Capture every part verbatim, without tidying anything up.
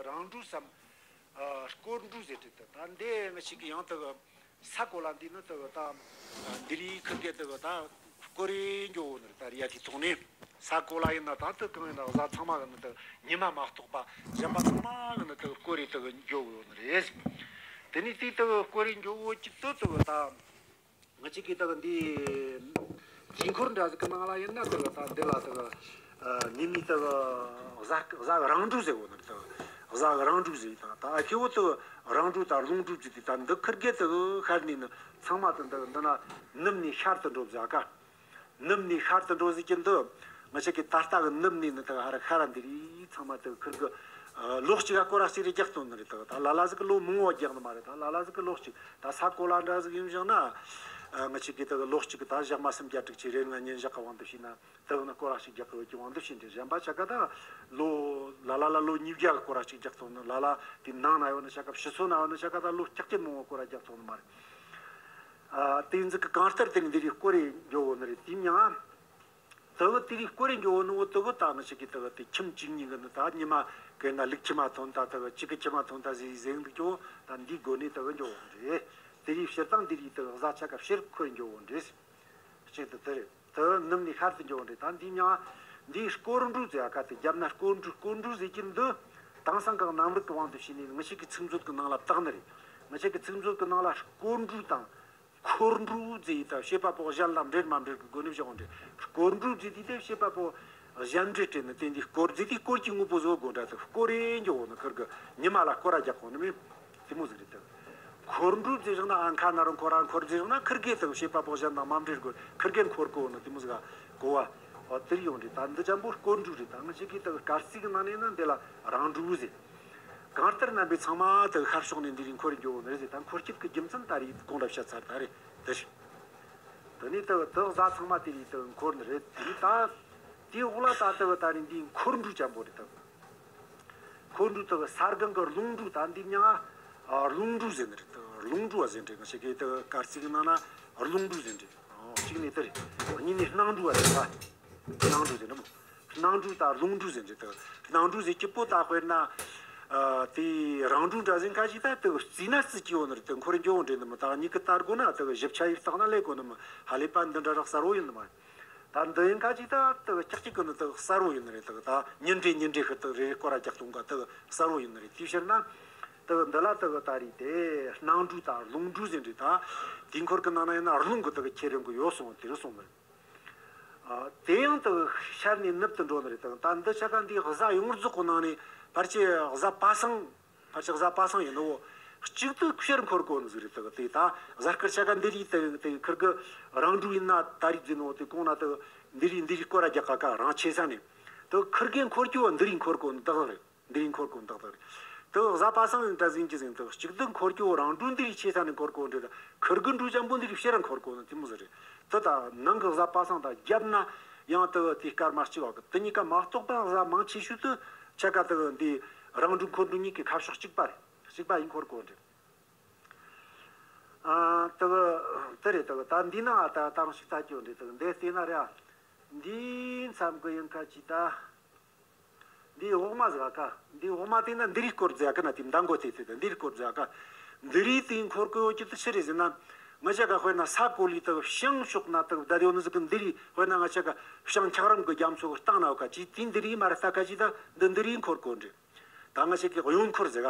རང་འགྲོས་སམ། ཨ། སྐོར་འགྲོས་ཟེར་ཏེ། ད་ད་འདི་ང་ཞིག་གི་ཡང་དུ་ས་གོ་ལ་འདི་ནི་དུ་ད་འདི་རིགས་ཁུར་གེ་དུ་ད་སྐོར་རེ་འགྱོ་འོ་ནི་རེད། ད་རི་ཡ་དེ་ཐོག་ནས་ས་གོ་ལ་ཡིན་ན། ད་དུ་གང་ཡིན་ན་བཟའ་ཚང་མ་གི་ནི་དུ་ཉི་མ་མ་གཏོགས་པ་གཞན་པ་ཚང་མ་གི་ནི་དུ་སྐོར་རེ་དུ་འགྱོ་འོ་ནི་རེད། དེ་ནས་དེ་དུ་སྐོར་རེ་འགྱོ་འོ་ཅི་དུ་དུ་ད། ང་གཅིག་གིས་དག་འདི་དཀྱིལ་འཁོར་འདྲ་ཟིག་གི་ནང་ལ་ཡིན་ན། དག་ད་འདི་ལ་དག་ཉི་མའི་དག་གཟའ་གཟའ་རང་གྲོལ་ཟེར་གོ་ནི་རེད། དག་གཟའ་རང་གྲོལ་ཟེར། ད་ད་ཨ་ཁེ་བོ་དག་རང་གྲོལ་དང་རླུང་གྲོལ་ཟེར་དེ། ད་འདི་ཁུར་གེ་དག་ཤར་ནས་ནི་ཚང་མ་དང་དག་འདི་ན་ནུབ་ནས་ཤར་དུ་འགྲོ་ཟེར་ག། ནུབ་ནས་ཤར་དུ་འགྲོ་ཟེར་གྱི་འདི། ང་ཆ་གི་ད་ལྟ་གི་ནུབ་ནས་ནི་དག་ཧ་ར་ཤར་ར་འདི་རིགས་ཚང་མ་དག་ཁུར་གི་ལོ་གཅིག་ག་སྐོར་ར་གཅིག་རེ་རྒྱག་ཐུབ་ནི་རེད། དག་ད་ལ་ལ་ཟིག་གི་ལོ་མང་བོ་རྒྱག་ནི་མ་རེད། ད་ལ་ལ་ཟིག་གི་ལོ་གཅིག་ད་ས་གོ་ལ་འདྲ་ཟིག་ཡིན་བཞག་ན། ཨ། ང་ཆ་གི་དག་ལོ་གཅིག་གི་ད་ཞག་མ་སུམ་བརྒྱ་དྲུག་ཅུ་རེ་ལྔ་ཉིན་ཞག་གི་དབང་དུ་བྱས་ན། དག་ན་སྐོར་ར་གཅིག་རྒྱག་གི་ཡོད་ཀྱི་དབང་དུ་བྱས་འདྲ། གཞན་པ་ཆ་ག་ད་ལོ་ལ་ལ་ལ་ལོ་ཉིས་བརྒྱ་གི་སྐོར་ར་གཅིག་རྒྱག་ཐུབ་ནི། ལ་ལ་དེ་ནང་ན་ཡོད་ནི་ཆ་ག་ཕྱི་སོ་ན་ཡོད་ནི་ཆ་ག་ད་ལོ་ལྕགས་ཀྱི་མང་བོ་སྐོར་ར་རྒྱག་ཐུབ་ནི་མ་རེད། ཨ། དེ་ཟིག་གི་གང་ལྟར་དེ་འདི་རིགས་སྐོར་རེ་འགྱོ་འོ་ནི་རེད། དེ་མྱང་། དེ་བོ་དེ་རིགས་སྐོར་རེ་འགྱོ་འོ་ནི་བོ་དེ་བོ་ད་ང་ཆ་གི་དེ་བོ་དེ་ཁྱིམ་གཅིག་གཉིས་གི་ནི་ད་ཉི་མ་གི་ན་ལུག་ཁྱི་མ་ཐོན་ད། དེ་བོ་གཅིག་གི་ཁྱི་མ་ཐོན་ད་ཟེར་ཟེར་འདུག་ཀྱོ། ད་འདི་སྒོ་ནས་དེ་བོ་འགྱོ་འོ་རེད། དེ་རིགས་སྤྱིར་བཏང་འདི་རིགས་དེ་བོ་གཟའ་ཆ་ག་ཕྱིར་འཁོར་འགྱོ་འོ་རེད། གཅིག་ཏུ་དེ་རེད། དེ་ནུབ་ནས་ཤར་དུ་འགྱོ་འོ་རེད། ད་འདི་མྱང་། འདི་སྐོར་འགྲོས་ཟེར་ཡ་ག་དེ་རྒྱབ་ན་སྐོར་འགྲོས། སྐོར་འགྲོས་ཟེར་གྱི་འདི་དེང་སང་གི་གནམ་རིག་གི་དབང་དུ་བྱས་ནས་ང་ཆ་གི་ཚིག་མཛོད་གི་ནང་ལ་བཏགས་ནི་རེད། ང་ཆ་གི་ཚིག་མཛོད་གི་ནང་ལ་སྐོར་འགྲོས་དང་། འཁོར་འགྲོས་ཟེར་ཡི་ད་བྱེད་པ་པོ་གཞན་ལ་འབྲེལ་མ་འབྲེལ་གི་སྒོ་ནས་བཞག་འོང་དེ། སྐོར་འགྲོས་ཟེར་དུས་དེ་བྱེད་པ་པོ་གཞན་འབྲེལ་སྤྲད་ནི་དེ། འདི་སྐོར་ཟེར་དུས་སྐོར་གྱི་དངོས་པོ་བཟོ་དགོས་འདྲ། དེ་སྐོར་རེ་འགྱོ་འོ་ནི་ཁུར་གི་ཉི་མ་ལ་སྐོར་ར་རྒྱག་གོ་ནི་མིན། དེ་མོ་ཟིག་རེད་དེ། འཁོར་འགྲོས་ཟེར་བཞག་ན་ཨ་ཁ་ན་རོ་འཁོར་ར་འཁོར་ཟེར་བཞག་ན་ཁུར་གེ་དེ་བྱེད་པ་པོ་གཞན་དང་མ་འབྲེལ་གི་ཁུར་གེ་འཁོར་གོ་ནི་དེ་མོ་ཟིག་ག་གོ་བ། འོ་དེར་ཡོང་རེད། ད་འདི་ཅན་པོ་སྐོར་འགྲོས་རེད། ད་ང་ཆ་གི་དེ་སྐར་རྩིས་གི་ནང་ནས་ན་འདི་ལ་རང་གྲོལ་ཟེར། གང་ལྟར་རྣམ་པའི་ཚང་མ་དེ་ཤར་ཕྱོགས་ནས་འདི་རིགས་འཁོར་འགྱོ་ནི་རེད་ཟེར། ད་འཁོར་སྐྱོད་ཀྱི་རྒྱུ་མཚན་ད་རེས་གོང་ལ་བཤད་ཚར། ད་རེད་དེ་ཞིག་དེ་ནས་དེ་དེ་གཟའ་ཚང་མ་དེ་རིགས་དེ་འཁོར་ནི་རེད། དེ་ད་དེའི་འོག་ལ་ད་དེ་ད་རེས་འདི་འཁོར་འགྲོས་ཅན་པོ་རེད་དེ། འཁོར་འགྲོས་དེ་ས་སྒང་གི་རླུང་འགྲོས། ད་འདི་མྱང་། ཨ། རླུང་འགྲོས་ཟེར་ནི་རེད་དེ། རླུང་འགྲོས་ཟེར་ནི་རེད། ང་ཆ་གི་དེ་སྐར་རྩིས་གི་ནང་ན་རླུང་འགྲོས་ཟེར་ནི་རེད། ཨོ། གཅིག་ནས་དེ་རེད། གཉིས་ནས་སྣང་འགྲོས་རེད་ད། སྣང་འགྲོས་ཟེར་ནི་མོ། སྣང་འགྲོས་དང་རླུང་འགྲོས་ཟེར་འདྲ་དང་། སྣང་འགྲོས་ཟེར་གྱི་པོ་ད་དཔེར་ན། ཨ། དེ་རང་འགྲོས་འདྲ་ཟིན་ཁ་ཅིག་ད་དེ་རྩིས་ན་རྩིས་ཀྱི་ཡོད་ནི་རེད། དེ་འཁོར་འགྱོ་འདྲ་ནི་མོ། ད་མྱིག་གིས་ལྟ་དགོས་ན་དེ་ཞིབ་ཆ་ཡིས་བརྟགས་ན་ལས་གོ་ནི་མོ། ཧ་ལས་པ་འདི་འདྲ་རག་གསལ་བོ་ཡིན་ནི་མ། ད་འདི་ཡིན་ཁ་ཅིག་ད་དེ་ལྕགས་ཀྱི་ཀུན་ནི་དེ་གསལ་བོ་ཡིན་ནི་རེད། དེ་ད་ཉིན་རེ་ཉིན་རེ་ཤི་དེ་རེ་རེ་སྐོར་ར་རྒྱག་གཏོང་ག་དེ་གསལ་བོ་ཡིན་ནི་རེད། དེའི་ཕྱིར་ན། དེ་འདི་ལ་དེ་ད་རེད་དེ། སྣང་འགྲོས་དང་རླུང་འགྲོས་ཟེར་འདྲ་ད། དེ་འཁོར་གི་ནང་ན་ཡིན་ན་རླུང་གི་དེ་ཁྱེར་རིམ་གི་ཡོད་སོང་དེ་རུ་སོང་ནི་རེད། ཨ། དེ་ཡང་དུ་ཤར་ནས་ནུབ་ཏུ་འགྲོ་ནི་རེད་དང་། ད་འདི་ཆ་ག་འདིའི་གཟའ་ཡོངས་རྫོགས་ཀྱི་ནང་ནས་ཕལ་ཆེར་གཟའ་པ་སངས། ཕལ་ཆེར་གཟའ་པ་སངས་ཡིན་ནོ། གཅིག་ཏུ་ཕྱིར་འཁོར་གོ་ནི་ཟིག་རེད་དང་། དེ་ད་གཟའ་སྐར་ཆ་ག་འདི་རིགས་དེ་དེ་ཁུར་གི་རང་འགྲོས་ཡིན་ན་ད་རིགས་ཟིན་ནོ། དེ་གོང་ན་དུ་འདི་རིགས་འདི་རིགས་སྐོར་ར་རྒྱག་ག་ག་རང་ཆེ་ས་ནས་དུ་ཁུར་གི་འཁོར་རྒྱུ་བ་འདི་རིགས་འཁོར་གོ་ནི་དག་རེད། འདི་རིགས་འཁོར་གོ་ནི་དག་དག་རེད། དུ་གཟའ་པ་སངས་ཡིན་ད་ཟིན་གྱི་ཟིན་དུ་གཅིག་ཏུ་འཁོར་རྒྱུ་རང་འགྲོས་འདི་རིགས་ཆེ་ས་ནས་འཁོར་གོ་འདྲ། ཁུར་གི་འགྲོས་ཅན་པོ་འདི་རིགས་ཕྱིར་ར་འཁོར་གོ་ནི་དེ་མོ་ཟིག་རེད། དུ་ད་ནང་གི་གཟའ་པ་སངས་དང་རྒྱབ་ན་ཡང་དུ་དེ་སྐར་མ་གཅིག་བ་གི་དུ་གཉིས་ཀ་མ་གཏོགས་པ་གཟའ་མང་ཆེ་ཤོས་དུ་ཆ་ག་དུ་འདི་རང་འགྲོས་འཁོར་འགྲོས་གཉིས་ཀའི་ཁ་ཕྱོགས་གཅིག་པ་རེད། གཅིག་པ་ཡིན་འཁོར་གོ་འདྲ། ཨ། དུ་དུ་རེད། དུ་ད་འདི་ན་ད་ད་རང་ཞིག་ད་སྐྱོ་འདྲ། དུ་འདི་བལྟས་ན་རེད། ཨ། འདི་མཚམས་གི་ཡིན་ཁ་ཅིག་ད། འདི་འོག་མ་ཟིག་ག་འདི་འོག་མ་དེ་ན་འདི་རིགས་སྐོར་ཟེར་གི་ན་དེ་མདང་གོ་དེ་དེ་དང་འདི་རིགས་སྐོར་ཟེར་ག་འདི་རིགས་དེ་འཁོར་གི་ཡོད་ཀྱི་དེ་ཕྱིར་རེད་ཟེར་ན། ང་ཅག་ག་དཔེར་ན་ས་གོ་ལའི་དག་བྱང་ཕྱོགས་ན་དག་བསྡད་ཡོད་ནི་ཟིག་གི་འདི་རིགས། དཔེར་ན་ང་ཅག་ག་བྱང་འཁྱགས་རོམ་གི་རྒྱ་མཚོ་གི་སྟེང་ན་ཡོད་ཀ་ཅིག་དེ་འདི་རིགས་མ་རེད་ལྟ་ཀ་ཅིག་ད་འདི་འདི་རིགས་འཁོར་གོ་འདྲ། ད་ང་ཅག་གི་གཡོན་འཁོར་ཟེར་ག་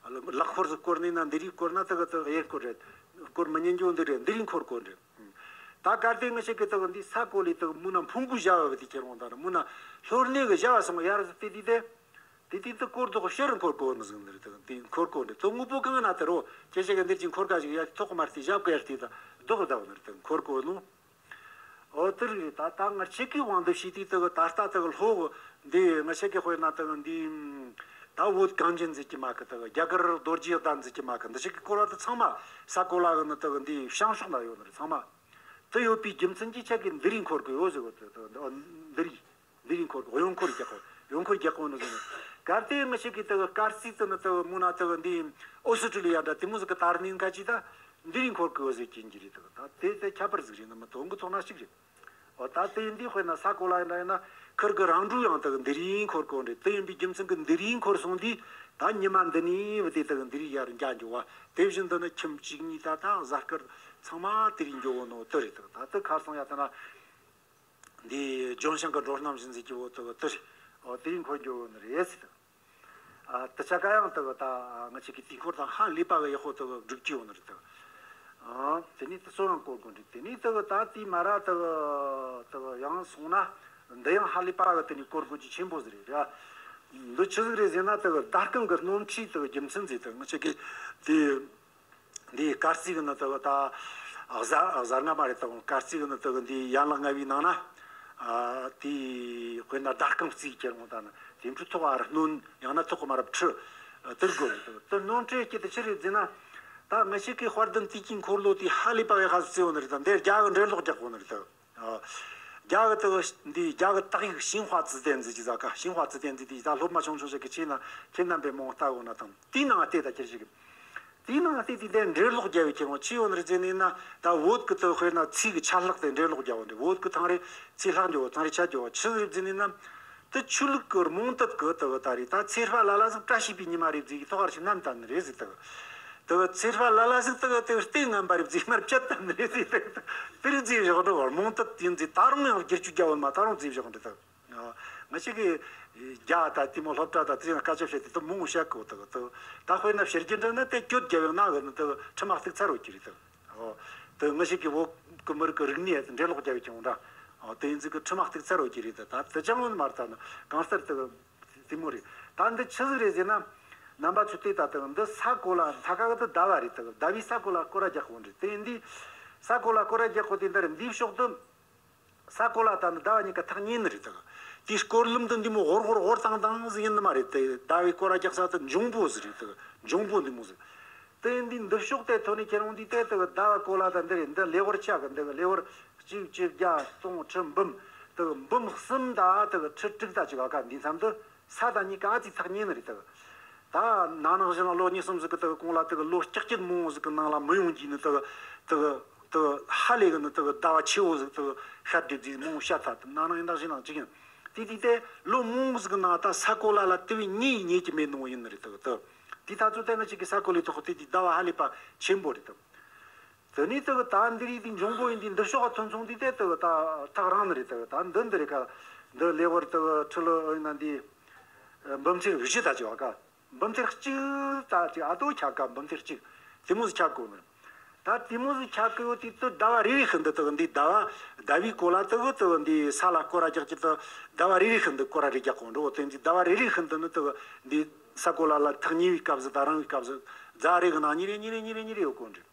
ལག་འཁོར་ཟིག་བསྐོར་ནས་ན་འདི་རིགས་བསྐོར་ན་དག་དག་གཡས་འཁོར་རེད། བསྐོར་མི་ཉན་རྒྱུ་འདི་རེད། འདི་རིགས་འཁོར་གོ་འདྲ། ད་གལ་ཏེ་ང་ཅག་གི་དག་འདི་ས་གོ་ལའི་དག་མུ་ན་འཕུར་འགུལ་བྱ་བ་གི་དེ་ཁྱེར་འོང་ད་ན་མུ་ན་ལྷོ་སྣེ་གི་བྱ་བ་སོང་ཡར་ཟིག་དེ་དེ་དེ་དེ་དེ་དག་སྐོར་དག་ཕྱིར་འཁོར་གོ་ནི་ཟིག་འདི་རེད། དག་དེ་འཁོར་གོ་འདྲ། དག་དངོས་པོ་གང་ན་དེ་རོ་ཁྱེད་ཅག་གི་འདིར་གྱི་འཁོར་ག་ཞིག་ཡ་ཐོག་མར་དེ་ཞབས་ག་ཡར་དེ་ད་ལྡོག་ད་བ་ནི་རེད། དག་འཁོར་གོ་ནོ། འོ་དེ་རེད། ད་ད་ང་ཅག་གི་དབང་དུ་བྱས་ཏེ་དག་ད་ལྟ་དག་ལྷོ་གི་འདི་ང་ཅག་གི་དཔེར་ན་དག་འདི་ད་བོད་གངས་ཅན་ཟེར་གྱི་མ་གི་དག་རྒྱ་གར་རྡོ་རྗེ་གདན་ཟེར་གྱི་མ་གི་འདི་ཅག་གི་སྐོར་བ་དེ་ཚང་མ་ས་གོ་ལ་གི་ནི་དག་འདི་བྱང་ཕྱོགས་ན་ཡོད་ནི་རེད། ཚང་མ་དེ་ཡོད་པའི་རྒྱུ་མཚན་གྱིས་ཁྱེད་ཀྱི་འདི་རིགས་འཁོར་གི་ཡོད་ཟེར་གོ་དེ་དག་འདི་རིགས། འདི་རིགས་འཁོར་གི་གཡོན་འཁོར་རྒྱག་གོ་གཡོན་འཁོར་རྒྱག་གོ་ནི་ཟེར་ནི། གལ་ཏེ་ང་ཅག་གི་དག་སྐར་རྩིས་དེ་ནི་དག་མུ་ན་དག་འདི་ཨོ་སི་ཀྲི་ལི་ཡ་འདྲ་དེ་མོ་ཟིག་གི་དར་ནི་ཡིན་ཁ་ཅིག་ད་འདི་རིགས་འཁོར་གི་ཡོད་ཟེར་གྱིན་གྱི་རེད། དག་ད་དེ་དེ་ཁྱད་པར་ཟིག་རེད་ནི་མི་དོན་གི་ཐོག་ན་གཅིག་རེད། འོ་ད་དེ་ཡིན་དུས་དཔེར་ན་ས་གོ་ལ་ཡིན་འདྲ་ཡིན་ན་ཁུར་གི་རང་འགྲོས་ཡང་དག་འདི་རིགས་འཁོར་གོ་འདྲ། དེ་ཡིན་པའི་རྒྱུ་མཚན་གི་འདི་རིགས་འཁོར་སོང་དུས་ ད་ཉི་མ་འདི་ནས་བུ་དེ་དག་འདི་རིགས་ཡར་འགྱོ་འགྱོ་བ། དེ་བཞིན་དུ་ནི་ཁྱིམ་གཅིག་གཉིས་ད་ད་གཟའ་སྐར་ཚང་མ་དེ་རིགས་འགྱོ་བོ་ནོ་དེ་རེད་དག། ད་དེ་ཁར་སང་ཡ་ད་ན་འདི་ལྗོན་ཤིང་གི་འགྲོ་རྣམ་བཞིན་ཟེར་གྱི་བོ་དག་དེ་རེད། ཨོ་དེ་རིགས་འཁོར་འགྱོ་བོ་ནི་རེད་ཟེར་དག། ཨ་དེ་ཆ་ག་ཡང་དག་ད་ང་ཆེ་གི་དུས་འཁོར་དང་ཧ་ལས་པ་གི་ཡག་པོ་དག་སྒྲིག་གྱི་ཡོད་ནི་རེད་དག། ཨ་དེ་ནས་དེ་ཚོ་ཡང་སྐོར་དགོས་འདྲ། དེ་ནས་དག་ད་དེ་མ་ར་དག་དག་ཡང་སོང་ན་འདི་ཡང་ཧ་ལས་པ་གི་དེ་ནས་སྐོར་དགོས་ཀྱི་ཆེན་པོ་ཟིག་རེད་ར། འདི་ཆི་ཟིག་རེད་ཟེར་ན་དག་ཟླ་རྐང་གི་སྣོམ་ཁྲིས་དག་རྒྱུ་མཚན་ཟིག་དག་ང་ཆེ་གི་དེ། འདིའི་སྐར་རྩིས་ཀྱི་ནི་དག་ད་གཟའ་གཟའ་སྔ་མ་རེད་དག། སྐར་རྩིས་ཀྱི་ནི་དག་འདིའི་ཡན་ལག་ལྔ་པའི་ནང་ན་ཨ་དེའི་དཔེར་ན་ཟླ་རྐང་རྩིས་ཁྱེར་འོང་ད་ནི་དེ་འཕྲུལ་ཐོག་ཨ་རུ་སྣོན། ཡང་ན་ཐོག་གི་མ་རབས་ཁྲི་དེར་དགོས་ནི་དག། དེ་སྣོན་ཁྲིའི་དཀྱིལ་དུ་ཆི་རེད་ཟེར་ན། ད་ང་ཞིག་གི་དཔལ་ལྡན་དུས་ཀྱི་འཁོར་ལོ་དེ་ཧ་ལས་པ་བའི་ཧ་བརྩི་འོང་ནི་རེད་དག། འདིར་རྒྱ་གི་འགྲེལ་ལོག་རྒྱག་འོང་ནི་རེད་དག། ཨ། རྒྱ་གི་དག་འདི་རྒྱ་གི་དག་ཡིག་ཤིང་ཧྭ་ཙི་ཏན་ཟེར་གྱི་ཟ་ཁ། ཤིང་ཧྭ་ཙི་ཏན་ཟེར་དེ་ད་སློབ་མ་ཆུང་ཆུང་ཞིག་གི་ཆེ་ན་ཁྱེད་རྣམ་པས་མང་ལྟ་འོ་ན་དང་དེའི་ནང་བལྟས་ད་ཁྱེར་ཞིག། དེའི་ནང་བལྟས་དེ་དེ་འགྲེལ་ལོག་རྒྱབ་པའི་ཁྱེར་འོང་ཆི་ཡོད་ནི་རེད་ཟེར་ནས་ན། ད་བོད་ཀྱི་དག་དཔེར་ན་ཚེས་ཀྱི་ཆ་ལྷག་དེ་འགྲེལ་ལོག་རྒྱབ་འོ་འདྲ། བོད་ཀྱི་ཐང་རེ་ཚེས་ལྷག་འགྱོ་བོ་ཐང་རེ་ཆ་འགྱོ་བོ་ཆི་ཟིག་རེད་ཟེར་ནས་ན། དེ་ཆོས་ལུགས་ཀྱི་རྨོངས་དད་ཀྱི་དག་ད་རེད། ད་ཚེས་པ་ལ་ལ་ཟིག་བཀྲ་ཤིས་པའི་ཉི་མ་རེད་ཟེར་གྱི་ཐོག་ཁར་ཞིག་བསྣམས་བཏང་ནི་རེད་ཟེར་དག། དེ་ཚེས་པ་ལ་ལ་ཟིག་དེ་ག་དེ་ག་སྟེང་ངན་པ་རེད་ཟིག་མར་བཅད་བཏང་ནི་རེད་ཟིག། དེ་རིགས་ཟིག་བཞག་འགྲོ་བར་རྨོངས་དད་ཡིན་ཟིག། ད་རུང་ཡང་བསྒྱུར་བཅོས་རྒྱག་འོ་མ་ད་རུང་ཟིག་བཞག་འགྲོ་དག། ང་ཞིག་གི་རྒྱ་ད་དེ་མོ་སློབ་གྲྭ་ད་དེ་ཡང་སྐད་ཆ་བཤད་དེ་དེ་མོ་བཤད་གོ་དག་དག། ད་དཔེར་ན་བཤད་རྒྱུ་འདྲ་ན་དེ་གྱོད་རྒྱབ་ཡོང་ན་གི་ནི་དེ་ཁྲི་མ་གཏུག་ཚར་འོ་གི་རེད་དག། དེ་ང་ཞིག་གི་བོད་གི་མི་རིགས་ཀྱི་རིག་གནས་འགྲེལ་ལོག་རྒྱབ་ཡོད་ཀྱང་འདྲ། དེ་ཡིན་ཟིག་གི་ཁྲི་མ་གཏུག་ཚར་འོ་གི་རེད་དག། ད་དེ་ཅང་ཡོད་མ་རེད། ད་ནི་གང་ལྟར་དག། དེ་མོ་རེད། ད་འདི་ཆི་ཟིག་རེད་ཟེར་ན། རྣམ་པ་ཚོས་བལྟས་ད་དག་འདི་ས་གོ་ལ་མཐའ་ཁ་གི་འདི་ཟླ་བ་རེད་དག། ཟླ་བའི་ས་གོ་ལ་སྐོར་ར་རྒྱག་གོ་རེད། དེ་འདི་ས་གོ་ལ་སྐོར་ར་རྒྱག་གོ་དེ་འདི་རེད། འདིའི་ཕྱོགས་དུ་ས་གོ་ལ་ད་འདི་ཟླ་བ་གཉིས་ཀ་ཐག་ཉེ་ནི་རེད་དག། དེའི་སྐོར་ལམ་དུ་འདི་མོ་ཧོར་ཧོར་ཧོར་ཏང་ཏང་ཟིག་ཡིན་ནི་མ་རེད་དེ། ཟླ་བའི་སྐོར་ར་རྒྱག་ས་དུ་འབྱུང་པོ་ཟིག་རེད་དག། འབྱུང་པོ་འདི་མོ་ཟིག། དེ་འདི་འདི་ཕྱོགས་དེ་ཐོན་ནས་ཁྱེར་འོང་དུས་དེ་དག་ཟླ་བ་གོ་ལ་ད་འདི་རེད། འདི་ལེ་དབར་ཆ་གི་འདི་གི་ལེ་དབར་གཅིག་བཅུ་བརྒྱ་སྟོང་ཁྲི་འབུམ་དག་འབུམ་གསུམ་ད་དག་ཁྲི་དྲུག་ད་ཅིག་ག་ཀ་འདི་མཚམས་དུ་ས་དང་གཉིས་ཀ་ཨ་ཙི་ཐག་ཉེ་ནི་རེད་དག། ད་ན་ནིང་གཞེས་ནིང་ལོ་གཉིས་གསུམ་ཟིག་གི་དག་གོང་ལ་དག་ལོ་ལྕགས་ཀྱི་མང་བོ་ཟིག་གི་ནང་ལ་མི་ཡོང་རྒྱུ་ནི་དག་དག་དག་ཧ་ལས་གི་ནི་དག་ཟླ་བ་ཆེ་བོ་ཟིག་དག་ཤར་བསྡད་རྒྱུ་མང་བོ་ཤར་ཐལ། དག་ན་ནིང་ཡིན་ད་གཞེས་ནིང་གཅིག་ཡིན། དེ་དུས་དེ་ལོ་མང་བོ་ཟིག་གི་ནང་ད་ས་གོ་ལ་ལ་དེ་བས་ཉེ་ཡི་ཉེ་གི་མེད་ནོ་ཡིན་ནི་རེད་དག། དག་དེ་ད་ཚོ་དེ་ང་ཅིག་གི་ས་གོ་ལའི་ཐོག་དེ་དུས་ཟླ་བ་ཧ་ལས་པ་ཆེན་པོ་རེད་དག། དེ་ནས་དེ་གི་ད་འདི་རིགས་དེ་འབྱུང་པོ་ཡིན་དུས་འདི་ཕྱོགས་ཐོན་སོང་དུས་དེ་དེ་གི་ད་ཐག་རིང་ནི་རེད། དེ་གི་ད་འདི་འདི་རེད་ཀ། འདི་ལེ་དབར་དེ་གི་ཁྲི་ལོ་ཡིན་ན་འདི་འབུམ་ཚིག་བཞི་ད་ཅིག་བ་ཀ། འབུམ་ཚིག་གཅིག་ད་ཅིག་ཨ་ཏོ་ཁྱབ་ཀ་འབུམ་ཚིག་གཅིག་དེ་མོ་ཟིག་ཁྱབ་དགོས་ནི། ད་དེ་མོ་ཟིག་ཁྱབ་གི་ཡོད་དུས་དེ་ཟླ་བ་རེ་རེ་བཞིན་དུ་དེ་གི་འདི་ཟླ་བ་ཟླ་བའི་གོ་ལ་དེ་གི་དེ་གི་འདི་ས་ལ་སྐོར་ར་རྒྱག་གི་དེ་ཟླ་བ་རེ་རེ་བཞིན་དུ་སྐོར་ར་རེ་རྒྱག་གོ་འགྲོ་དེ་འདི་ཟླ་བ་རེ་རེ་བཞིན་དུ་ནི་དེ་གི་འདི་ས་གོ་ལ་ལ་ཐག་ཉེ་བའི་སྐབས་སུ་ད་རིང་བའི་སྐབས་སུ་ཟླ་རེ་གི་ནང་ཉིན་རེ་ཉིན་རེ་ཉིན་རེ་ཉིན་རེ་ཡོད་གོ་འདྲི།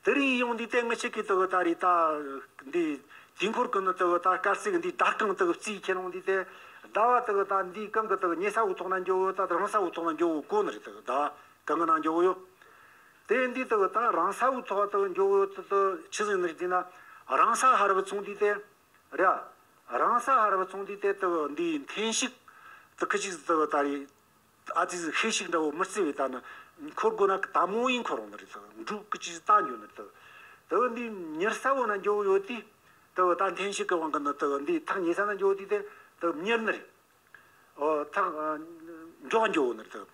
དེ་རིང་ཡོང་དུས་དེ་ངི་ཆེ་གི་དེ་གི་ད་རེས་ད་འདི་དུས་འཁོར་གི་ནི་དེ་གི་ད་སྐར་རྩིས་གི་འདི་ཟླ་རྐང་དེ་གི་རྩིས་ཁྱེར་ཡོང་དུས་དེ་ཟླ་བ་དེ་གི་ད་འདི་གང་གི་དེ་གི་ཉེ་ས་བོའི་ཐོག་ན་འགྱོ་གོ་ད་རིང་ས་བོའི་ཐོག་ན་འགྱོ་གོ་གོ་ནི་རེད། དེ་གི་ཟླ་བ་གང་གི་ནང་འགྱོ་གོ་ཡོད། དེ་འདི་དེ་གི་ད་རིང་ས་བོའི་ཐོག་དེ་གི་འགྱོ་གོ་ཡོད་དེ་དེ་ཆི་ཟིག་ནི་རེད་ཟེར་ན་རིང་ས་ཧར་བུ་ཚོང་དུས་དེ་རེད། རིང་ས་ཧར་བུ་ཚོང་དུས་དེ་དེ་གི་འདི་འཐེན་ཤུགས་དེ་ཁི་ཅིག་དེ་གི་ད་རེས། ཨ་ཙི་ཟིག་ཤེས་ཤིག་འདྲ་བོ་མི་རྩི་བའི་ད་ནི་འཁོར་དགོས་ན་ད་མོ་ཡིན་འཁོར་འོང་ནི་རེད། ད་འབྲུག་གི་ཅི་ད་འགྱོ་ནི་རེད། ད་འདི་མྱུར་ས་བོ་ན་འགྱོ་ཡོད་དུས་ད་ད་འཐེན་ཤུགས་གི་དབང་གི་ནི་ད་འདི་ཐག་ཉེ་ས་ན་འགྱོ་དུས་དེ་ད་མྱུར་ནི་རེད། ཨོ་ཐག་མགྱོགས་འགྱོ་ནི་རེད།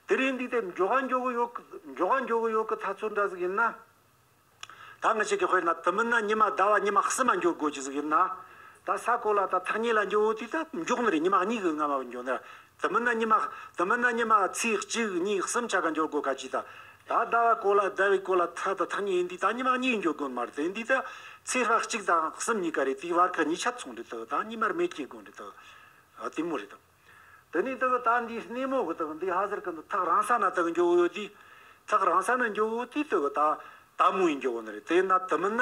དེ་རིང་འདི་དེ་མགྱོགས་འགྱོ་གི་ཡོད་གི་མགྱོགས་འགྱོ་གི་ཡོད་གི་ཐག་ཚོད་འདྲ་ཟིག་ཡིན་ན། ད་ང་ཅག་གི་དཔེར་ན་དུ་མིན་ན་ཉི་མ་ཟླ་བ་ཉི་མ་གསུམ་མ་འགྱོ་དགོས་ཀྱི་ཟིག་ཡིན་ན། ད་ས་གོ་ལ་ད་ཐག་ཉེ་ལ་འགྱོ་དུས་ད་མགྱོགས་ནི་རེད། ཉི་མ་གཉིས་གི་སྔ་མ་འགྱོ་ནི་རེད། དུ་མིན་ན་ཉི་མ་དུ་མིན་ན་ཉི་མ་ཚེས་གཅིག་གཉིས་གསུམ་ཆ་ག་འགྱོ་དགོས་ཁ་ཅིག་ད། ད་ཟླ་བ་གོ་ལ་ཟླ་བའི་གོ་ལ་ད་ད་ཐག་ཉེ་ཡིན་དུས་ད་ཉི་མ་གཉིས་འགྱོ་དགོས་མ་རེད། དེ་ཡིན་དུས་ད་ཚེས་པ་གཅིག་དང་གསུམ་གཉིས་ཀ་རེད། དེའི་བར་གི་ཉིས་ཆ་ཚོང་རེད། ད་ད་ཉི་མར་མེད་ཀྱི་དགོས་རེད། ད་དེ་མོ་རེད་ད། དེ་ནས་དེ་གི་ད་འདི་སྣེ་མོ་གི་དེ་གི་འདི་ཧ་ཟེར་གི་འདི་ཐག་རིང་ས་ན་དེ་གི་འགྱོ་གི་ཡོད་དུས། ཐག་རིང་ས་ན་འགྱོ་གི་ཡོད་དུས་དེ་གི་ད་ད་མོ་ཡིན་འགྱོ་གི་ནི་རེད། དེ་ན་དུ་མིན་ན་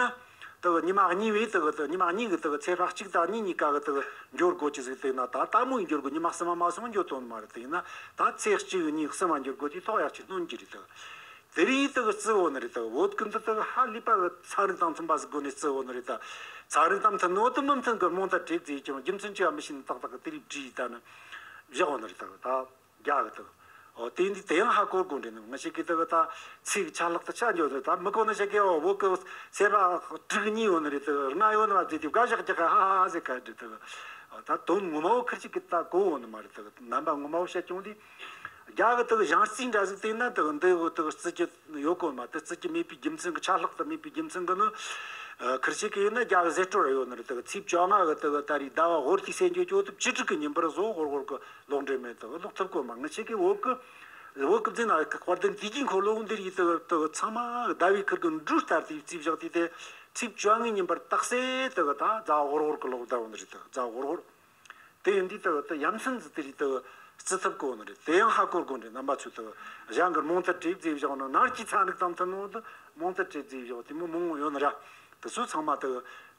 དེ་གི་ཉི་མ་གཉིས་བས་དེ་གི་དེ་ཉི་མ་གཉིས་གི་དེ་གི་ཚེས་པ་གཅིག་དང་གཉིས་གཉིས་ཀ་གི་དེ་གི་འགྱོ་དགོས་ཀྱི་ཟིག། དེ་ན་ད་ད་མོ་ཡིན་འགྱོ་དགོས། ཉི་མ་གསུམ་མ་མ་སོང་འགྱོ་དོན་མ་རེད། དེ་ན་ད་ཚེས་གཅིག་གཉིས་གསུམ་མ་འགྱོ་དགོས་དུས་ཐོག་ཡག་ཅིག་སྣོན་གྱི་རེད་དེ། དེ་རིང་དེ་གི་རྩི་བོ་ནི་རེད་དེ། བོད་ཀུན་ཏུ་དེ་གི་ཧ་ལས་པ་གི་ཚན་རིག་དང་མཐུན་པ་ཟིག་སྒོ་ནས་རྩི་བོ་ནི་རེད་དེ། ཚན་རིག་དང་མཐུན་ནོ་དེ་མི་མཐུན་གི་རྨོངས་དད་བྲེག་ཟེར་ཀྱང་རྒྱུ་མཚན་ཅི་ཡང་མི་ཤེས་ནི་ཏག་ཏག་གི་དེ་རིགས་བྲིས་ད་ནི་བཞག་བོ་ནི་རེད་དེ། ད་རྒྱ་གི་དེ་གི་ཨོ་དེ་འདི་དེ་ཡང་ཧ་གོ་དགོས་འདྲེ་ནི་ང་ཞིག་གི་དེ་གི་ད་ཚིག་ཆ་ལག་ཏུ་ཆ་འཇོག་དེ། ད་མི་གོ་ནི་ཞིག་གི་ཨོ་བོད་གི་ཚེས་པ་དྲུག་གཉིས་ཡོད་ནི་རེད་དེ། ལྔ་ཡོད་ནི་མ་རེད་དེ། དགའ་ཞག་རྒྱག་གི་ཧ་ཧ་ཧ་ཟེར་ག་འདྲེ་དེ་གི་ད་དོན་ངོ་མ་བོ་ཁིར་ཅིག་གི་ད་གོ་བོ་ནི་མ་རེད་དེ། རྣམ་པ་ངོ་མ་བོ་བཤད་ཀྱང་དེ། རྒྱ་གི་དག་གཞུང་རྩིས་འདྲ་ཟིག་བལྟས་ན་དག་འདི་གི་དག་རྩི་རྒྱུ་ཡོད་གོ་མ། དེ་རྩི་རྒྱུ་མེད་པའི་རྒྱུ་མཚན་གི་ཆ་ལྷག་ཏུ་མེད་པའི་རྒྱུ་མཚན་གི་ནི། ཨ། ཁིར་ཆེ་གི་ཡིན་ན་རྒྱ་གི་ཟད་འགྲོ་ར་ཡོད་ནི་རེད། དག་ཚེས་བཅོ་ལྔ་གི་དག་ད་རེས་ཟླ་བ་ཧོར་ཐིག་སེ་འགྱོ་གི་ཡོད་དུ། བཅུ་དྲུག་གི་ཉིན་པར་གཟོད་ཧོར་ཧོར་གི་ལོག་འགྲེལ་མེད་དག་ལོག་ཐུབ་གོ་མ། ང་ཆེ་གི་བོད་གི་བོད་གི་འཛིན་ན་དཔལ་ལྡན་དུས་ཀྱི་འཁོར་ལོ་འདིར་ཡི་དག་དག་ཚང་མ་ཟླ་བའི་ཁིར་གི་འབྲུ་ལྟར་དེ་རྩིས་བཞག་དུས་དེ་ཚེས་བཅོ་ལྔའི་ཉིན་པར་རྟགས་གསལ་དག་ད་ཟླ་བ་ཧོར་ཧོར་གི་ལོག་ཟླ་བ་ནི་རེད། དག་ཟླ་བ་ཧོར་ཧོར། དེ་ཡིན་དུས་དུ་དུ་ཡ་མཚན་ཟིག་དེ་རིགས་དུ་བརྩི་ཐུབ་གོ་ནི་རེད། དེ་ཡང་ཧ་གོ་དགོས་རེད། རྣམ་པ་ཚོས་དུ་གཞན་གྱི་རྨོངས་དད་བྲིས་བརྫིས་བཞག་ནོ། ནང་གི་ཚན་རིག་དང་མཐུན་ནོ་དུ་རྨོངས་དད་བྲིས་བརྫིས་བཞག་དེ་མོ་མང་བོ་ཡོད་ནི་ར། དུ་སུ་ཚང་མ་དུ་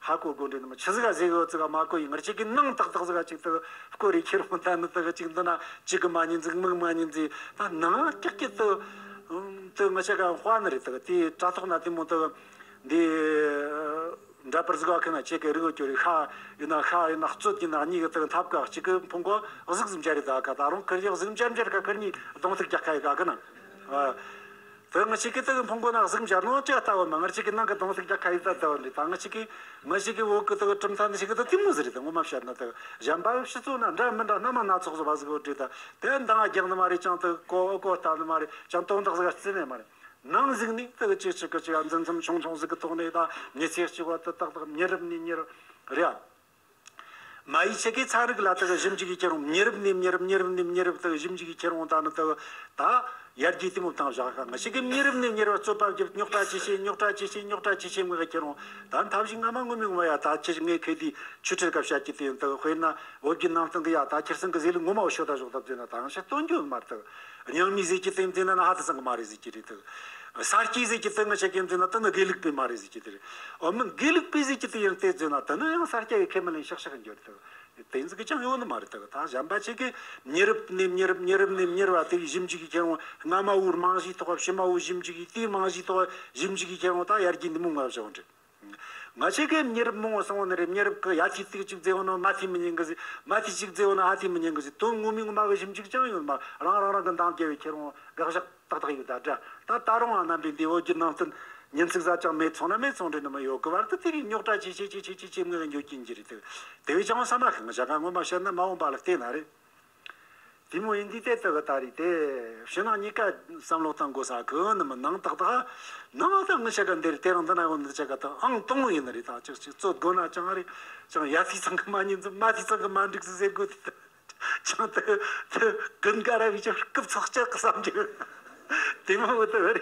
ཧ་གོ་དགོས་རེད། ནི་མ་ཆི་ཟིག་ག་ཟེར་གི་ཡོད་ཙི་ག་མ་གོ་ཡི། ང་ཅིག་གི་ནང་ཏག་ཏག་ཟིག་ག་ཅིག་དུ་སྐོར་རེ་ཁྱེར་འོང་། ད་ནི་དུ་ག་ཅིག་འདི་ན་ཅིག་གི་མ་ཉན་ཟིག་མིག་མ་ཉན་ཟིག་ད་ནང་ཀྱག་ཀྱི་དུ་དུ་ང་ཅག་ག་དཔའ་ནི་རེད། དུ་དེ་དྲ་ཐོག་ན་དེ་མོ་དུ་འདི། འདྲ་པར་ཟིག་བ་ཁེ་ན་ཁྱེད་ཀྱི་རིག་གི་ཅོ་རི་ཤ་ཡིན་ན་ཤ་ཡིན་ན་རྩོད་ཀྱི་ན་གཉིས་ཀྱི་དག་འཐབ་ཀ་གཅིག་གི་ཕུང་གོ་གཟུགས་ཟིམ་ཅ་རི་ད་ཁ་ད་རུང་ཁིར་ཡག་གཟུགས་འཇམ་འཇར་ཀ་ཁིར་གཉིས་གདོང་ཐུག་རྒྱག་ཁ་ཡི་ག་གི་ན། དེ་ང་ཅིག་གི་དག་ཕུང་གོ་ན་གཟུགས་འཇར་ནོ་ཅི་ལྟ་བུ་མ། ང་ཅིག་གི་ནང་གི་གདོང་ཐུག་རྒྱག་ཁ་ཡི་ད་ལྟ་བུ་འདི་ད་ང་ཅིག་གི་ང་ཅིག་གི་བོད་གི་དག་གྲུབ་མཐའ་འདི་ཞིག་གི་ད་དེ་མོ་ཟིག་རེད། ད་ངོ་མ་བཤད་ན་དག་གཞན་པ་སྤྱི་ཚོགས་ན་འདྲ་མི་འདྲ་སྣ་མ་སྣ་ཚོགས་ཟིག་བ་ཟིག་གོ་བྲིས་ད་དེ་འདང་རྒྱག་ནི་མ་རེད། ཅང་དག་གོ་གོ་ལྟ་ནི་མ་རེད། ཅང་དོན་དག་ཟིག་བརྩི་ནི་མ་རེད། ནང་ཟིག་ནི་དེ་གི་ཅིག་ཅིག་གི་ཅིག་འཛིན་མཚམས་ཆུང་ཆུང་ཟིག་གི་ཐོག་ནས་ད་མི་ཚེ་གཅིག་བར་དུ་ཏག་ཏག་མྱི་རབས་ནས་མྱི་རབས་རེད། མ་ཡི་ཆེ་གེ་ཚན་རིག་ལ་དེ་གི་ཞིབ་འཇུག་གི་ཁྱེར་འོང་། མྱི་རབས་ནས་མྱི་རབས་མྱི་རབས་ནས་མྱི་རབས་དེ་གི་ཞིབ་འཇུག་གི་ཁྱེར་འོང་། ད་ནི་དེ་གི་ད་ཡར་རྒྱས་དེ་མོ་བཏང་བཞག་ཁ། ང་ཞིག་གི་མྱི་རབས་ནས་མྱི་རབས་རྩོད་པ་བརྒྱབ། རྙོག་དྲ་ཆེ་ཆེ་རྙོག་དྲ་ཆེ་ཆེ་རྙོག་དྲ་ཆེ་ཆེ་མི་གི་ཁྱེར་འོང་། ད་ཐབས་ཤིག་སྔ་མ་ངོ་མ་ངོ་མ་ཡ་ད་ཁྱེད་ངས་ཁེ་དེ་ཆུ་ཁྲིར་སྐབས་བཤད་ཀྱི་དེ་ཡིན། དེ་གི་དཔེར་ན་བོད་བརྒྱུད་ནང་བསྟན་གི་ཡ་ད་ཁྱེར་སང་གི་ཟེར་ལུགས་ངོ་མ་བ་ཤོད་ད་ཞོག་ད་བཟོས་ན་ད་ང་ཞིག་སྟོན་རྒྱུ་མ་རེད། དེ་གི་རྙིང་མའི་ཟེར་གྱི་དེ་འཛིན་ན་ན་ཧ་དེ་ཚང་གི་མ་རེད་ཟེར་གྱི་རེད། དེ་གི་ས་སྐྱའི་ཟེར་གྱི་དེ་ང་ཆ་གི་འཛིན་ན་དེ་ནི་དགེ་ལུགས་པའི་མ་རེད་ཟེར་གྱི་དེ་རེད། འོ་མི་དགེ་ལུགས་པའི་ཟེར་གྱི་དེ་ཡང་དེ་བཟོས་ན་དེ་ནི་ཡང་ས་སྐྱ་ཡི་ཁས་མི་ལེན་ཤག་ཤག་འགྱུར། དེ་གི་དེ་ཟིག་གི་ཅང་ཡོད་ནི་མ་རེད། དེ་གི་ད་གཞན་པ་ཆེ་གི་མྱི་རབས་ནས་མྱི་རབས་མྱི་རབས་ནས་མྱི་རབས་བ་དེ་གི་ཞིབ་འཇུག་གི་ཁྱེར་འོང་། སྔ་མ་བོའི་རྨང་གཞིའི་ཐོག་ཕྱི་མ་བོའི་ཞིབ་འཇུག་གི་དེའི་རྨང་གཞིའི་ཐོག་ཞིབ་འཇུག་གི་ཁྱེར་འོང་། ད་ཡར་རྒྱས་འདི་མོ་ང་བཞག་འདྲི། ང་ཆེ་གེ་མྱི་རབས་མང་བོ་སོང་བ་ནི་རེད། མྱི་རབས་གི་ཡ་ཐིག་ཐིག་ཅིག་བརྫེ་བ་ནི་མ་ཐིག་མི་ཉན་གི་ཟིག་མ་ཐིག་ཅིག་བརྫེ་བ་ནི་ཧ་ཐིག་མི་ཉན་གི་ཟིག་དོན་ངོ་མའི་ངོ་མ་གི་ཞིབ་འཇུག་ཅང་ཡོད་མ། རང་རང་རང་གི་འདང་རྒྱབ་བའི་ཁྱེར་འོང་དགག་བཞག་ཏག་ཏག་ཡོད། ད་འདྲ་ད་ད་རུང་ཨ་རྣམ་པའི་འདི་བོད་བརྒྱུད་ནང་བསྟན་ཉིན་ཚིག་ཟ་ཅང་མེད་སོང་ན་མེད་སོང་འདྲ་ནི་མི་ཡོད་གི་བར་དུ་དེ་རིགས་རྙོག་དྲ་ཆེ་ཆེ་ཆེ་ཆེ་ཆེ་ཆེ་མི་གི་འགྱོད་ཀྱིན་གྱི་རེད། དེ་དེ་བས་ཀྱང་བསམ་མ་ཤེས་ང་བཞག་ག་ངོ་མ་བཤད་ན་མ་འོངས་པ་ལ་བལྟས་ན་རེད། དེ་མོ་ཡིན་དུས་དེ་ལྟ་བུ་ད་རེད་དེ། ཕྱི་ནང་གཉིས་ཀ་བསམ་བློ་བཏང་དགོས་ས་གི་ནི་མི་ནང་ཏག་ཏག་ནང་ད་ངི་ཆ་ག་འདིར་དེ་རང་འདི་ན་ཡོང་འདི་ཆ་ག་ད་ཨང་དང་པོ་ཡིན་ནི་རེད། ད་ཅིག་ཅིག་རྩོད་དགོས་ན་ཅང་རེད། ཅང་ཡ་ཐིག་ཚང་གི་མ་ཉན་ཟིག་མ་ཐིག་ཚང་གི་མ་འགྲིག་ཟིག་ཟེར་དགོས་དེ། ད་ཅང་ད་ད་ཀུན་དགའ་ར་བའི་ཅང་སྐུ་ཚོགས་བཅར་གི་བསམ་གྱི་དེ་མོ་བོ་ད་རེད།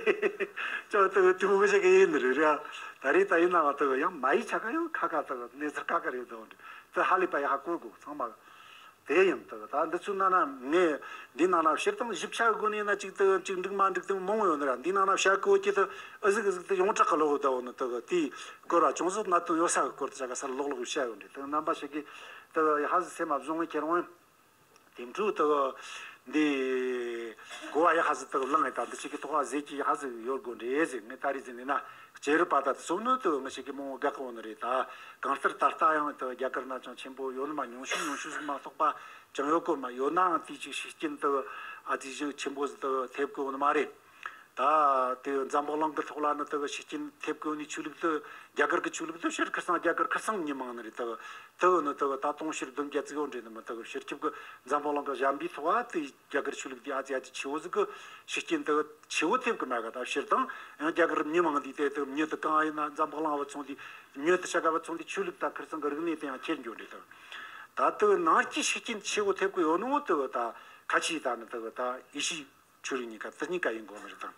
ཅང་ད་དེ་མོ་གི་ཆ་ག་ཡིན་ནི་རེད་ར། ད་རེད་ད་ཡིན་ནའང་ད་ཡང་མ་ཡི་ཆ་ག་ཡང་ཁ་ཁ་ད་གནས་ཚུལ་ཁ་ཁ་རེད། ད་ད་ཧ་ལས་པ་ཡ་ཧ་གོ་དགོས་ཚང་མ། དེ་ཡིན་དུ་ད་འདི་ཚོའི་ནང་ན་ངས་འདིའི་ནང་ན་སྤྱིར་བཏང་ཞིབ་ཆ་དགོས་ནས་ན་གཅིག་ཏུ་གཅིག་འགྲིག་མ་འགྲིག་དེ་མང་བོ་ཡོད་ནི་ར། འདིའི་ནང་ན་བཤད་གོ་གི་དུ་ཨི་ཟིག་ཨི་ཟིག་དུ་ཡོངས་གྲགས་གི་ལོག་ད་འོ་ནི་དུ་དེའི་སྐོར་བ་ཅུང་ཟད་གནད་དོན་ཡོད་ས་གི་སྐོར་དུ་ཆ་ག་སར་ལོག་ལོག་བཤད་ཡོད་འདྲི། དུ་རྣམ་པ་ཞིག་གིས་དུ་ཧ་ཟི་སེམས་མ་བཟུང་བའི་ཁྱེར་འོང་དེ་འཕྲུལ་དུ་འདི་གོ་བ་ཡ་ཧ་ཟི་དུ་བླངས་ཡོད། ད་འདི་ཅིག་གི་ཐོག་བ་ཟེར་གྱི་ཧ་ཟི་ཡོད་དགོས་འདྲི་ཟེར། ངས་ད་རེས་ཟིན་ནས་ན། སྐྱེས་རབས་པ་དག་ཚོ་ནི་དུ་ང་ཞིག་གི་མང་བོ་དགའ་གི་འོང་ནི་རེད། ད་གང་ལྟར་ད་ལྟ་ཡང་དུ་རྒྱ་གར་ན་ཅང་ཆེན་པོ་ཡོད་ནི་མ། ཉུང་ཤོས་ཉུང་ཤོས་ཟིག་མ་གཏོགས་པ་ཅང་ཡོད་གོ་མ། ཡོད་ནའང་དེ་ཅིག་ཤུགས་རྐྱེན་དུ་ཨ་ཙི་ཞིག་ཆེན་པོ་ཟིག་དུ་ཐེབས་གི་འོང་ནི་མ་རེད། ད་དེ་འཛམ་བུ་གླིང་གི་ཐོག་ལ་ནི་དུ་ཤུགས་རྐྱེན་ཐེབས་གི་འོང་ནི་ཆོས་ལུགས་དུ་རྒྱ་གར་གི་ཆོས་ལུགས་དུ་ཕྱིར་ཁར་སང་རྒྱ་གར་ཁར་སང་མི་མང་ནི་རེད། དུ་དུ་ནི་དུ་ད་དུང་ཕྱིར་བདུན་བརྒྱ་ཙིག་ཡོད་འདྲེ་ནི་མི་དུ་ཕྱིར་ཁྱབ་གི་འཛམ་བུ་གླིང་གི་གཞན་པའི་ཐོག་ཨ་དུ། རྒྱ་གར་ཆོས་ལུགས་འདི་ཨ་ཙི་ཨ་ཙི་ཆེ་བོ་ཟིག་གི་ཤུགས་རྐྱེན་དེ་ཆེ་བོ་ཐེབས་གི་མེད་ག་ད་སྤྱིར་བཏང་ཡང་རྒྱ་གར་མི་མང་འདི་དེ་དེ་མྱི་དེ་གང་ཡིན་ན་འཛམ་བུ་གླིང་བ་ཚོང་འདི་མྱི་དེ་ཆ་ག་བ་ཚོང་འདི་ཆོས་ལུགས་དང་ཁིར་ཚང་གི་རིག་གནས་དེ་ཡང་ཁྱེར་འགྱོ་འདྲེ་དང་། ད་དེ་ནང་གི་ཤུགས་རྐྱེན་ཆེ་བོ་ཐེབས་གི་ཡོད་ནོ་དེ་ད་ཁ་ཆེ་ད་ནི་དེ་ད་ཡེ་ཤུའི་ཆོས་ལུགས་གཉིས་ཀ་དེ་གཉིས་ཀ་ཡིན་དགོས་ནི་རེད་དང་།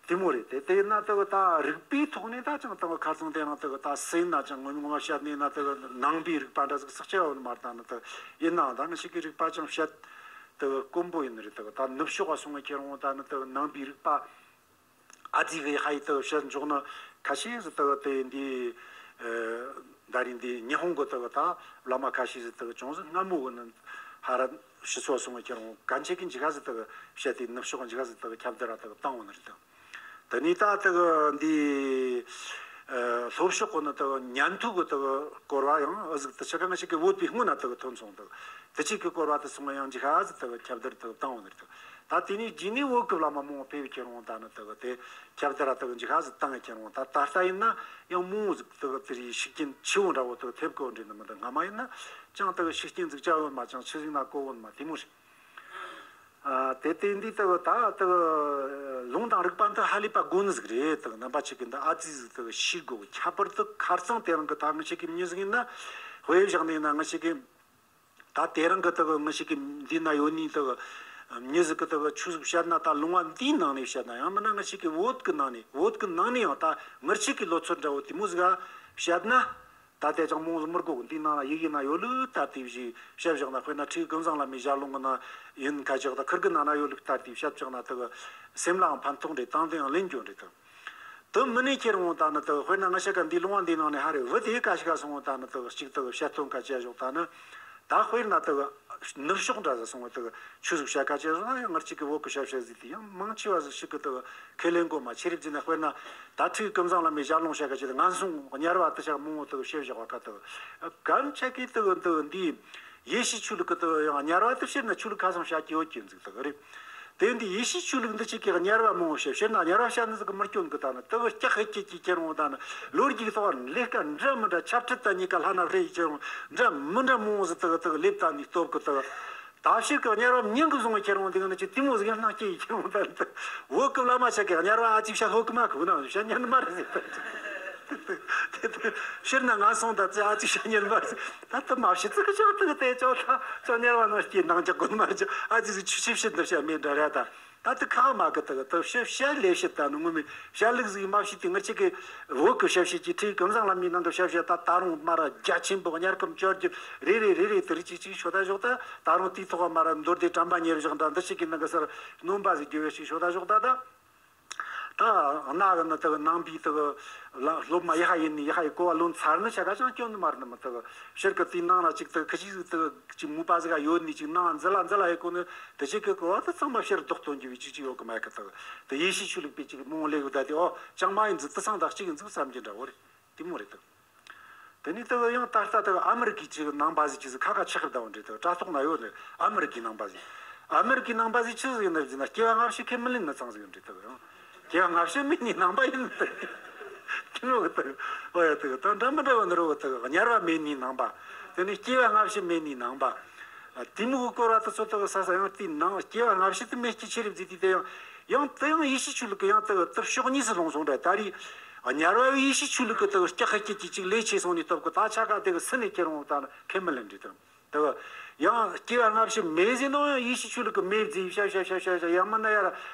དེ་མོ་རེད། དེ་དེ་ཡིན་ན་དེ་ད་རིག་པའི་ཐོག་ནས་ད་ཅང་དེ་ཁ་ཚང་དེ་རང་དེ་ད་སེམས་ན་ཅང་ངོ་མ་ངོ་མ་བཤད་ནས་ན་དེ་ནང་པའི་རིག་པ་འདྲ་ཟིག་ཟག་ཆེ་བ་ཡོད་ནི་མ་རེད། ད་ནི་དེ་ཡིན་ནའང་ད་ང་ཞིག་གི་རིག་པ་ཅང་བཤད། དེ་དཀོན་པོ་ཡིན་ནི་རེད། དེ་ད་ནུབ་ཕྱོགས་ལ་སོང་བའི་ཁྱེར་འོང་ད་ནི་དེ་ནང་པའི་རིག་པ་ཨ་ཙི་གི་ཧ་ཡི་དེ་བཤད་འཇོག་ནི་ཁ་ཤས་ཟིག་དེ་དེ་འདི་ཨ་ད་རིང་འདི་ཉི་ཧོང་གི་དེ་ད་བླ་མ་ཁ་ཤས་ཟིག་དེ་ཅུང་ཟད་སྔ་མོ་གི་ནི་ཧ་ར་ཕྱི་སོ་སོང་བའི་ཁྱེར་འོང་གན་ཆེ་གི་འཇིག་ཧ་ཟིག་དེ་བཤད་དེ་ནུབ་ཕྱོགས་འཇིག་ཧ་ཟིག་དེ་ཁྱབ་བརྡལ་ར་དེ་བཏང་བ་ནི་རེད། དེ་དེ་ནི་ད་དེ་འདི་ཨ་ལྷོ་ཕྱོགས་གི་ནི་དེ་ཉན་ཐོས་གི་དེ་སྐོར་བ་ཡང་ཨ་ཟིག་དེ་ཆ་ག་ང་ཞིག་གི་བོད་པའི་སྔོན་ན་དེ་ཐོན་སོང་། དེ་དེ་ཅིག་གི་སྐོར་བ་དེ་སོང་ཡང་འཇིག་ཧ་ཟིག་དེ་ཁྱབ་བརྡལ་དེ་བཏང་བ་ནི་རེད། ད་དེ་ནས་རྗེས་ནས་བོད་ཀྱི་བླ་མ་མང་བོ་ཕེབས་ཁྱེར་འོང་ད་ནི་དག་དེ་ཁྱབ་བརྡལ་ར་དག་འཇིག་ཧ་ཟིག་བཏང་ཡ་ཁྱེར་འོང་། ད་ད་ལྟ་ཡིན་ན་ཡང་མང་བོ་ཟིག་དག་དེ་རིགས་ཤུགས་རྐྱེན་ཆེ་བོ་འདྲ་བོ་དག་ཐེབས་གོ་འདྲེ་ནི་མི་འདུག་སྔ་མ་ཡིན་ན་ཅང་དག་ཤུགས་རྐྱེན་ཟིག་བྱ་ཡོད་མ། ཅང་ཆི་ཟིག་ན་གོ་བོ་ནི་མ་དེ་མོ་རེད། ཨ། དེ་དེ་འདི་དག་ད་དག་ལུང་དང་རིགས་པ་འདི་ཧ་ལས་པ་དགོས་ནི་ཟིག་རེད། དག་རྣམ་པ་ཆེ་གི་འདི་ཨ་ཙི་ཟིག་དག་ཤེས་དགོས། ཁྱད་པར་དུ་ཁ་རྩང་དེ་རིང་གི་ད་ང་ཆེ་གི་མྱི་ཟིག་ཡིན་ན། དཔེ་བཞག་ནས་ན་ང་ཆེ་གི་ད་དེ་རིང་གི་དག་ང་ཆེ་གི་འདི་ན་ཡོད་ནི་དག་མྱི་ཟིག་གི་དག་ཆོས་ཟིག་བཤད་ན། ད་ལུང་བ་འདིའི་ནང་ནས་བཤད་ན། ཡང་མིན་ན་ང་ཆེ་གི་བོད་གི་ནང་ནས། བོད་གི་ནང་ནས་ཡང་ད་ངར་ཆེ་གི་ལོ་ཚོད་འདྲ་བོ་དེ་མོ་ཟིག་བཤད་ན། ད་དེ་ཅང་མོ་ཟིག་མི་དགོས། འདི་ནང་ལ་ཡི་གེ་ན་ཡོད་ལུགས་ལྟར་དེ་བཞིན་བཤད་བཞག་ན། དཔེར་ན་ཁྲི་ཀུན་བཟང་བླ་མའི་ཞལ་ལུང་གི་ནང་ཡིན་ཁ་ཅིག་ད་ཁིར་གི་ནང་ན་ཡོད་ལུགས་ལྟར་དེ་བཤད་བཞག་ན། དག་སེམས་ལའང་ཕན་ཐོགས་རེད། དང་དེའང་ལེན་རྒྱུ་རེད་དག་དུ་མི་ནས་ཁྱེར་འོང་ད་ནི་དག་དཔེར་ན་ང་ཤ་ཀ་འདི་ལུང་བ་འདི་ནང་ནས་ཧ་རེ་བུ་དེ་ཀ་ཤི་ཀ་སོང་འོང་ད་ནི་དག་གཅིག་དག་བཤད་སྟོན་ཀ་བྱས་བཞག་ད་ནི། ད་དཔེར་ན་དག་ནུབ་ཕྱོགས་འདྲ་ཟིག་སོང་བ་དག་ཆོས་ཟིག་བཤད་ཀ་བྱས་བཞག་ན། ཡང་ངར་ཅིག་གི་བོད་གི་ཞབས་ཞུ་ཟིག་དེ་ཡང་མང་ཆེ་བ་ཟིག་ཞིག་གི་དག་ཁས་ལེན་གོ་མ་ཆེ་རིགས་ཟིན་ན། དཔེར་ན་ད་ཁྲི་ཀུན་བཟང་བླ་མའི་ཞལ་ལུང་བཤད་ཀ་བྱས་ཏེ་ངན་སོང་དམྱལ་བ་དུ་ཞག་མང་བོ་དག་བཤད་བཞག་པ་ཀ་དག་གན་ཆ་གི་དག་འདི་འདི། ཡེ་ཤུ་ཆོས་ལུགས་ཀྱི་དུ་ཡང་དམྱལ་བ་དུ་ཕྱིར་ན་ཆོས་ལུགས་ཁ་སང་བཤད་ཀྱི་ཡོད་ཀྱི་འཛུགས་དག་རེད། དེ་འདི་ཡེ་ཤུ་ཆོས་ལུགས་འདི་གཅིག་གིས་དམྱལ་བ་མང་བོ་བཤད། ཕྱིར་ན་དམྱལ་བ་བཤད་ནི་ཟིག་གི་མི་སྐྱོན་གི་ད་ནི་དུ་ལྕགས་ཧེ་ཀྱི་ཀྱི་ཁྱེར་འོང་ད་ནི་ལོ་རྒྱུས་ཐོག་ལས་ཀ་འདྲ་མི་འདྲ་ཆབ་ཁྲིད་ད་གཉིས་ཀ་ལྷ་ན་རེ་ཡི་ཁྱེར་འོང་འདྲ་མི་འདྲ་མང་བོ་ཟིག་དུ་དུ་ལེབ་ད་ནི་སྟོབས་གི་དུ། ད་ཕྱིར་གི་དམྱལ་བ་མྱིང་གི་བཟུང་བའི་ཁྱེར་འོང་འདི་གི་ནི་ཅི་དེ་མོ་ཟིག་ཡང་སྣང་སྐྱེ་ཡི་ཁྱེར་འོང་ད་ནི་དུ། བོད་གི་བླ་མ་ཆ་གི་དམྱལ་བ་ཨ་ཅིག་བཤད་ལྷོ་གི་མ་གི་བུ་ན་བཤད་ཉན་མ་རེད་ཟེར་ད། དེ་དེ་ཕྱིར་ན་ང་སོང་ད་ཙི་ཨ་ཅིག་བཤད་ཉན་མ་རེད། ད་ལྟ་མ་བྱེད་ཙི་གི་ཅག་ཏུ་དེ་ཅོ་ལྷ་ཅོ་དམྱལ་བ་ནང་སྐྱེས་ནང་ཅག་དགོན་མར་ཅོ་ཨ་ཙི་ཟིག་ཆུ་ཆུ་བྱེད་འདི་བྱ་མེད་འདྲ་ར་ད། ད་ལྟ་ཁ་མ་གི་ད་གི་ད་བཤད་བཤད་ལས་བཤད་ད་ནི་ངོ་མི་བཤད་ལུགས་ཟིག་མ་བཤད་དེ་ང་ཅག་གི་བོད་གི་བཤད་བཤད་ཀྱི་ཁྲི་ཀུན་བཟང་བླ་མའི་ནང་གི་བཤད་བཤད་ད་ད་རུང་མ་ར་རྒྱ་ཆེན་པོ་དམྱལ་ཁམས་བཅོ་བརྒྱད་རེ་རེ་རེ་རེ་དེ་རིགས་ཅིག་ཅིག་ཤོད་ད་ཞོག་ད། ད་རུང་དེའི་ཐོག་མ་ར་མདོ་སྡེ་དྲན་པ་ཉེར་བཞག་འདྲ་འདི་ཞིག་གི་ནང་གི་སར་སྣོན་པ་ཟིག་རྒྱུ་བའི་ཞིག་ཤོད་ད་ཞོག་ད་ད། ད་གནའ་གི་ནི་དག་ནང་པའི་དག་ལ་སློབ་མ་ཡ་ཧ་ཡིན་ནི་ཡ་ཧ་ཡི་གོ་བ་ལོན་ཚར་ནི་ཆ་ག་ཅང་སྐྱོན་ནི་མ་རེད་ནི་མི་དག་ཕྱིར་གི་དེའི་ནང་ལ་ཅིག་དག་ཁི་ཅིག་དག་ཅིག་མུ་པ་ཟིག་ག་ཡོད་ནི་ཅིག་ནང་འཛི་ལ་འཛི་ལ་ཡི་གོ་ནི་དེ་ཅིག་གི་གོ་བ་དེ་ཚང་མ་ཕྱིར་ལྡོག་སྟོན་རྒྱུ་བའི་ཅིག་ཅིག་ཡོད་གི་མ་གི་དག་དེ་ཡེ་ཤུ་ཆོས་ལུགས་པའི་ཅིག་མོ་ལེ་གི་ད་དེ་ཨོ་ཅང་མ་ཡིན་ཟིག་དེ་སང་དག་ཅིག་ཡིན་ཟིག་བསམ་གྱི་འདྲ་བོ་རེད། དེ་མོ་རེད་དག་དེ་ནས་དེ་ཡང་ད་ལྟ་དེ་ཨ་མི་རི་ཀའི་ཅིག་ནང་པ་ཟིག་ཅིག་ཟིག་ཁ་ཁ་ཆགས་གི་བསྡད་ཡོད་རེད་དག་དྲ་ཐོག་ན་ཡོད་རེད། ཨ་མི་རི་ཀའི་ནང་པ་ཟིག་ཨ་མི་རི་ཀའི་ནང་པ་ཟིག་ཆི་ཟིག་ཡིན་ན་ཟིན་ན་སྐྱེ་བ་སྔ་ཕྱི་ཁས་མི་ལེན་ནི་ཚང་ཟིག་ཡོད་རེད་དག་ཡང་སྐྱེ་བ་སྔ་ཕྱི་མེད་ནི་ནང་པ་ཡིན་ནི་དག་དེ་མོ་གི་དག་ཨོ་ཡ་དག་ད་འདྲ་མི་འདྲ་བ་ནི་རོ་དག་དམྱལ་བ་མེད་ནི་ནང་པ། དེ་ནས་སྐྱེ་བ་སྔ་ཕྱི་མེད་ནི་ནང་པ། དེ་མོ་གི་སྐོར་བ་དེ་ཚོ་དག་ས་ས་ཡང་དེའི་ནང་སྐྱེ་བ་སྔ་ཕྱི་དེ་མེད་ཀྱི་ཆི་རེད་ཟིག་དེ་དེ་ཡང་ཡང་དེ་ཡང་ཡེ་ཤུ་ཆོས་ལུགས་ཀྱི་ཡང་དག་དེ་ཕྱོགས་གཉིས་སུ་ལྷུང་སོང་རེད་ད་རེད། དམྱལ་བ་ཡེ་ཤུ་ཆོས་ལུགས་ཀྱི་དག་སྐྱག་ཁ་སྐྱིད་ཀྱི་ཅིག་ལས་ཆེ་སོང་ནས་སྟབས་ཀྱི་ད་ཆ་ག་དེ་གི་སུན་ནས་ཁྱེར་འོང་ད་ནི་ཁས་མི་ལེན་རེད་དམ། དེ་གི་ཡང་སྐྱེ་བ་སྔ་ཕྱི་མེད་ཟེར་ནོ་ཡང་ཡེ་ཤུ་ཆོས་ལུགས་ཀྱི་མེད་ཟེར་བཤད་བཤད་བཤད་བཤད་བཤད་ཡང་མིན་ན་ཡར་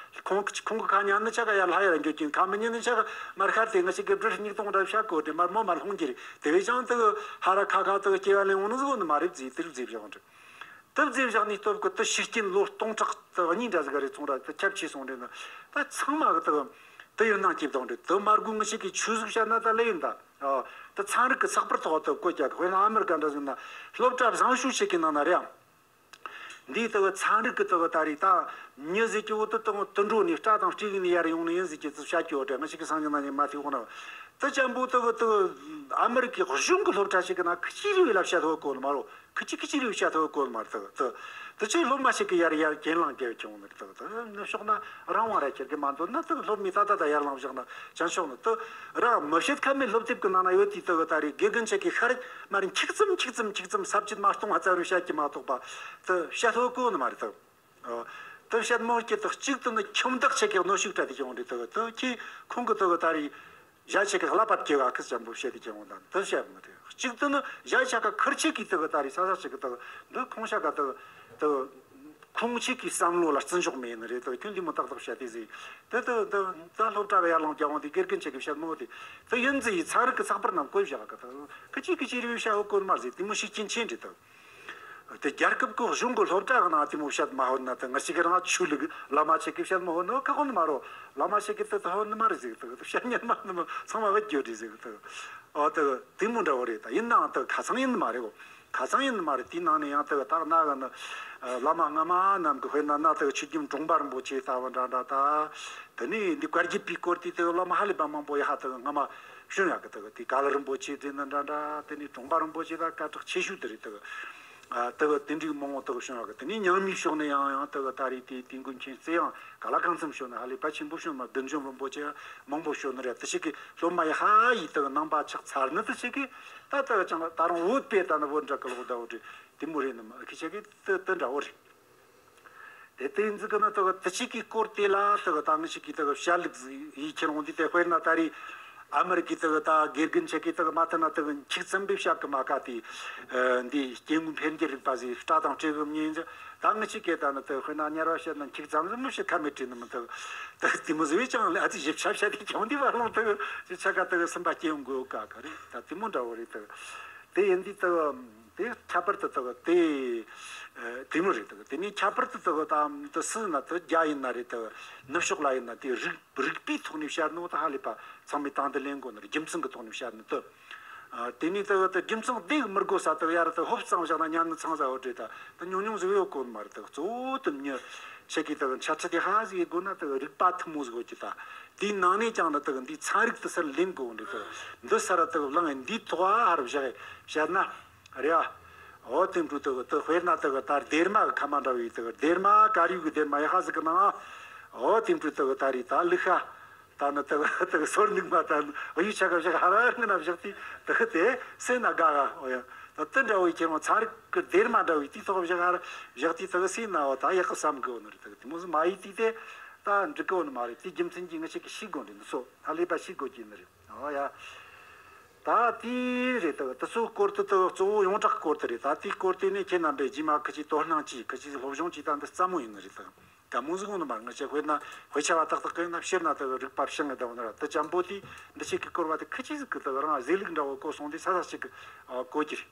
ཁོང་གི་ཁོང་གི་ཁ་ཉན་ནི་ཆ་ག་ཡར་ལྷ་ཡར་འགྱོ་གྱིན་ཁ་མི་ཉན་ནི་ཆ་ག་མར་ཤར་དེ་ང་ཞིག་གི་སྦྲུལ་སྙིགས་དོང་འདྲ་བཤད་གོ་དེ་མར་མོ་མར་ལྷུང་གྱི་རེད། དེ་བས་ཀྱང་དེ་གི་ཧ་ར་ཁ་ཁ་དེ་གི་སྐྱེ་བ་ལེན་འོང་ནི་ཟིག་ནི་མ་རེད་ཟེར་དེ་རིགས་ཟེར་བཞག་འདྲ། དེ་ཟེར་བཞག་ནས་སྟབས་ཀྱི་དེ་ཤུགས་རྐྱེན་ལོ་སྟོང་ཕྲག་དེ་གཉིས་འདྲ་ཟིག་རེད་སོང་ར་དེ་ཁྱབ་ཆེ་སོང་རེད་ན། ད་ཚང་མ་གི་དེ་དེ་ཡིན་ནང་སྐྱིད་དང་རེད། དེ་མ་དགོས་ངི་ཞིག་གི་ཆོས་ཟིག་བཤད་ན་ད་ལེ་ཡིན་ད། ཨ། དེ་ཚན་རིག་གི་ཚགས་པར་ཐོག་དེ་བཀོད་རྒྱག་དཔེར་ན་ཨ་མེ་རི་ཀ་འདྲ་ཟིག་ན་སློབ་གྲྭ་བཟང་ཤོས་ཞིག་གི་ནང་ན་རེད་ཨང་། འདིའི་དེ་ཚན་རིག་གི་དེ་ད་རེད་ད། མྱི་ཟིག་གི་འོ་དེ་དང་དུད་འགྲོ་ནས་སྐྲ་དང་སྤྲེའུ་ནས་ཡར་ཡོང་ནི་ཡིན་ཟིག་གི་ཚུལ་བཤད་ཀྱི་ཡོད་རེད། ང་ཞིག་གི་སང་ཉིན་ན་ཉིན་མ་ཐུག་ན། དེ་ཅན་པོ་དེ་དེ་ཨ་མེ་རི་ཀའི་གཞུང་གི་སློབ་གྲྭ་ཞིག་གི་ན་ཁི་ཅི་རེ་བའི་ལབ་བཤད་ཐུབ་གོ་ནི་མ་རོ། ཁི་ཅི་ཁི་ཅི་རེ་བཤད་ཐུབ་གོ་མ་རེད་དག་དེ་དེ་ཚོའི་སློབ་མ་ཞིག་གིས་ཡར་ཡར་གྱེན་ལངས་རྒྱབ་ཀྱང་ནི་དག་དེ་ནུབ་ཕྱོགས་ན་རང་དབང་ར་ཁྱེར་གི་མ་འདོད་ན་དག་སློབ་མའི་ད་ད་ད་ཡར་ལངས་བཞག་ན་ཅང་ཆོག་ནི་དེ་ར་མི་བྱེད་ཁ་མེད་སློབ་དེབ་ཀྱི་ནང་ན་ཡོད་དེ་དག་ད་རེས་དགེ་རྒན་ཆེ་གི་ཤར་མ་རེད་འཁྱུག་ཙམ་འཁྱུག་ཙམ་འཁྱུག་ཙམ་ས་བཅད་མ་སྟོང་བ་ཙམ་རེ་བཤད་ཀྱི་མ་གཏོགས་པ་དེ་བཤད་ཐུབ་གོ་ནི་མ་རེད་དག་དེ་བཤད་མོ་སྐྱེ་དག་གཅིག་ཏུ་ནི་ཁྱིམ་བདག་ཆེ་གི་གནོན་ཤུགས་སྤྲད་དེ་ཀྱང་རེད་དག་དེ་ཁྱེད་ཁོང་གི་དག་ད་རེས། ཞྭ་ཆེ་གི་ཀླད་པ་སྐྱེ་བ་ཁི་ཅན་པོ་བཤད་དེ་ཀྱང་འོང་དང་དུ་བཤད་མི་དེ་གཅིག་ཏུ་ནི་ཞྭ་ཆ་ག་ཁུར་ཆེ་གི་དུ་གི་ད་རེས་ས་ས་ཆེ་གི་དུ་འདི་ཁོང་ཤ་ག་དུ་དུ་ཁོང་ཆེ་གི་བསམ་བློ་ལ་བརྩི་འཇོག་མེད་ནི་རེད་དུ་ཁྱོད་འདི་མོ་ཏག་ཏག་བཤད་དེ་ཟིག་དུ་དུ་དུ་ད་སློབ་གྲྭ་གི་ཡར་ལངས་རྒྱ་འོང་དེ་དགེ་རྒན་ཆེ་གི་བཤད་མོ་དེ་དུ་ཡིན་ཟིག་ཡི་ཚན་རིག་གི་ཚགས་པར་རྣམས་བཀོད་བཞག་གི་དུ་ཁི་ཅི་ཁི་ཅི་རེ་བཤད་འོ་གོ་ནི་མ་ཟིག་དེ་མོ་ཤུགས་རྐྱེན་ཆེན་རེད་དུ། དེ་རྒྱལ་ཁབ་ཀྱི་གཞུང་གི་སློབ་གྲྭ་གི་ནང་དེ་མོ་བཤད་མ་ཧོན་ན་དེ་ང་ཞིག་གི་རང་ཆོས་ལུགས་བླ་མ་ཆེ་གི་བཤད་མ་ཧོན་ནོ་ཁ་ཧོན་མ་རོ། བླ་མ་ཆེ་གི་དེ་དེ་ཧོན་ནི་མ་རེད་ཟིག་དེ་བཤད་ཉན་མ་ནི་མ་ཚང་མ་བེད་སྐྱོ་རེད་ཟིག་དེ། ཨོ་དེ་དེ་མོ་འདྲ་བོ་རེད་ད། ཡིན་ནའང་དེ་ཁ་ཚང་ཡིན་ནི་མ་རེད་གོ། ཁ་ཚང་ཡིན་ནི་མ་རེད། དེའི་ནང་ནས་ཡང་དེ་དག་ན་གི་ནི་བླ་མ་སྔ་མ་རྣམས་ཀྱི་དཔེར་ན་ན་དེ་ཆོས་རྒྱལ་གྲོང་པ་རིན་པོ་ཆེ་ལྟ་བུ་འདྲ་འདྲ་ད། དེ་ནས་འདི་བཀའ་བརྒྱུད་པའི་སྐོར་དེ་དེ་བླ་མ་ཧ་ལས་པ་མང་པོ་ཡ་ཧ་དེ་སྔ་མ། བྱུང་ཡག་གི་དག་དེ་ག་ལ་རིན་པོ་ཆེ་དེ་ནི་འདྲ་འདྲ་དེ་ནི་གྲོང་པ་རིན་པོ་ཆེ་ད་སྐད་གྲགས་ཆེ་ཤོས་དེ་རེད་དག་ཨ་དག་དེ་འདྲའི་མང་བོ་དག་བྱུང་ཡག་གི། དེ་ནི་ཉང་མིའི་ཕྱོགས་ནས་ཡང་ཡང་དག་ད་རེས་དེ་དེ་མགོན་མཁྱེན་བརྩེ་ཡང་ག་ལ་གང་འཚམ་ཤོད་ན་ཧ་ལས་པ་ཆེན་པོ་ཤོད་ན་བདུད་འཇོམས་རིན་པོ་ཆེ་མང་པོ་ཤོད་ནི་རེད། དེ་ཞིག་གི་སློབ་མ་ཡི་ཧ་ཡི་དག་ནང་པ་ཆགས་ཚར་ནི་དེ་ཞིག་གི་ད་དག་ཅང་ད་རུང་བོད་པའི་ད་ནི་བོད་འདྲ་གི་ལོག་ཟླ་བོ་དེ་དེ་མོ་རེད་ནི་མ་ཁི་ཆ་གི་དེ་དེ་འདྲ་བོ་རེད། དེ་དེ་ཡིན་ཟིག་གི་ནི་དག་དེ་ཆེ་གི་སྐོར་དེ་ལ་དག་ད་ངི་ཆེ་གི་དག་བཤད་ལུགས་ཟིག་ཡིད་ཁྱེར་འོང་དུས་དེ་དཔེར་ན་ད་རེས་ཨ་མི་རི་ཀའི་དག་ད་དགེ་རྒན་ཆེ་གི་དག་མ་ཐུབ་ན་དག་འཁྱུག་ཙམ་པའི་བཤད་གི་མ་ཁ་དེ། འདི་སྐྱེ་དངོས་འཕེལ་འགྱུར་རིག་པ་ཟིག་སྐྲ་དང་སྤྲེའུ་གི་མྱིང་ཟིག་ད་ངི་ཆེ་གི་ད་ནི་དག་དཔེར་ན་དམྱལ་བ་བཤད་ན་འཁྱུག་ཙམ་ཟིག་མི་བཤད་ཁ་མེད་བྲིས་ནི་མི་དག་དག་དེ་མོ་ཟིག་བས་ཀྱང་ཨ་ཙི་ཞིབ་ཆ་བཤད་དེ་ཀྱང་འདི་བར་ལོང་དག་ཆེ་ཆ་ག་དག་སེམས་པ་སྐྱེ་ཡོང་དགོས་ག་ག་རེད། ད་དེ་མོ་འདྲ་བོ་རེད་དག་དེ་ཡིན་དུས་དག་དེ་ཁྱད་པར་དུ་དག་དེ་དེ་མོ་རེད་དག་དེ་ནས་ཁྱད་པར་དུ་དག་ད་དུ་སུ་ན་དུ་རྒྱ་ཡིན་ན་རེད་དག་ནུབ་ཕྱོགས་ལ་ཡིན་ན་དེ་རིག་རིག་པའི་ཐོག་ནས་བཤད་ནོ་ད་ཧ་ལས་པ་ཚང་མས་དང་དུ་ལེན་དགོས་ནི་རེད། རྒྱུ་མཚན་གི་ཐོག་ནས་བཤད་ནི་དུ། དེ་ནས་དུ་དུ་རྒྱུ་མཚན་དེ་མི་དགོས་ས་དུ་ཡ་ར་དུ་ཧོབ་གཙང་བཞག་ན་ཉམས་ནི་ཚང་ས་འོ་འདྲེ་ད་དུ་ཉུང་ཉུང་ཟིག་ཡོད་གོ་ནི་མ་རེད་དུ་གཙོ་བོ་དུ་མྱི་ཆེ་གི་དུ་འཆད་ཁྲིད་དེ་ཧ་ཟིག་ཡེད་དགོས་ན་དུ་རིག་པ་ཐུན་མོང་ཟིག་ཡོད་ཀྱི་ད། དེའི་ནང་ནས་ཀྱང་ནི་དག་འདིའི་ཚན་རིག་དུ་སར་ལེན་དགོས་འདྲི་དག་འདི་སར་དག་བླངས་འདིའི་ཐོག་ཨ་ཧར་བཞག་བཤད་ན་རེད་ཨ། འོ་དེ་འདྲ་དག་དག་དཔེར་ན་དག་ད་སྡེར་མ་གི་ཁ་མ་འདྲ་བའི་དག་སྡེར་མ་དཀར་ཡོལ་གི་སྡེར་མ་ཡ་ཧ་ཟིག་གི་ནང་ཨ། འོ་དེ་འདྲ་དག་ད་རེད་ད་ལུག་ཤ་ད་ནི་དག་དག་སོར་ནུག་མ་ད་ནི་འོ་ཡུ་ཆ་ག་བཞག་ཧ་ར་ར་ང་ན་བཞག་དུས་དག་དེ་སེ་ན་དགའ་ག་འོ་ཡ། ད་དེ་འདྲ་བའི་ཁྱེད་རང་ཚན་རིག་གི་སྡེར་མ་འདྲ་བའི་དེའི་ཐོག་བཞག་ཧ་ར་བཞག་དུས་དག་སེ་ན་འོ་ད་ཡག་གི་བསམ་གི་འོ་ནི་རེད་དག་དེ་མོ་ཟིག་མ་ཡིན་དུས་དེ། ད་འགྲིག་གི་འོ་ནི་མ་རེད། དེའི་རྒྱུ་མཚན་གྱིས་ང་ཅག་གིས་ཤེས་དགོས་འདྲི་འདི་ཚོ་ད་ལས་པ་ཤེས་དགོས་ཀྱི་ནི་རེད། ཨོ་ཡ། ད་དེ་རེད་དག་དེ་ཚོའི་སྐོར་དུ་དག་གཙོ་བོ་ཡོངས་གྲགས་སྐོར་དུ་རེད། ད་དེའི་སྐོར་དེ་ནས་ཁྱེད་རྣམ་པས་རྗེས་མ་ཁི་ཆོས་དོ་སྣང་གྱིས་ཁི་ཆོས་སློབ་སྦྱོང་གྱིས་ད་འདི་རྩ་མོ་ཡིན་ནི་རེད་དག་ད་མོ་ཟིག་འོ་ནི་མ་ང་ཅག་དཔེར་ན་དཔེ་ཆ་བ་ཏག་ཏག་གི་ན་ཕྱིར་ན་དག་རིག་པ་བྱང་ངེ་ད་འོ་ནི་ར་དེ་ཅམ་པོ་དེ་འདི་ཆེ་གི་སྐོར་བ་དེ་ཁི་ཆོས་ཟིག་གི་དག་རང་ཟས་ལུགས་འདྲ་བོ་གོ་སོང་དེ་ས་ས་ཞིག་གི་གོ་གི་རེད།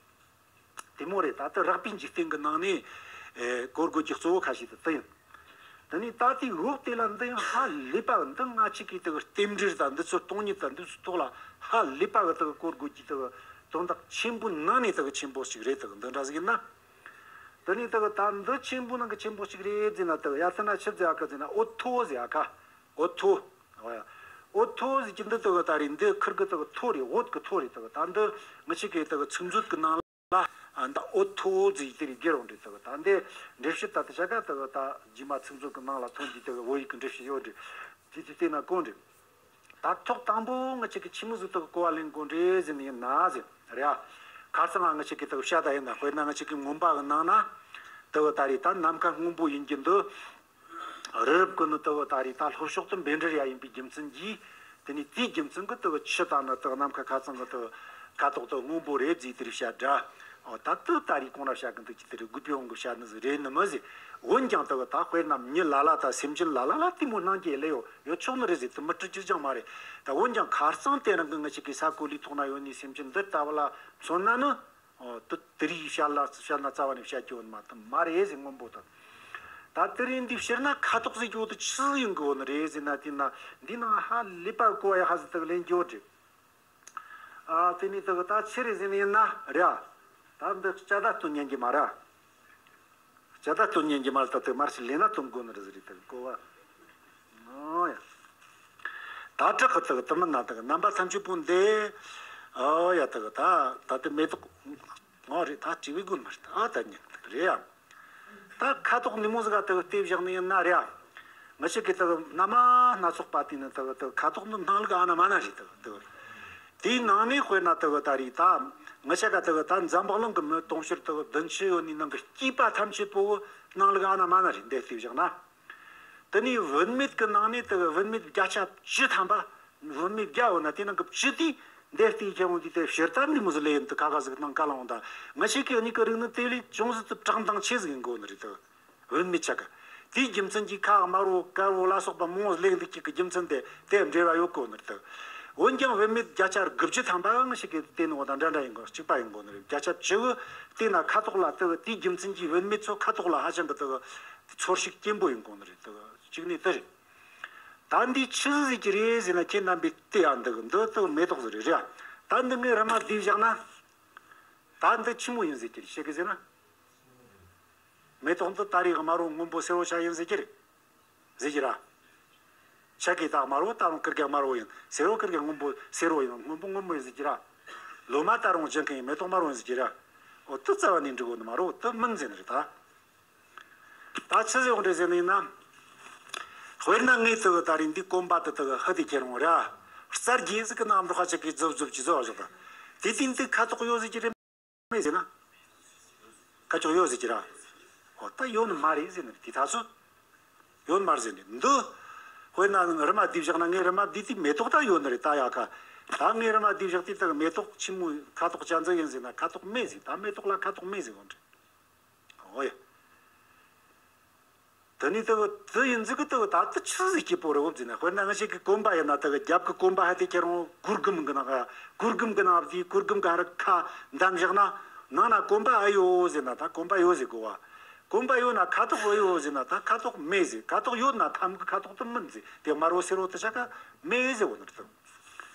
དེ་མོ་རེད། ད་ལྟ་རགས་པའི་འཇིག་རྟེན་གྱི་ནང་ནས་ཨེ་གོ་དགོས་ཀྱི་གཙོ་བོ་ཁ་ཤས་དེ་དེ་ཡིན། དེ་ནས་ད་ལྟའི་འོག་དེ་ལ་འདི་ཡང་ཧ་ལས་པ་འདི་ང་ཅག་གིས་དེ་གི་རྟེན་འབྲེལ་དང་འདི་ཚོ་སྟོང་ཉིད་དང་འདི་ཚོའི་ཐོག་ལ་ཧ་ལས་པ་གི་དེ་གི་གོ་དགོས་ཀྱི་དེ་གི་དོན་དག་ཆེན་པོའི་ནང་ནས་དེ་གི་ཆེན་པོ་ཞིག་རེད། དེ་གི་འདི་འདྲ་ཟིག་ཡིན་ན། དེ་ནས་དེ་གི་ད་འདི་ཆེན་པོའི་ནང་གི་ཆེན་པོ་ཞིག་རེད་ཟེར་ན་དེ་གི་ཡ་ཐ་ན་ཆི་ཟེར་ཨ་ཁ་ཟེར་ན་འོད་མཐོ་ཟེར་ཨ་ཁ། འོད་མཐོ། འོ་ཡ། འོད་མཐོ་ཟེར་གྱི་འདི་དེ་གི་ད་རེད། འདི་ཁིར་གི་དེ་གི་མཐོ་རེད། འོད་གི་མཐོ་རེད། དེ་གི་ད་འདི་ང་ཅག་གི་དེ་གི་ཚིག་མཛོད་གི་ནང་ལ་ཨ་ད་འོད་མཐོ་ཟེར་དེ་རིགས་རྒྱལ་རོང་འདྲི་དག་ད་འདི་འགྲེལ་བཤད་ད་དེ་བྱ་ག་དག་ད་རྗེས་མ་ཚིག་མཛོད་ཀྱི་ནང་ལ་ཐོན་གྱི་དག་བོད་ཡིག་གི་འགྲེལ་བཤད་ཡོད་འདྲི། དེ་དེ་བལྟས་ན་གོ་འདྲི། ད་ཐོག་དང་པོ་ང་ཅག་གི་ཆི་མོ་ཟིག་དག་གོ་བ་ལེན་དགོས་འདྲི་ཟེར་ནི་ཡིན་ན་ཟེར་རེད་ཨ། ཁ་སང་ང་ཅག་གི་དག་བཤད་ད་ཡིན་ན་དཔེར་ན་ང་ཅག་གི་མངོན་པ་གི་ནང་ན་དག་ད་རེད། ད་ནམ་མཁའ་སྔོན་པོ་ཡིན་གྱི་འདུག་རི་རབ་ཀྱི་ནི་དུ་བ་ད་རེས་ད་ལྷོ་ཕྱོགས་དུ་འབེན་རི་ཡ་ཡིན་པའི་རྒྱུ་མཚན་གྱིས། དེ་ནས་དེའི་རྒྱུ་མཚན་གྱིས་དུ་བ་ཆུ་དང་ནི་དུ་བ་ནམ་མཁའ་ཁ་ཚང་གི་དུ་བ་ཁ་དོག་དུ་སྔོན་པོ་རེད་ཟེར་དེར་བཤད་འདྲ། ཨོ་ད་དུ་ད་རེས་གོང་ལ་བཤད་གི་འདུག་ཅི་དེ་རེད། དགུ་པའི་དབང་གི་བཤད་ནི་ཟིག་རེད་ནི་མི་ཟེར། འོན་ཀྱང་དུ་བ་ད་དཔེར་ན་མྱི་ལ་ལ་དང་སེམས་ཅན་ལ་ལ་ལ་དེ་མོ་སྣང་རྒྱུ་ལས་ཡོད་ཡོད་ཆོག་ནི་རེད་ཟེར་དུ་མི་སྤྲོ་རྒྱུ་ཅང་མ་རེད། ད་འོན་ཀྱང་ཁ་རྩང་དེ་རང་གི་ང་ཅག་གི་ས་གོ་ལའི་ཐོག་ན་ཡོད་ནི་སེམས་ཅན་འདི་ལྟ་བུ་ལ་མཚོན་ན་ནི། ཨོ་དེ་དེ་རིགས་བཤད་ལ་བཤད་ན་རྩ་བ་ནས་བཤད་རྒྱུ་མ་དང་མ་རེད་ཟེར་སྔོན་པོ་དང་། ད་དེ་རིང་འདི་ཕྱིར་ན་ཁ་དོག་ཟེར་རྒྱུ་དེ་ཆི་ཟིག་ཡིན་དགོས་ནི་རེད་ཟེར་ན། དེ་ན་འདི་ནང་ཧ་ལས་པ་གོ་བ་ཡ་ཧ་ཟིག་དག་ལེན་རྒྱུ་རེད། ཨ་དེ་ནས་དག་ད་ཆི་རེད་ཟེར་ནི་ཡིན་ན་རེད་ཨ། ད་འདི་ལྕགས་ད་སྟོན་ཉན་གྱི་མ་རེད་ཨ། ལྕགས་ད་སྟོན་ཉན་གྱི་མ་རེད། ད་དེ་མར་ཞིག་ལེན་ན་སྟོན་དགོས་ནི་རེད་ཟེར་རེད་དག་གོ་བ། ཨོ་ཡ། ད་དྲག་གི་དག་དུ་མིན་ན་དག་རྣམ་པ་ཐམས་ཅད་པོ་འདི། ཨོ་ཡ་དག་ད་ད་དེ་མེ་ཏོག་ངོ་རེད། ད་བྲིས་པའི་དགོས་མ་རེད། ཨ་ད་ཉན་རེད་ཡ། ད་ཁ་དོག་ནི་མོ་ཟིག་ག་དག་བལྟས་བཞག་ནི་ཡིན་ན་རེད་ཡ། ང་ཅག་གི་དག་སྣ་མ་སྣ་ཚོགས་པ་དེ་ནི་དག་དག་ཁ་དོག་ནི་སྣང་ལུགས་ཨ་ན་མ་ན་རེད་དག་དག་དེའི་ནང་ནས་དཔེར་ན་དག་ད་རེད། ད་ང་ཅག་ག་དག་ད་འཛམ་བུ་གླིང་གི་མི་དུང་ཕྱུར་དག་བདུན་ཅུ་ཡོད་ནི་ནང་གི་སྐྱེས་པ་ཐམས་ཅད་པོ་སྣང་ལུགས་ཨ་ན་མ་ན་རེད། འདི་བལྟས་བཞག་ན། དེ་ནས་བུད་མེད་ཀྱི་ནང་ནས་དེ་བུད་མེད་བརྒྱ་ཆ་བཅུ་ཐམ་པ། བུད་མེད་བརྒྱ་ཡོད་ན་དེ་ནང་གི་བཅུ་དེ་འདས་ལྟས་ཁྱེར་འོང་དུས་དེ་ཕྱིར་ད་འདི་མོ་ཟིག་ལས་ཡིན་དུ་ཁ་ཁ་ཟིག་ནང་ཀ་ལ་འོང་ད། ང་ཅག་གི་གཉིས་ཀྱི་རིགས་ནི་དེ་ལས་ཅུང་ཟད་དུ་གྲངས་དང་ཆེ་ཟིག་ཡིན་དགོས་ནི་རེད་དོ། བུད་མེད་ཆ་ག་དེའི་རྒྱུ་མཚན་གྱིས་ཁ་དམར་བོ་དཀར་བོ་ལ་སོགས་པ་མང་བོ་ལས་འདུག་ཅིག་གི་རྒྱུ་མཚན་དེ་དེ་འབྲེལ་བ་ཡོད་དགོས་ནི་རེད་དོ། འོན་ཀྱང་བུད་མེད་བརྒྱ་ཆ་དགུ་བཅུ་ཐམ་པ་ང་ཅག་གི་དེ་ནི་འོ་ད་འདྲ་འདྲ་ཡིན་དགོས། གཅིག་པ་ཡིན་དགོས་ནི་རེད། བརྒྱ་ཆ་བཅུ་བོ་དེ་ན་ཁ་དོག་ལ་དེ་དེའི་རྒྱུ་མཚན་གྱིས་བུད་མེད་ཚོ་ཁ་དོག་ལ་ཧ་ཅང་གི་དེ་ཚོར་ཤུགས་སྐྱེན་པོ་ཡིན་དགོས་ནི་རེད་དོ། གཅིག་ནས་དེ་རེད། ད་འདི་ཆི་ཟིག་གི་རེད་ཟེར་ན་ཁྱེད་རྣམ་པས་བལྟས་ཡ་འདུག་འདི་དག་མེ་ཏོག་ཟིག་རེད་རེད། ད་འདི་ངས་ར་མ་བསྡུས་བཞག་ན། ད་འདི་ཆི་མོ་ཡིན་ཟེར་གྱི་རེད་ཤེས་གི་ཟེར་ན། མེ་ཏོག་འདི་ད་རེས་དམར་བོ་སྔོན་པོ་སེར་བོ་ཆ་ཡིན་ཟེར་གྱི་རེད། ཟེར་གྱི་ར། ཆ་གི་ད་དམར་བོ་ད་རུང་ཀིར་གི་དམར་བོ་ཡིན། སེར་བོ་ཀིར་གི་སྔོན་པོ་སེར་བོ་ཡིན། སྔོན་པོ་སྔོན་པོ་ཡིན་ཟེར་གྱི་ར། ལོ་མ་ད་རུང་ལྗང་ཁུ་ཡིན། མེ་ཏོག་དམར་བོ་ཡིན་ཟེར་གྱི་ར། འོ་དེ་རྩ་བ་ནས་འགྲིག་གོ་ནི་མ་རེད། དེ་མིན་ཟེར་ནི་རེད་ད། ད་ཆི་ཟེར་འོང་རེད་ཟེར་ནི་ཡིན་ན། དཔེར་ན་ངས་དུ་ད་རིང་འདི་གོམ་པ་དུ་དུ་ཧི་དེ་ཁྱེར་འོང་ར། རྩར་རྒྱས་ཟིག་གི་ནང་འབྲོག་ཁ་ཅིག་གིས་རྫུབ་རྫུབ་ཅིག་བཟོ་བཞག་པ། དེ་དུས་འདི་ཁ་དོག་ཡོད་ཟེར་གྱི་རེད་མེད་ཟེར་ན། ཁ་ཅོག་ཡོད་ཟེར་གྱི་ར། འོ་ད་ཡོད་ནི་མ་རེད་ཟེར་ནི་རེད། དེ་ད་ཚོ། ཡོད་མ་རེད་ཟེར་ནས་འདི། དཔེར་ན་རི་མ་བསྡུས་བཞག་ན། ངས་རི་མ་བསྡུས་དུས་མེ་ཏོག་ད་ཡོད་ནི་རེད། ད་ཡ་ཁ། ད་ངས་རི་མ་བསྡུས་བཞག་དུས་ད་མེ་ཏོག་ཆི་མོ་ཁ་དོག་ཅན་ཟིག་ཡིན་ཟེར་ན། ཁ་དོག་མེད་ཟེར། ད་མེ་ཏོག་ལ་ཁ་དོག་མེད་ཟེར་གོ་ནི་རེད། ཨོ་ཡ། དེ་ནས་དེ་གི་དེ་ཡིན་ཟིག་གི་དེ་གི་ད་དེ་ཆི་ཟིག་སྐྱིད་པོ་རེད་བོ་ཟེར་ན། དཔེར་ན་ང་ཞིག་གི་གོན་པ་ཡིན་ན། དེ་གི་རྒྱབ་གི་གོན་པ་ཧ་དེ་ཁྱེར་འོང་། གུར་གུམ་གི་ནང་ག་གུར་གུམ་གི་ནང་བསྡུས། གུར་གུམ་གི་ཧར་ཁ་འདམ་བཞག་ན། ནང་ན་གོན་པ་ཨེ་ཡོད་ཟེར་ན། ད་གོན་པ་ཡོད་ཟེར་དགོས་བ། གོན་པ་ཡོད་ན་ཁ་དོག་ཨེ་ཡོད་ཟེར་ན། ད་ཁ་དོག་མེད་ཟེར། ཁ་དོག་ཡོད་ན་ཐམ་གི་ཁ་དོག་དེ་མིན་ཟེར། དེ་དམར་བོ་སེར་བོ་དེ་ཆ་ག་མེད་ཟེར་བོ་ནི་རེད་དམ།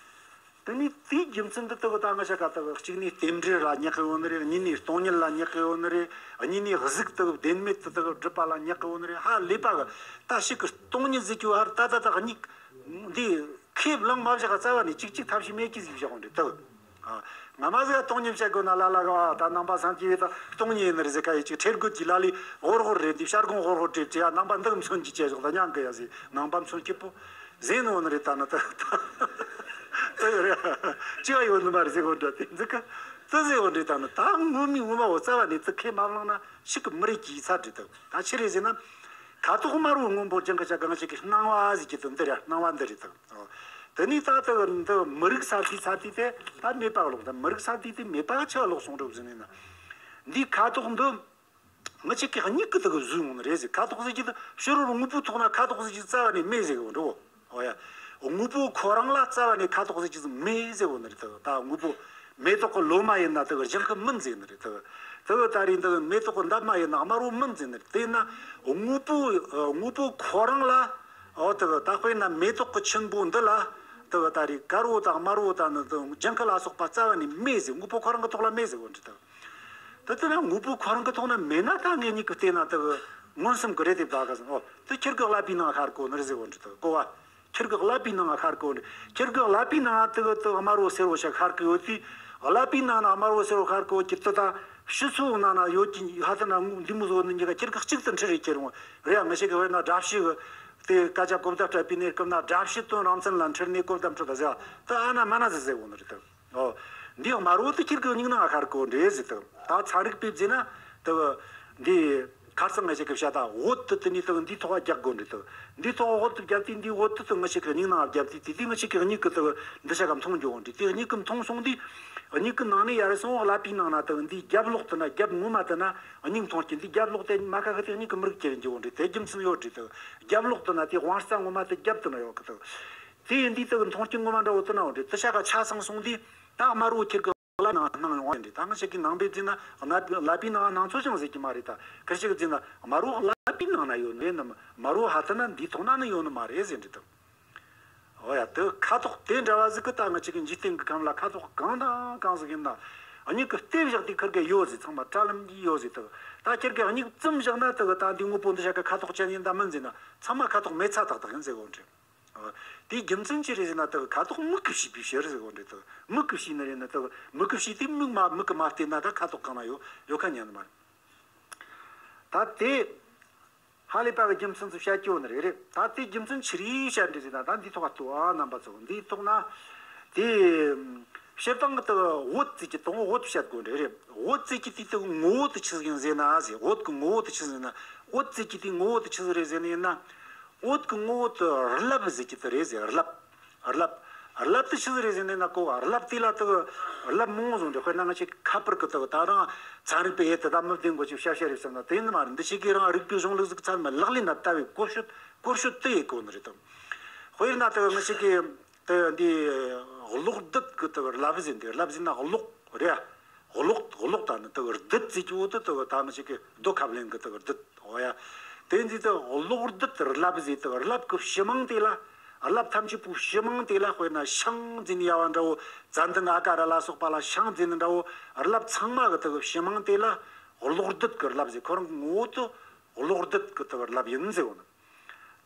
དེ་ནས་དེའི་རྒྱུ་མཚན་འདི་དག་ད་ང་ཆ་ག་དག་གཅིག་ནས་རྟེན་འབྲེལ་ལ་བསྙེག་གི་ཡོད་ནི་རེད། གཉིས་ནས་སྟོང་ཉིད་ལ་བསྙེག་གི་ཡོད་ནི་རེད། གཉིས་ནས་གཟུགས་དག་བདེན་མེད་དུ་དག་སྒྲུབ་པ་ལ་བསྙེག་གི་ཡོད་ནི་རེད། ཧ་ལས་པ་གི་ད་ཞིག་གི་སྟོང་ཉིད་ཟེར་རྒྱུ་ཧར་ད་ད་ད་གཉིས་འདི་ཁས་བླངས་མ་བཞག་རྩ་བ་ནས་གཅིག་གཅིག་ཐབས་ཤེས་མེད་ཀྱི་ཟིག་བཞག་འོང་འདྲི་དག་ཨ། ང་མ་ཟིག་སྟོང་ཉིད་བཤད་དགོས་ན་ལ་ལ་ག་བ། ད་ནང་པ་སངས་རྒྱས་པའི་ད་སྟོང་ཉིད་ཡིན་ནི་རེད་ཟེར་ཁ་ཡི་ཅིག་ཁྲེལ་དགོད་ཀྱི་ལ་ལས་ཧོར་ཧོར་རེད། འདི་ཤར་གོང་ཧོར་ཧོར་བྲེབ་ཅི་ཡ། ནང་པ་འདི་མཚོན་གྱི་བྱས་བཞག་ད་མྱང་གི་ཡ་ཟིག་ནང་པ་མཚོན་སྐྱིད་པོ། ཟེར་ནོ་ནི་རེད། ད་ནི་ད་ད་ད་ཡོད་རེད། ཅི་བ་ཡོད་ནི་མ་རེད་ཟེར་གོ་འདྲ། དེ་འཛི་ཀ་ད་ཟེར་གོ་འདྲ། ད་ནི་ད་ངོ་མའི་ངོ་མ་འོ་རྩ་བ་ནས་ཙི་ཁས་མ་བླངས་ན་ཞིག་གི་མི་རེད་ཀྱི་ཚ་འདྲི་དང་། ད་ཆི་རེད་ཟེར་ན། ཁ་དོག་དམར་བོ་སྔོན་པོ་ལྗང་ཁ་ཆ་གང་ཞིག་གི་སྣང་བ་ཟེར་གྱི་དང་འདི་རེད། སྣང་བ་འདི་རེད་དང་། དེ་ནས་ད་ལྟ་འདི་མི་རིགས་ས་དུས་ས་དུས་དེ་ད་མེད་པ་ལོག་ད་མི་རིགས་ས་དུས་དེ་མེད་པ་ཆ་ལོག་སོང་འགྲོ་ཟེར་ནས་ན། འདི་ཁ་དོག་འདི། ང་ཅག་གི་མྱིག་གིས་དག་གཟུགས་འོང་ནི་རེད་ཟེར། ཁ་དོག་ཟེར་གྱི་དེ་ཕྱི་རོལ་དངོས་པོའི་ཐོག་ན་ཁ་དོག་ཟེར་གྱི་རྩ་བ་ནས་མེད་ཟེར་གི་འགྲོ། ཨོ་ཡ། དངོས་པོ་ཁོ་རང་ལ་རྩ་བ་ནས་ཁ་དོག་ཟེར་གྱི་མེད་ཟེར་གོ་ནི་རེད་དག་ད་དངོས་པོ་མེ་ཏོག་གི་ལོ་མ་ཡིན་ན་དག་ལྗང་ཁུ་མིན་ཟེར་ནི་རེད་དག་དག་ད་རེས་འདི་མེ་ཏོག་གི་འདབ་མ་ཡིན་ན་དམར་བོ་མིན་ཟེར་ནི་རེད། དེས་ན་དངོས་པོ་དངོས་པོ་ཁོ་རང་ལ། ཨོ་དག་ད་དཔེར་ན་མེ་ཏོག་གི་ཆུན་པོ་འདི་ལ་དག་ད་རེས་དཀར་བོ་དང་དམར་བོ་དང་ནི་དག་ལྗང་ཁུ་ལ་སོགས་པ་རྩ་བ་ནས་མེད་ཟེར། དངོས་པོ་ཁོ་རང་གི་ཐོག་ལ་མེད་ཟེར་གོ་ནི་རེད་དག་ད་ལྟ་ན་དངོས་པོ་ཁོ་རང་གི་ཐོག་ན་མེད་ན་ད་ངེད་གཉིས་ཀྱི་བལྟས་ན་དེ་མངོན་སུམ་གྱི་རེད་དེ་བདག་ག་ཟེར། ཨོ་དེ་ཁྱེད་ཀྱི་ཀླད་པའི་ནང་ཤར་གོ་ནི་རེད་ཟེར་གོ་ནི་རེད་དེ་གོ་བ། ཁྱེད་ཀྱི་ཀླད་པའི་ནང་ཤར་གོ་ནི། ཁྱེད་ཀྱི་ཀླད་པའི་ནང་དེ་གི་དེ་དམར་བོ་སེར་བོ་ཞིག་ཤར་གི་ཡོད་དུས། ཀླད་པའི་ནང་ན་དམར་བོ་སེར་བོ་ཤར་གོ་གི་དེ་ད་ཕྱི་ཚུལ་ནང་ན་ཡོད་ཀྱི་ཧ་ད་ན་འདི་མོ་བཟོ་ནི་གཉིས་ཀ་ཁྱེད་ཀྱི་གཅིག་ཏུ་འཁྲིལ་རེད། ཁྱེད་རང་རེད་ཡ། ང་ཞིག་གི་བར་ན་དགྲ་བཤེས་གི་དེ་སྐད་ཆ་གོ་བརྡ་སྤྲད་པའི་གནས་སྐབས་ན་དགྲ་བཤེས་དོན་རང་མཚན་ལ་འཁྲིལ་ནས་གོ་བརྡ་འཕྲོད་ད་ཟེར་ད་ཨ་ན་མ་ན་ཟེར་ཟེར་གོ་ནི་རེད་དེ། ཨོ། འདི་དམར་བོ་དེ་ཁྱེད་ཀྱི་མྱིག་ནང་ཤར་གོ་འདྲེ་ཟེར་དང་། ད་ཚན་རིག་པས་བརྩིས་ན་དེ་འདི་ཁ་སང་ང་ཞིག་གི་བཤད་ད་འོད་དེ་དེ་ནི་དེ་འདིའི་ཐོག་རྒྱག་དགོ་འདྲེ་དེ། འདིའི་ཐོག་འོད་དེ་བརྒྱབ་དུས་འདིའི་འོད་དེ་དེ་ང་ཞིག་གི་མྱིག་ནང་བརྒྱབ་དུས་དེ་དེ་ང་ཞིག་གི་མྱིག་གི་དེ་འདི་ཆ་ག་མཐོང་རྒྱུ་འོང་འདྲེ། དེ་མྱིག་གི་མཐོང་སོང་དུས་མྱིག་གི་ནང་ནས་ཡར་སོང་ཀླད་པའི་ནང་ན་དེ་འདིའི་རྒྱབ་ལོགས་དེ་ན་རྒྱབ་ངོ་མ་དེ་ན་མྱིག་མཐོང་རྒྱུ་འདི་རྒྱབ་ལོགས་དེ་མ་ཁ་ཁ་དེ་མྱིག་གི་མི་རིག་ཁྱེར་འགྱུར་འོང་འདྲེ། དེ་རྒྱུ་མཚན་ཡོད་འདྲེ་དེ། རྒྱབ་ལོགས་དེ་ན་དེ་དབང་རྩ་ངོ་མ་དེ་རྒྱབ་དེ་ན་ཡོད་གི་དེ། དེ་ཡིན་དུས་དེ་གི་མཐོང་རྐྱེན་ངོ་མ་འདྲ་བོ་དེ་ན་འོ་འདྲེ། དེ་ཤ་ཁ་ཆ་ཚང་སོང་དུས་ད་དམར་བོ་ཁྱེར་གི་ཀླད་ནང་སྣང་ཡོང་བ་ཡིན་འདྲེ། ད་ང་ཞིག་གི་ནང་པའི་རྫིན་ན་ཀླད་པའི་ནང་སྣང་ཚོ་ཅང་ཟེར་གྱི་མ་རེད། ད་ཁིར་ཞིག་གི་རྫིན་ན་དམར་བོ་ཀླད་པའི་ནང་ན་ཡོད་ནི་རེད་ནམ། དམར་བོ་ཧ་ད་ན་འདིའི་ཐོག་ན་ནི་ཡོད་ནི་མ་རེད་ཟེར་འདྲེ་དང་། འོ་ཡ། དེ་ཁ་དོག་དེ་འདྲ་བ་ཟིག་གི་ད་ང་ཞིག་གི་འཇིག་རྟེན་གི་ཁམས་ལ་ཁ་དོག་གང་དང་གང་ཟིག་ཡིན་ན་མྱིག་གི་ལྟེ་བཞག་དུས་ཁིར་གི་ཡོད་ཟེར། ཚང་མ་དྲ་ལམ་གྱི་ཡོད་ཟེར། དེ་ད་ཁིར་གི་མྱིག་བཙུམ་བཞག་ན་དེ་གི་ད་འདི་དངོས་པོ་འདི་ཤ་ཁ་ཁ་དོག་ཅན་ཡིན་ད་མིན་ཟེར་ན་ཚང་མ་ཁ་དོག་མེད་ཚ་ཏག་ཏག་ཡིན་ཟེར་གོ་འདྲེ། དེའི་རྒྱུ་མཚན་ཅི་རེད་ཟེར་ན། དེ་ཁ་དོག་མིག་གིས་ཕྱིས་པའི་ཕྱིར་ཟེར་གོ་འདྲེ། དེ་མིག་གིས་ཕྱིས་ནི་རེད་ན། དེ་མིག་གིས་ཕྱིས་ཏེ་མིག་མ་མིག་གིས་མ་བལྟས་ན་ད་ཁ་དོག་གང་ན་ཡོད་ཡོད་ཁ་ཉན་ནི་མ་རེད། ད་དེ་ཧ་ལས་པ་གི་རྒྱུ་མཚན་ཚོ་བཤད་རྒྱུ་ནི་རེད་རེད། ད་དེའི་རྒྱུ་མཚན་ཆི་རེད་བཤད་འདྲེ་ཟེར་ན། ད་འདིའི་ཐོག་ལྟོས་ཨ་རྣམ་པ་ཚོ། འདིའི་ཐོག་ན་དེ་སྤྱིར་བཏང་གི་དེ་འོད་ཟེར་གྱི་དང་འོད་བཤད་དགོ་འདྲེ་རེད། འོད་ཟེར་གྱི་དེ་དེ་ངོ་བོ་དེ་ཆི་ཟིག་ཡིན་ཟེར་ན་ཟེར། འོད་ཀྱི་ངོ་བོ་དེ་ཆི་ཟིག་ཡིན་ན། འོད་ཟེར་གྱི་དེ་ངོ་བོ་དེ་ཆི་ཟིག་རེད་ཟེར་ནི་ཡིན་ན། འོད་ཀྱི་ངོ་བོ་དེ་རླབས་ཟེར་གྱི་དེ་རེད་ཟེར། རླབས། རླབས། རླབས་དེ་ཆི་ཟིག་རེད་ཟེར་ནས་ན་གོ། རླབས་དེ་ལ་དེ་རླབས་མང་བོ་བཟུང་འདྲེ། དཔེར་ན་ང་ཅིག་ཁ་པར་གི་དེ་ད་རང་ཚན་རིག་པས་ཡེ་དེ་ད་མི་བདེན་གོ་ཅིག་བཤད་བཤད་རེད་བསམ་ན་དེ་ཡིན་ནི་མ་རེད། འདི་ཞིག་གིས་རང་རིག་པའི་གཞུང་ལུགས་ཟིག་ཚར་མ་ལག་ལེན་ན་བསྟར་བའི་གོ་ཤོད་གོ་ཤོད་དེ་ཡེ་གོ་ནི་རེད་དམ། དཔེར་ན་དེ་ང་ཅིག་གིས་དེ་འདི་གློག་རྡུལ་གི་དེ་རླབས་ཟེར། འདི་རླབས་ཟེར་ན་གློག་རེད། གློག་གློག་དང་ནི་དེ་རྡུལ་ཟེར་གྱི་འོ་དེ་དེ་ད་ང་ཅིག་གི་རྡོ་ཁ་ལེན་གི་དེ་རྡུལ། འོ་ཡ། དེ་འདི་དེ་གློག་རྡུལ་རླབས་ཟེར། དེ་རླབས་ཀྱི་ཕྱི་མིང་དེ་ལ། རླབས་ཐམས་ཅད་པོའི་ཕྱི་མིང་དེ་ལ་དཔེར་ན་ཤངས་ཟེར་ནི་ཡ་བ་འདྲ་བོ། ཙན་དན་ཨ་ཀ་ར་ལ་སོགས་པ་ལ་ཤངས་ཟེར་ནི་འདྲ་བོ། རླབས་ཚང་མ་གི་དེ་གི་ཕྱི་མིང་དེ་ལ་གློག་རྡུལ་གྱི་རླབས་ཟེར། ཁོ་རང་གི་ངོ་བོ་དེ་གློག་རྡུལ་གྱི་དེ་གི་རླབས་ཡིན་ཟེར་བ་ནི།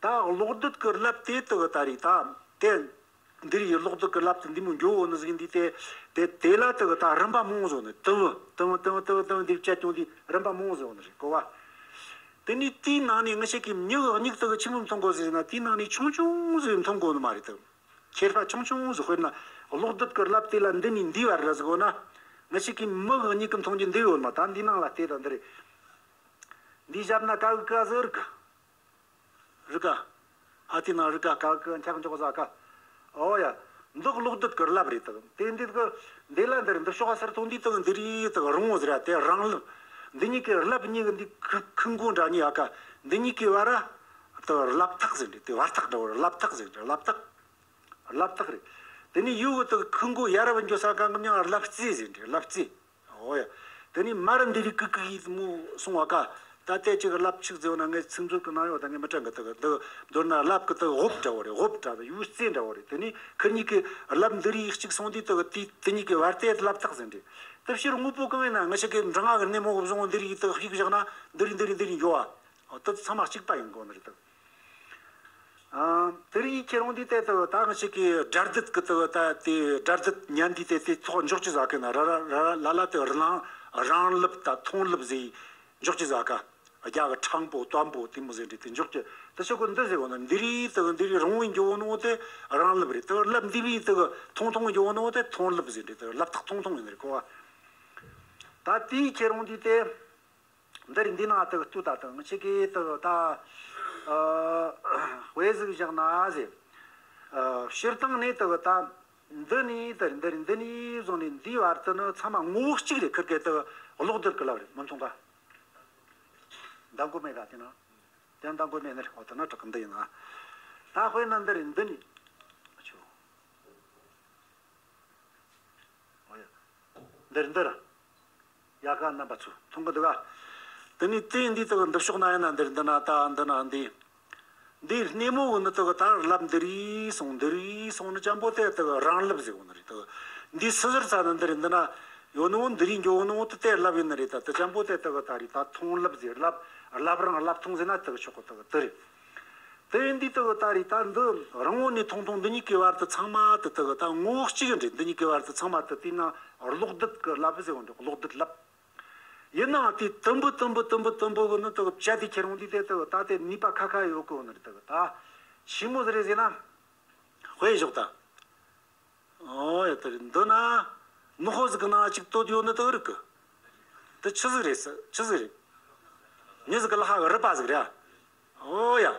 ད་གློག་རྡུལ་གྱི་རླབས་དེ་དེ་གི་ད་རེད་ད། དེ་འདིར་ཡི་གློག་རྡུལ་གྱི་རླབས་དེ་འདི་མོ་འགྱོ་འོ་ནི་ཟིག་འདི་དེ་དེ་དེ་ལ་དེ་གི་ད་རིམ་པ་མང་བོ་བཟོ་ནི། དེ་བོ་དེ་བོ་དེ་བོ་དེ་བོ་འདི་བཅད་ཀྱང་འདི་རིམ་པ་མང་བོ་བཟོ་ནི་རེད་གོ་བ། དེ་ནས་དེའི་ནང་ནས་ང་ཞིག་གིས་མྱི་གི་མྱིག་དེ་གི་ཆི་མོ་མཐོང་གོ་ཟེར་ན། དེའི་ནང་ནས་ཆུང་ཆུང་ཟིག་མཐོང་གོ་ནི་མ་རེད་དམ། ཁྱེར་ཕ་ཆུང་ཆུང་ཟིག་དཔེར་ན་གློག་རྡུལ་གྱི་རླབས་དེ་ལ་འདི་ནས་འདི་བར་ར་ཟིག་འོ་ན། ང་ཞིག་གིས་མི་གི་མྱིག་གིས་མཐོང་རྒྱུ་འདི་ཡོད་མ། ད་འདི་ནང་ལ་བལྟས་ད་འདི་རེད། འདི་བཞག་ན་ཀ་གི་ཀ་ཟིག་རིག་གི། རི་ཀ་ཧ་ཏི་ན་རི་ཀ་ཀ་ཀི་འཁྱག་འཇོག་ཟ་ཀ་ཨོ་ཡ། འདི་གློག་རྡུལ་གི་རླབས་རེད་དག་དེ་འདི་གི་འདི་ལ་འདིར་འདི་ཤོག་ས་ར་ཐོང་འདི་དག་འདི་རི་དག་རང་བོ་ཟེར་ཡ་དེ་རང་རླབས། འདི་གཉིས་ཀྱི་རླབས་གཉིས་ཀྱི་འདི་ཁུ་ཁུ་མགོ་འདྲ་གཉིས་ཡ་ཀ་འདི་གཉིས་ཀྱི་བར་ར་དག་རླབས་ཐག་ཟེར་འདི་དེ་བར་ཐག་འདྲ་བོ་རླབས་ཐག་ཟེར་འདི་རླབས་ཐག་རླབས་ཐག་རེད། དེ་ནས་ཡུལ་གི་དག་ཁུ་མགོ་ཡ་རབས་འགྱོ་ས་གང་གི་མྱང་རླབས་རྩེ་ཟེར་འདི་རླབས་རྩེ། ཨོ་ཡ། དེ་ནས་མར་འདི་རིགས་ཀི་ཀི་ཡིས་མོ་སོང་བ་ཀ་ད་ལྟའི་ཅིག་རླབས་ཆིག་ཟེར་བ་ན་ངས་ཚིག་མཛོད་ཀྱི་ནང་ཡོད་ད་ངས་མི་དྲན་གི་དག་འདི་མདོར་ན་རླབས་ཀྱི་དག་འོབ་འདྲ་བོ་རེད། འོབ་འདྲ་དག་ཡུལ་རྩེ་འདྲ་བོ་རེད། དེ་ནས་ཁི་གཉིས་ཀྱི་རླབས་འདི་རིགས་གཅིག་སོང་དུས་དག་དེ་དེ་གཉིས་ཀྱི་བར་དེ་རླབས་ཐག་ཟེར་འདི་དེ་ཕྱིར་དངོས་པོ་གང་ཡིན་ན་ང་ཞིག་གི་འབྲིང་ང་གི་སྣེ་མོ་བཟུང་འདི་རིགས་དག་ཤིག་བཞག་ན་འདི་རིགས་འདི་རིགས་འདི་རིགས་འགྱོ་བ་དེ་ཚང་མ་གཅིག་པ་ཡིན་དགོས་ནི་རེད་དག་ཨ། དེ་རིང་ཁྱེད་རང་འདི་ལྟ་དུ་ད་ང་ཞིག་གི་སྒྲ་སྡུད་ཀྱི་དུ་ད་དེ་སྒྲ་སྡུད་ཉན་འདི་ལྟ་དེ་ཐོག་འཇོག་ཅི་ཟ་གི་ན་ར་ར་ར་ལ་ལ་དུ་རང་རང་ལུབ་ད་མཐོང་ལུབ་ཟེ་འཇོག་ཅི་ཟ་ག་རྒྱ་གི་ཕྲང་པོ་དམ་པོ་དེ་མོ་ཟེ་འདྲི་དེ་འཇོག་ཅི་དུ་ཤོག་གི་འདི་ཟེ་བོ་ན་འདི་རི་དུ་འདི་རི་རང་བོ་འགྱོ་བོ་ནོ་དེ་རང་ལུབ་རེད། དུ་ལབ་འདི་བི་དུ་མཐོང་མཐོང་འགྱོ་བོ་ནོ་དེ་མཐོང་ལུབ་ཟེ་འདྲི་དུ་ལབ་ཐག་མཐོང་མཐོང་ཡིན་རེད་གོ་བ། ད་དེའི་ཁྱེད་རང་འདི་ལྟ། འདིར་འདི་ན་དག་ལྟོས་ད་དག་ང་ཆེ་གེ་དག་ད་དཔེ་ཟིག་བཞག་ན་ཟེར། སྤྱིར་བཏང་ནས་དག་ད་འདི་ནས་དེར་འདིར་འདི་ནས་བཟུང་ནས་འདིའི་བར་དུ་ནི་ཚང་མ་ངོ་བོ་གཅིག་རེད། ཁིར་གེ་དག་གློག་རྡུལ་གི་ལབ་རེད་མི་མཐོང་ག་འདང་གོ་མེད་ག་དེ་ན་དེ་འདང་གོ་མེད་ནི་རེད། འོ་དེ་ན་དྲག་གི་འདི་ཡིན་ན་ད་དཔེར་ན་འདིར་འདི་ནས་ཆོ། འོ་ཡ། འདིར་འདིར། ཡ་ག་རྣམ་པ་ཚོ་མཐོང་གི་འདུག་ག་དེ་ནས་དེ་འདི་དག་འདི་ཕྱོགས་ན་ཡིན་ན་འདིར་འདི་ན་ད་འདི་ན་འདི། འདིའི་སྣེ་མོ་བོ་ནི་དག་ད་ལབ་འདི་རིགས་སོང་འདི་རིགས་སོང་ནི་ཅམ་པོ་དེ་དག་རང་ལབ་ཟེར་བོ་ནི་རེད་དག་འདི་སི་ཟུར་ཚ་ནི་འདིར་འདི་ན་ཡོད་ནི་བོ་འདི་རིགས་འགྱོ་བོ་ནི་བོ་དེ་དེ་ལབ་ཡིན་ནི་རེད། ད་དེ་ཅམ་པོ་དེ་དག་ད་རིགས་ད་མཐོང་ལབ་ཟེར་ལབ་ལབ་རང་ལབ་མཐོང་ཟེར་ན་དག་ཆོག་གི་དག་འདི་རེད། དེ་ཡིན་དུས་དག་ད་རེས་ད་འདི་རང་ངོ་ནས་མཐོང་མཐོང་འདི་གཉིས་ཀའི་བར་དུ་ཚང་མ་དུ་དག་ད་ངོ་བོ་གཅིག་རེད། འདི་གཉིས་ཀའི་བར་དུ་ཚང་མ་དུ་དེས་ན་གློག་རྡུལ་གྱི་རླབས་ཟེར་བ་འདི་གློག་རྡུལ་རླབས། ཡིན་ནའང་དེ་དུམ་བུ་དུམ་བུ་དུམ་བུ་དུམ་བུ་གི་ནི་དག་བཅད་དེ་ཁྱེར་འོང་དུས་དེ་དག་ད་དེ་ནུས་པ་ཁ་ཁ་ཡོད་གི་ནི་རེད། དག་ད་ཆི་མོ་ཟིག་རེད་ཟེར་ན་དཔེ་བཞག་ད། ཨོ་ཡ་དེ་རེད། འདི་ན་ནུ་ཧོ་ཟིག་གི་ནང་གཅིག་བཏོད་ཡོད་ནི་དེ་རིག་གི་དེ་ཆི་ཟིག་རེད་ཟེར་ཆི་ཟིག་རེད། མྱི་ཟིག་གི་ལ་ཧ་གི་རུས་པ་ཟིག་རེད། ཨོ་ཡ།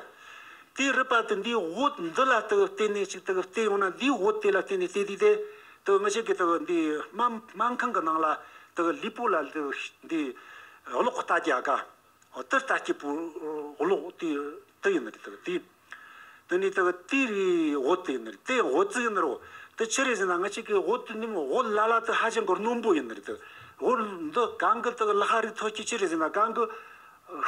དེའི་རུས་པ་དེ་འདིའི་འོད་འདི་ལ་དེ་གི་བལྟས་ནས་ཅིག་དེ་གི་བལྟས་ཡོང་ན་འདིའི་འོད་དེ་ལ་བལྟས་ནས་བལྟས་དུས་དེ་དེ་གི་ང་ཅག་གི་དེ་གི་འདི་སྨན་སྨན་ཁང་གི་ནང་ལ་དེ་གི་ལུས་པོ་ལ་དེ་གི་འདི་གློག་གི་ལྟ་རྒྱ་ག་འོ་དེ་ལྟ་སྐྱིད་པོ་གློག་དེ་དེ་ཡིན་ནི་རེད། དེ་དེ་དེ་ནས་དེ་དེ་རེད། འོ་དེ་ཡིན་ནི་རེད། དེ་འོ་ཙི་ཡིན་ནི་རོ། དེ་ཆི་རེད་ཟེར་ན་ང་ཅག་གི་འོ་དེ་ནི་འོ་ལ་ལ་དེ་ཧ་ཅང་གི་རྣོན་པོ་ཡིན་ནི་རེད། དེ་འོ་འདི་གང་གི་དེ་ལ་ཧ་རིག་ཐོ་སྐྱེ་ཆི་རེད་ཟེར་ན་གང་གི་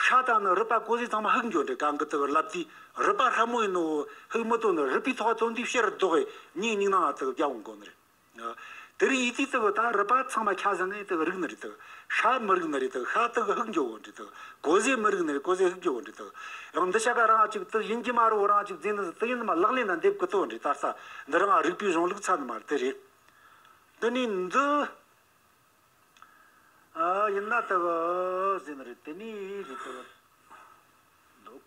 ཤ་དང་ནི་རུས་པ་གོ་ཟི་ཚང་མ་ཧུག་འགྱོ་འདྲེ། གང་གི་དེ་ལབ་དེ་རུས་པ་ཧྲ་མོ་ཡིན་ནོ་ཧུག་མི་ཐོན་ནི་རུས་པའི་ཐོག་ཐོན་དེ་ཕྱིར་ལྡོག་གི་ཉིན་ཉིན་ནང་དེ་རྒྱ་འོང་གོ་ནི་རེད། དེ་རིང་ཡིད་དུས་དག་ད་རུས་པ་ཚང་མ་ཁ་ཟང་ངེ་དག་རིག་ནི་རེད་དག་ཤ་མི་རིག་ནི་རེད་དག་ཤ་དག་ཧུག་འགྱོ་བོ་འདྲི་དག་གོ་ཟས་མི་རིག་ནི་རེད། གོ་ཟས་ཧུག་འགྱོ་བོ་འདྲི་དག་ཡང་འདི་ཤ་ཀ་རང་ཅིག་དེ་ཡིན་གྱི་མ་རུ་རང་ཅིག་འཛིན་ནི་དེ་ཡིན་མ་ལག་ལེན་ན་འདེབས་གི་དོ་འདྲི། ད་ས་འདི་རང་རིག་པའི་གཞུང་ལུགས་ཚ་ནི་མ་རེད། དེ་རེད། དེ་ནི་འདི་ཨ་ཡིན་ན་དག་ཟེར་ནི་རེད། དེ་ནི་རེད་དག་འདུག་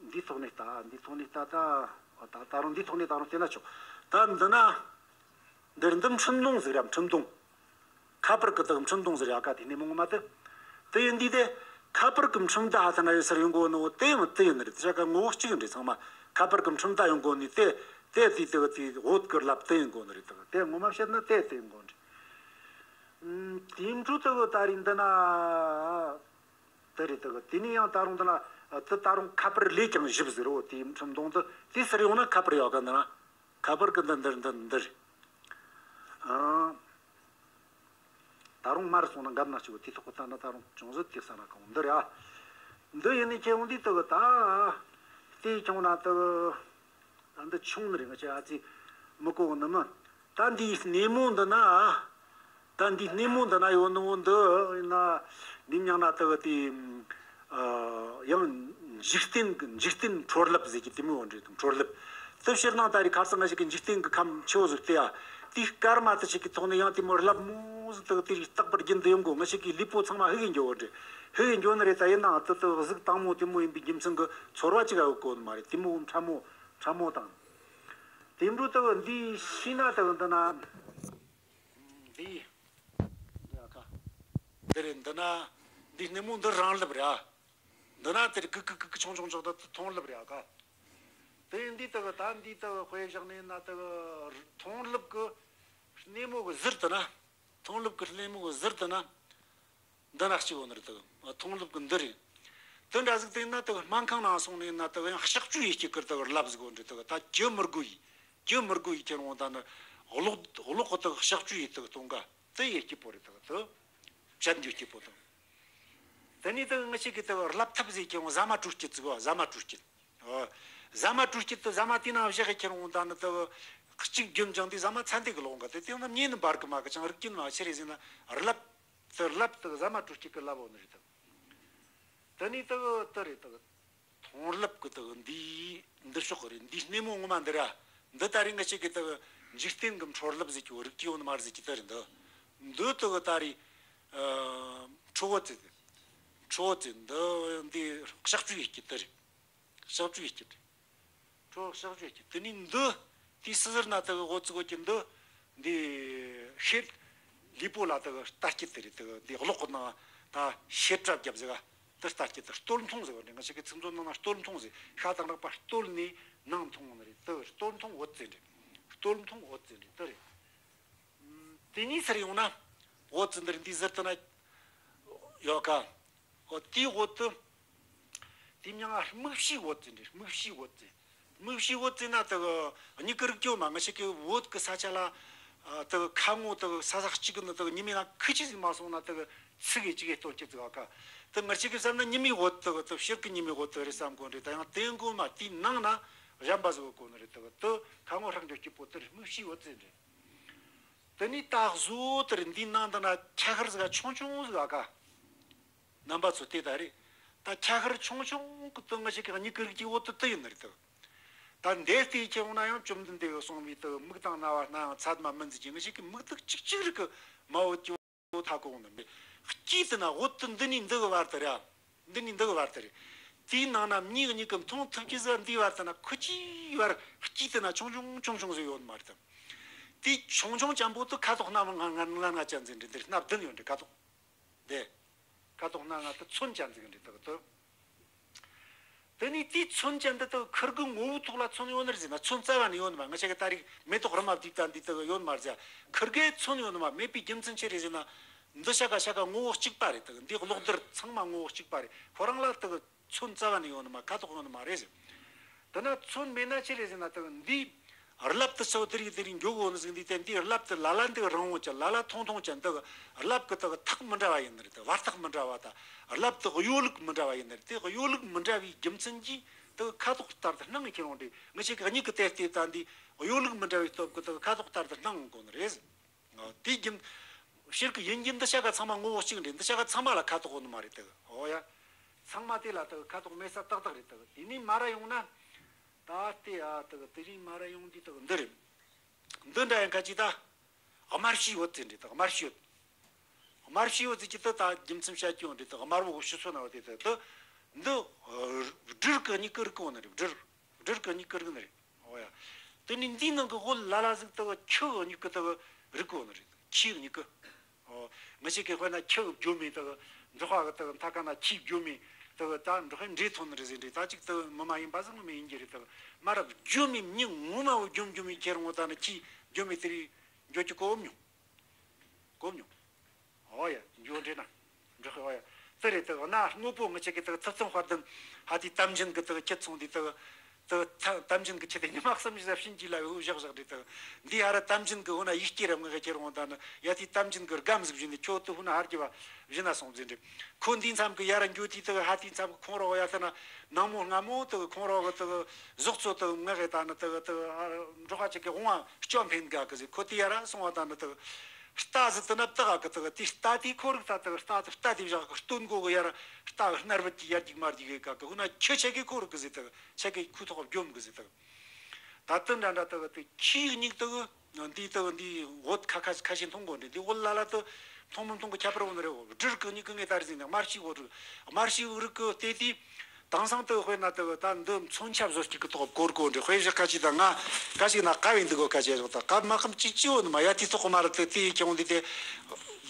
འདིའི་ཐོག་ནས་ལྟ། འདིའི་ཐོག་ནས་ལྟ་ད། ད་ད་རུང་འདིའི་ཐོག་ནས་ད་རུང་བལྟས་ན་ཆོག་ད་འདི་ན། འདིར་འདི་འཕྲིན་གདོང་ཟིག་ར་འཕྲིན་གདོང་། ཁ་པར་གི་དག་འཕྲིན་གདོང་ཟིག་ར་ཡ་ག་དེ་ནས་མོ་ངོ་མ་དེ། དེ་ཡིན་དུས་དེ། ཁ་པར་གི་འཕྲིན་བརྡ་ཧ་ཐ་ན་ཡོད་སར་ཡོང་གོ་ནོ་དེ་ཡང་དེ་ཡིན་ནི་རེད། དེ་ཆ་ག་ངོ་བོ་གཅིག་ཡིན་རེད། ཚང་མ་ཁ་པར་གི་འཕྲིན་བརྡ་ཡོང་གོ་ནི་དེ། དེ་དེ་དེ་དེ་འོད་གི་རླབས་དེ་ཡིན་གོ་ནི་རེད། དེ་དེ་ངོ་མ་བཤད་ན་དེ་དེ་ཡིན་གོ་ནི་རེད། དེའི་འཕྲོ་དེ་གི་ད་རིང་འདི་ན། དེ་རེད་དག་དེ་ནས་ཡང་ད་རུང་འདི་ན་དེ་ད་རུང་ཁ་པར་ལས་ཀྱང་ཞིབ་ཟེར་རོ། དེའི་ཁྲིམས་གཏོང་དུ་དེ་ཟེར་ཡོང་ན་ཁ་པར་ཡོད་ག་འདི་ན་ཁ་པར་གི་འདི་འདིར་འདི་འདིར་ཨང་། ད་རུང་མར་སོང་ན་འགབ་ན་ཆུ་བོ་དེ་ཐོག་གི་ད་ན་ད་རུང་ཅུང་ཟད་དེ་ས་ན་གང་འདིར་ཡ། འདི་ཡིན་ནི་ཁྱེད་འོང་དུས་དག་ད་དེ་ཁྱོང་ན་དག་ད་འདི་ཆུང་ནི་རེད། ང་ཆེ་ཨ་ཙི་མི་གོ་ནི་མི། ད་འདིའི་སྣེ་མོ་འདི་ན། ད་འདིའི་སྣེ་མོ་འདི་ན་ཡོད་ནོ་འདི་ཡིན་ན། འདི་མྱང་ན་དག་དེ། ཡང་འཇིག་རྟེན་གྱི་འཇིག་རྟེན་འཕྲོ་རླབས་ཟེར་གྱི་དེ་མོ་འདྲ་དང་འཕྲོ་རླབས། དེ་ཕྱིར་ནང་ད་རེས་ཁ་སང་ང་ཞིག་གི་འཇིག་རྟེན་གྱི་ཁམས་ཆེ་བོ་ཟིག་དེ་ཡ། དེའི་སྐར་མ་དེ་ཞིག་གི་ཐོག་ནས་ཡང་དེ་མོ་རླབས་མོ་ཟིག་དག་དེ་རིགས་རྟག་པར་རྒྱུན་དུ་ཡོང་གོ། ང་ཞིག་གི་ལུས་པོ་ཚང་མ་ཧུ་གི་འགྱོ་བོ་འདྲ། ཧུ་གི་འགྱོ་ནི་རེད། ད་ཡིན་ནའང་དེ་དག་གཟུགས་དྭངས་མོ་དེ་མོ་ཡིན་པའི་རྒྱུ་མཚན་གྱི་ཚོར་བ་ཅིག་ཨ་ཡོད་གོ་ནི་མ་རེད། དེ་མོ་ཕྲ་མོ་ཕྲ་མོ་དང་། དེ་འཕྲོ་དག་འདི་ཤི་ན་དག་འདི་ན། འདི། འདི་ཨ་ཁ། འདི་རེད། འདི་ན། འདི་སྣེ་མོ་འདི་རང་ལབ་རེད་ཨ། འདི་ན་དེར་གི་གི་གི་གི་ཆུང་ཆུང་ཆུང་ད་མཐོང་རླབས་རེད་ཨ་ཀ། དེ་འདི་དག་ད་འདི་དག་དཔེ་བཞག་ནས་ན་དག་མཐོང་རླབས་གི་སྣེ་མོ་གི་ཟུར་དུ་ན། མཐོང་རླབས་ཀྱི་སྣེ་མོ་གི་ཟུར་དུ་ན། འདི་ན་གཅིག་འོ་ནི་རེད་དག་མཐོང་རླབས་ཀྱི་འདི་རེད། དེ་འདྲ་ཟིག་དེ་ན་དག་སྨན་ཁང་ནང་སོང་ནས་ན་དག་ཡང་གཤག་བཅོས་ཡེད་ཀྱི་ཀིར་དག་རླབས་ཟིག་འོ་འདྲི་དག་ད་ཅི་མི་དགོས་ཡི། ཅི་མི་དགོས་ཡི་ཁྱེར་འོང་ད་ནི་གློག་གློག་གི་དག་གཤག་བཅོས་ཡེད་དག་གཏོང་ག་དེ་ཡེད་ཀྱི་པོ་རེད་དག་དེ་བཤད་འཇོག་ཀྱི་པོ་དང་། དེ་ནས་དག་ངི་ཞིག་གི་དག་རླབས་ཐབས་ཟིག་ཁྱེར་འོང་ཟ་མ་དྲོད་སྐྱེད་ཟིག་གོ་ཟ་མ་དྲོད་སྐྱེད། ཨོ། ཟ་མ་དྲོད་སྐྱེད་དུ་ཟ་མ་དེ་ནང་བཞག་གི་ཁྱེར་འོང་ད་ནི་དུ། གཅིག་རྒྱུན་ཅང་དེ་ཟ་མ་ཚན་དེ་གི་ལོག་གི་དེ་དེ་ནི་མྱེ་ནི་འབར་གི་མ་གི་ཅང་རིགས་རྒྱུན་མ་ཕྱི་རེ་ཟིན་ན་རླབས། དུ་རླབས་དུ་ཟ་མ་དྲོད་སྐྱེད་གི་རླབས་འོ་ནི་རེད་དུ། དེ་ནས་དུ་དུ་རེད་དུ། མཐོང་རླབས་གི་དུ་འདི་འདི་ཕྱོགས་གི་རེད། འདི་སྣེ་མོ་ངོ་མ་འདི་ར། འདི་ད་རེས་ང་ཅག་གི་དུ་འཇིག་རྟེན་གི་འཕྲོ་རླབས་ཟེར་གྱི་རིགས་ཀྱི་འོ་ནི་མ་རེད་ཟེར་གྱི་དུ་རེད་འདི། འདི་དུ་གི་ད་རེས། ཨ། ཁྲོ་བོ་ཙི། ཁྲོ་བོ་ཙི་འདི་འདི་གཤག་བཅོས་ཡེད་ཀྱི་དུ་རེད། གཤག་བཅོས་ཡེད་ཀྱི་དུ་རེད། ཁྲོ་བོ་གཤག་བཅོས་ཡེད་ཀྱི་དུ་ནི་འདི། དེའི་སི་ཟུར་ན་དུ་གི་འོ་ཙི་གོ་ཀྱི་འདི། འདི། ཤེད། ལུས་པོ་ལ་དུ་གི་ལྟ་སྐྱེད་དུ་རེད་དུ་གི་འདི་གློག་གི་ནང་ད་ཤེད་བྲབ་རྒྱབ་ཟེར་ག་དུ་ལྟ་སྐྱེད་དུ་སྟོད་མཐོང་ཟེར་བ་འདྲ་ང་ཅག་གི་ཚིག་མཛོད་ནང་ན་སྟོད་མཐོང་ཟེར་ཤ་དང་རགས་པ་སྟོད་ནས་ནང་མཐོང་ནི་རེད་དུ་སྟོད་མཐོང་འོ་ཙི་འདྲ། སྟོད་མཐོང་འོ་ཙི་འདྲ་དུ་རེད། དེ་གཉིས་སར་ཡོང་ན། འོ་ཙི་འདིར་འདི་ཟུར་དུ་ན། ཡོད་ཀ་འོ་དེའི་འོག་ཏུ། དེ་མྱང་ང་སྨུག་ཕྱིའི་འོ་ཙི་འདྲ་སྨུག་ཕྱིའི་འོ་ཙི། སྨུག་ཕྱིའི་འོ་ཙི་ན་དུ་མྱིག་གི་རིག་སྐྱོ་མ་ང་ཞིག་གི་འོད་གི་ས་ཆ་ལ། དུ་ཁ་ངོ་དུ་ས་ས་གཅིག་གི་ནི་དུ་ཉི་མའི་ནང་ཁུ་ཆི་ཟིག་མ་སོང་ན་དུ་ཚིག་གི་གཅིག་གི་སྟོན་གྱི་ཙི་བ་ཀ་དུ་ང་ཞིག་གི་བསམ་ན་ཉི་མའི་འོད་དུ་དུ་ཕྱིར་གི་ཉི་མའི་འོད་དུ་རེད་བསམ་གོ་འདྲ་ད་ཡང་དེ་མགོ་མ་དེའི་ནང་ན་གཞན་པ་ཟིག་གོ་ནི་རེད་དུ་དུ་ཁ་ངོ་ཧྲག་འགྱོ་སྐྱིད་པོ་དུ་སྨུག་ཕྱིའི་འོ་ཙི་འདྲ། དེ་ནས་ད་གཟོད་དེར་འདིའི་ནང་དུ་ན་ཆ་ཤར་ཟིག་ཆུང་ཆུང་ཟིག་ཨ་ཀ་རྣམ་པ་ཚོ་དེ་ད་རེད། ད་ཆ་ཤར་ཆུང་ཆུང་གི་དུ་ང་ཞིག་གི་མྱིག་གི་རིགས་ཀྱི་འོ་དུ་དུ་ཡིན་ནི་རེད་དུ། ད་འདས་ཏེ་ཁྱེད་འོང་ན་ཡང་བཅོམ་ལྡན་འདས་གི་གསུངས་པའི་དུ་མིག་དང་རྣ་བ་སྣ་ཡང་ཚད་མ་མིན་ཟིག་གི་ང་ཞིག་གི་མིག་ཏུ་གཅིག་གཅིག་རིག་གི་མ་འོད་ཀྱི་འོ་ཐ་གོ་འོང་ནི་མེད། དཀྱིལ་དུ་ན་འོ་དུ་འདི་ནས་འདི་གི་བར་དུ་རེད། འདི་ནས་འདི་གི་བར་དུ་རེད། དེའི་ནང་ན་མྱིག་གཉིས་ཀྱིས་མཐོང་ཐུབ་ཀྱི་ཟེར་འདིའི་བར་དུ་ན་ཁུ་ཆིའི་བར་དཀྱིལ་དུ་ན་ཆུང་ཆུང་ཆུང་ཆུང་ཟིག་ཡོད་མ་རེད་དམ། དེའི་ཆུང་ཆུང་ཅན་པོ་དུ་ཁ་དོག་སྣ་ལྔ་ལྔ་ལྔ་ཅན་ཟིག་འདྲ་འདིར་སྣ་བདུན་ཡོད་འདྲ་ཁ་དོག་འདི། ཁ་དོག་སྣ་ལྔ་དུ་ཚོན་ཅན་ཟིག་འདྲ་དག་དུ། དེ་ནས་དེའི་ཚོན་ཅན་འདི་དག་ཁིར་གི་ངོ་བོའི་ཐོག་ལ་ཚོན་ཡོད་ནི་རེད་ཟེར་ན་ཚོན་རྩ་བ་ནས་ཡོད་ནི་མ་ང་ཅག་གི་ད་རེས་མེ་ཏོག་རི་མ་བསྡུས་ད་འདི་དག་ཡོད་ནི་མ་རེད་ཟེར། ཁིར་གའི་ཚོན་ཡོད་ནི་མ་མེད་པའི་རྒྱུ་མཚན་ཅི་རེད་ཟེར་ན། འདི་ཤ་ཀ་ཤ་ཀ་ངོ་བོ་གཅིག་པ་རེད་དག་འདི་གློག་རྡུལ་ཚང་མ་ངོ་བོ་གཅིག་པ་རེད་ཁོ་རང་ལ་དག་ཚོན་རྩ་བ་ནས་ཡོད་ནི་མ་ཁ་དོག་ཡོད་ནི་མ་རེད་ཟེར། དེ་ན་ཚོན་མེད་ན་ཅི་རེད་ཟེར་ན་དག་འདི་རླབས་དུ་ཚོ་དེ་རིགས་དེ་རིགས་འགྱོ་གོ་ནི་ཟིག་འདི་དེ་འདི་རླབས་དུ་ལ་ལ་འདི་རིང་བོ་ཅན་ལ་ལ་ཐུང་ཐུང་ཅན་དག་རླབས་ཀྱི་དག་ཐག་མི་འདྲ་བ་ཡིན་ནི་རེད་དག་བར་ཐག་མི་འདྲ་བ་དང་རླབས་དུ་གཡོ་ལུགས་མི་འདྲ་བ་ཡིན་ནི་རེད་དེ་གཡོ་ལུགས་མི་འདྲ་བའི་རྒྱུ་མཚན་གྱིས་དག་ཁ་དོག་ལྟར་དུ་སྣང་ངེ་ཁྱེར་འོང་དེ་ང་ཅག་གི་མྱིག་གི་དེ་ལྟས་ད་འདི་གཡོ་ལུགས་མི་འདྲ་བའི་སྟོབས་ཀྱིས་དག་ཁ་དོག་ལྟར་དུ་སྣང་གོ་ནི་རེད། དེའི་རྒྱུ། ཕྱིར་གི་ཡིན་གྱི་འདི་ཤ་ཀ་ཚང་མ་ངོ་བོ་གཅིག་འདྲ་འདི་ཤ་ཀ་ཚང་མ་ལ་ཁ་དོག་ཡོད་ནི་མ་རེད་དག་ཨོ་ཡ། ཚང་མ་དེ་ལ་དག་ཁ་དོག་མེད་ས་ཏག་ཏག་རེད་དག་དེ་ནས་མ་ར་ཡོང་ན། ད་ལྟའི་ཨ་དག་དེ་རིང་མ་ར་ཡོང་དུས་དག་འདི་རེད། འདི་འདྲ་ཡང་ཁ་ཅིག་ད། དམར་ཕྱིའི་འོད་ཟེར་འདྲ་དག་དམར་ཕྱིའི་འོད། དམར་ཕྱིའི་འོད་ཟེར་གྱི་དུ་ད་རྒྱུ་མཚན་བཤད་ཀྱི་ཡོང་འདྲ་དག་དམར་པོ་ཕྱི་སོ་ན་བ་དེ་དག་དུ། འདི། སྦྲུལ་གི་མྱིག་གི་རིག་གོ་ནི་རེད་སྦྲུལ། སྦྲུལ་གི་མྱིག་གི་རིག་ནི་རེད། ཨོ་ཡ། དེ་ནི་འདིའི་ནང་གི་འོད་ལ་ལ་ཟིག་དག་ཁྱི་གི་མྱིག་གི་དག་རིག་གོ་ནི་རེད་ཁྱིའི་མྱིག་གི། ཨོ། ང་ཅག་གི་དཔེར་ན་ཁྱི་གི་རྒྱུ་མེད་དག་འབྲོག་པ་གི་དག་མཐའ་ཀ་ན་ཁྱིའི་རྒྱུ་མེད་དག་ད་འབྲོག་པའི་འདྲེ་ཐོན་ནི་རེད་ཟེར་འདྲ་ད་ཅིག་དག་མི་མ་ཡིན་པ་ཟིག་མི་མ་ཡིན་གྱི་རེད་དག་མ་རབས་རྒྱུ་མེད་མྱི་ངོ་མ་བོ་རྒྱུ་རྒྱུ་མེད་ཁྱེར་འོང་ད་ནི་ཁྱིའི་རྒྱུ་མེད་དེ་རིགས་འགྱོ་རྒྱུ་གོ་མྱོང་། གོ་མྱོང་། ཨོ་ཡ། འགྱོ་འདྲེ་ན། འབྲོག་ཨོ་ཡ། དེ་རེད་དག་ན་དངོས་པོ་ང་ཅག་གི་དག་ཐུབ་ཚང་དཔལ་ལྡན་ཧ་དེ་དམ་ཅན་གི་དག་ཁྱི་ཚོང་དེ་དག་དག་ཐ་དམ་ཅན་གི་ཁྱི་དེ་ཉི་མ་གསུམ་བཞི་ཟ་བྱིན་གྱིས་ལ་བའི་འུ་བཞག་བཞག་རེད་དག་འདི་ཧ་ར་དམ་ཅན་གི་འོ་ན་ཡིད་སྐྱེ་རབ་ངག་གི་ཁྱེར་འོང་ད་ནི་ཡ་དེ་དམ་ཅན་གི་སྒམ་ཟིག་བཞིན་ནི་ཁྱོད་དུ་ཧུ་ན་ཧར་གྱི་བ་བཞིན་ན་སོང་ཟིན་རེད། ཁོ་འདི་མཚམས་གི་ཡ་ར་འགྱོ་དེ་དག་ཧ་དེ་མཚམས་གི་ཁོང་རོགས་ཡ་ད་ན་ནང་མོ་སྔ་མོ་དག་ཁོང་རོགས་གི་དག་ཟོག་ཚོ་དག་ངག་གི་ད་ནི་དག་དག་འབྲོག་པ་ཅིག་གི་འོང་བ་སྐྱོ་འཕེན་དགའ་གི་ཟིག་ཁོ་དེ་ཡ་ར་སོང་བ་ད་ནི་དག་རྟ་ཟིག་དེ་ན་བཏགས་གི་དག་དེ་རྟ་དེ་ཁོ་རིག་ད་དག་རྟ་དེ་རྟ་དེ་བཞག་གི་སྟོན་མགོ་གི་ཡར་རྟ་གི་སྣར་བུད་ཀྱི་ཡར་རྒྱུག་མར་རྒྱུག་གི་ག་གི་འོ་ན་ཁྱི་ཆ་གི་ཁོ་རིག་གི་ཟིག་དག་ཆ་གི་ཁུ་ཐོག་བསྒྱོམ་གི་ཟིག་དག་ད་དེ་འདྲ་འདྲ་དག་དེ་ཁྱིའི་མྱིག་དག་འདི་དག་འདི་འོད་ཁ་ཁ་ཁ་ཤས་མཐོང་གོ་འདྲ་འདི་འོད་ལ་ལ་དུ་མཐོང་མི་མཐོང་གི་ཁྱད་པར་འོ་ན་རེད། འོ་སྦྲུལ་གི་མྱིག་གི་ངའི་ད་རེས་ཟིན་ནས་དམར་ཤིག་འོ་རིག་དམར་ཤིག་རིག་གི་ལྟས་དེ། དེང་སང་དུ་དཔེར་ན་དུ་ད་འདི་མཚོན་ཆ་བཟོ་གཅིག་གི་ཐོག་བཀོལ་གོ་འདྲ་དཔེ་བཞག་ཁ་ཅིག་ད་ང་ཁ་ཅིག་ན་ཀ་བའི་འདི་གོ་ཁ་ཅིག་བཞག་ད་ཀ་མ་ཁམ་ཅིག་ཅིག་འོ་ནི་མ་ཡ་དེ་ཐོག་གི་མ་ར་དུ་དེ་ཡི་ཁྱོང་འདི་དེ་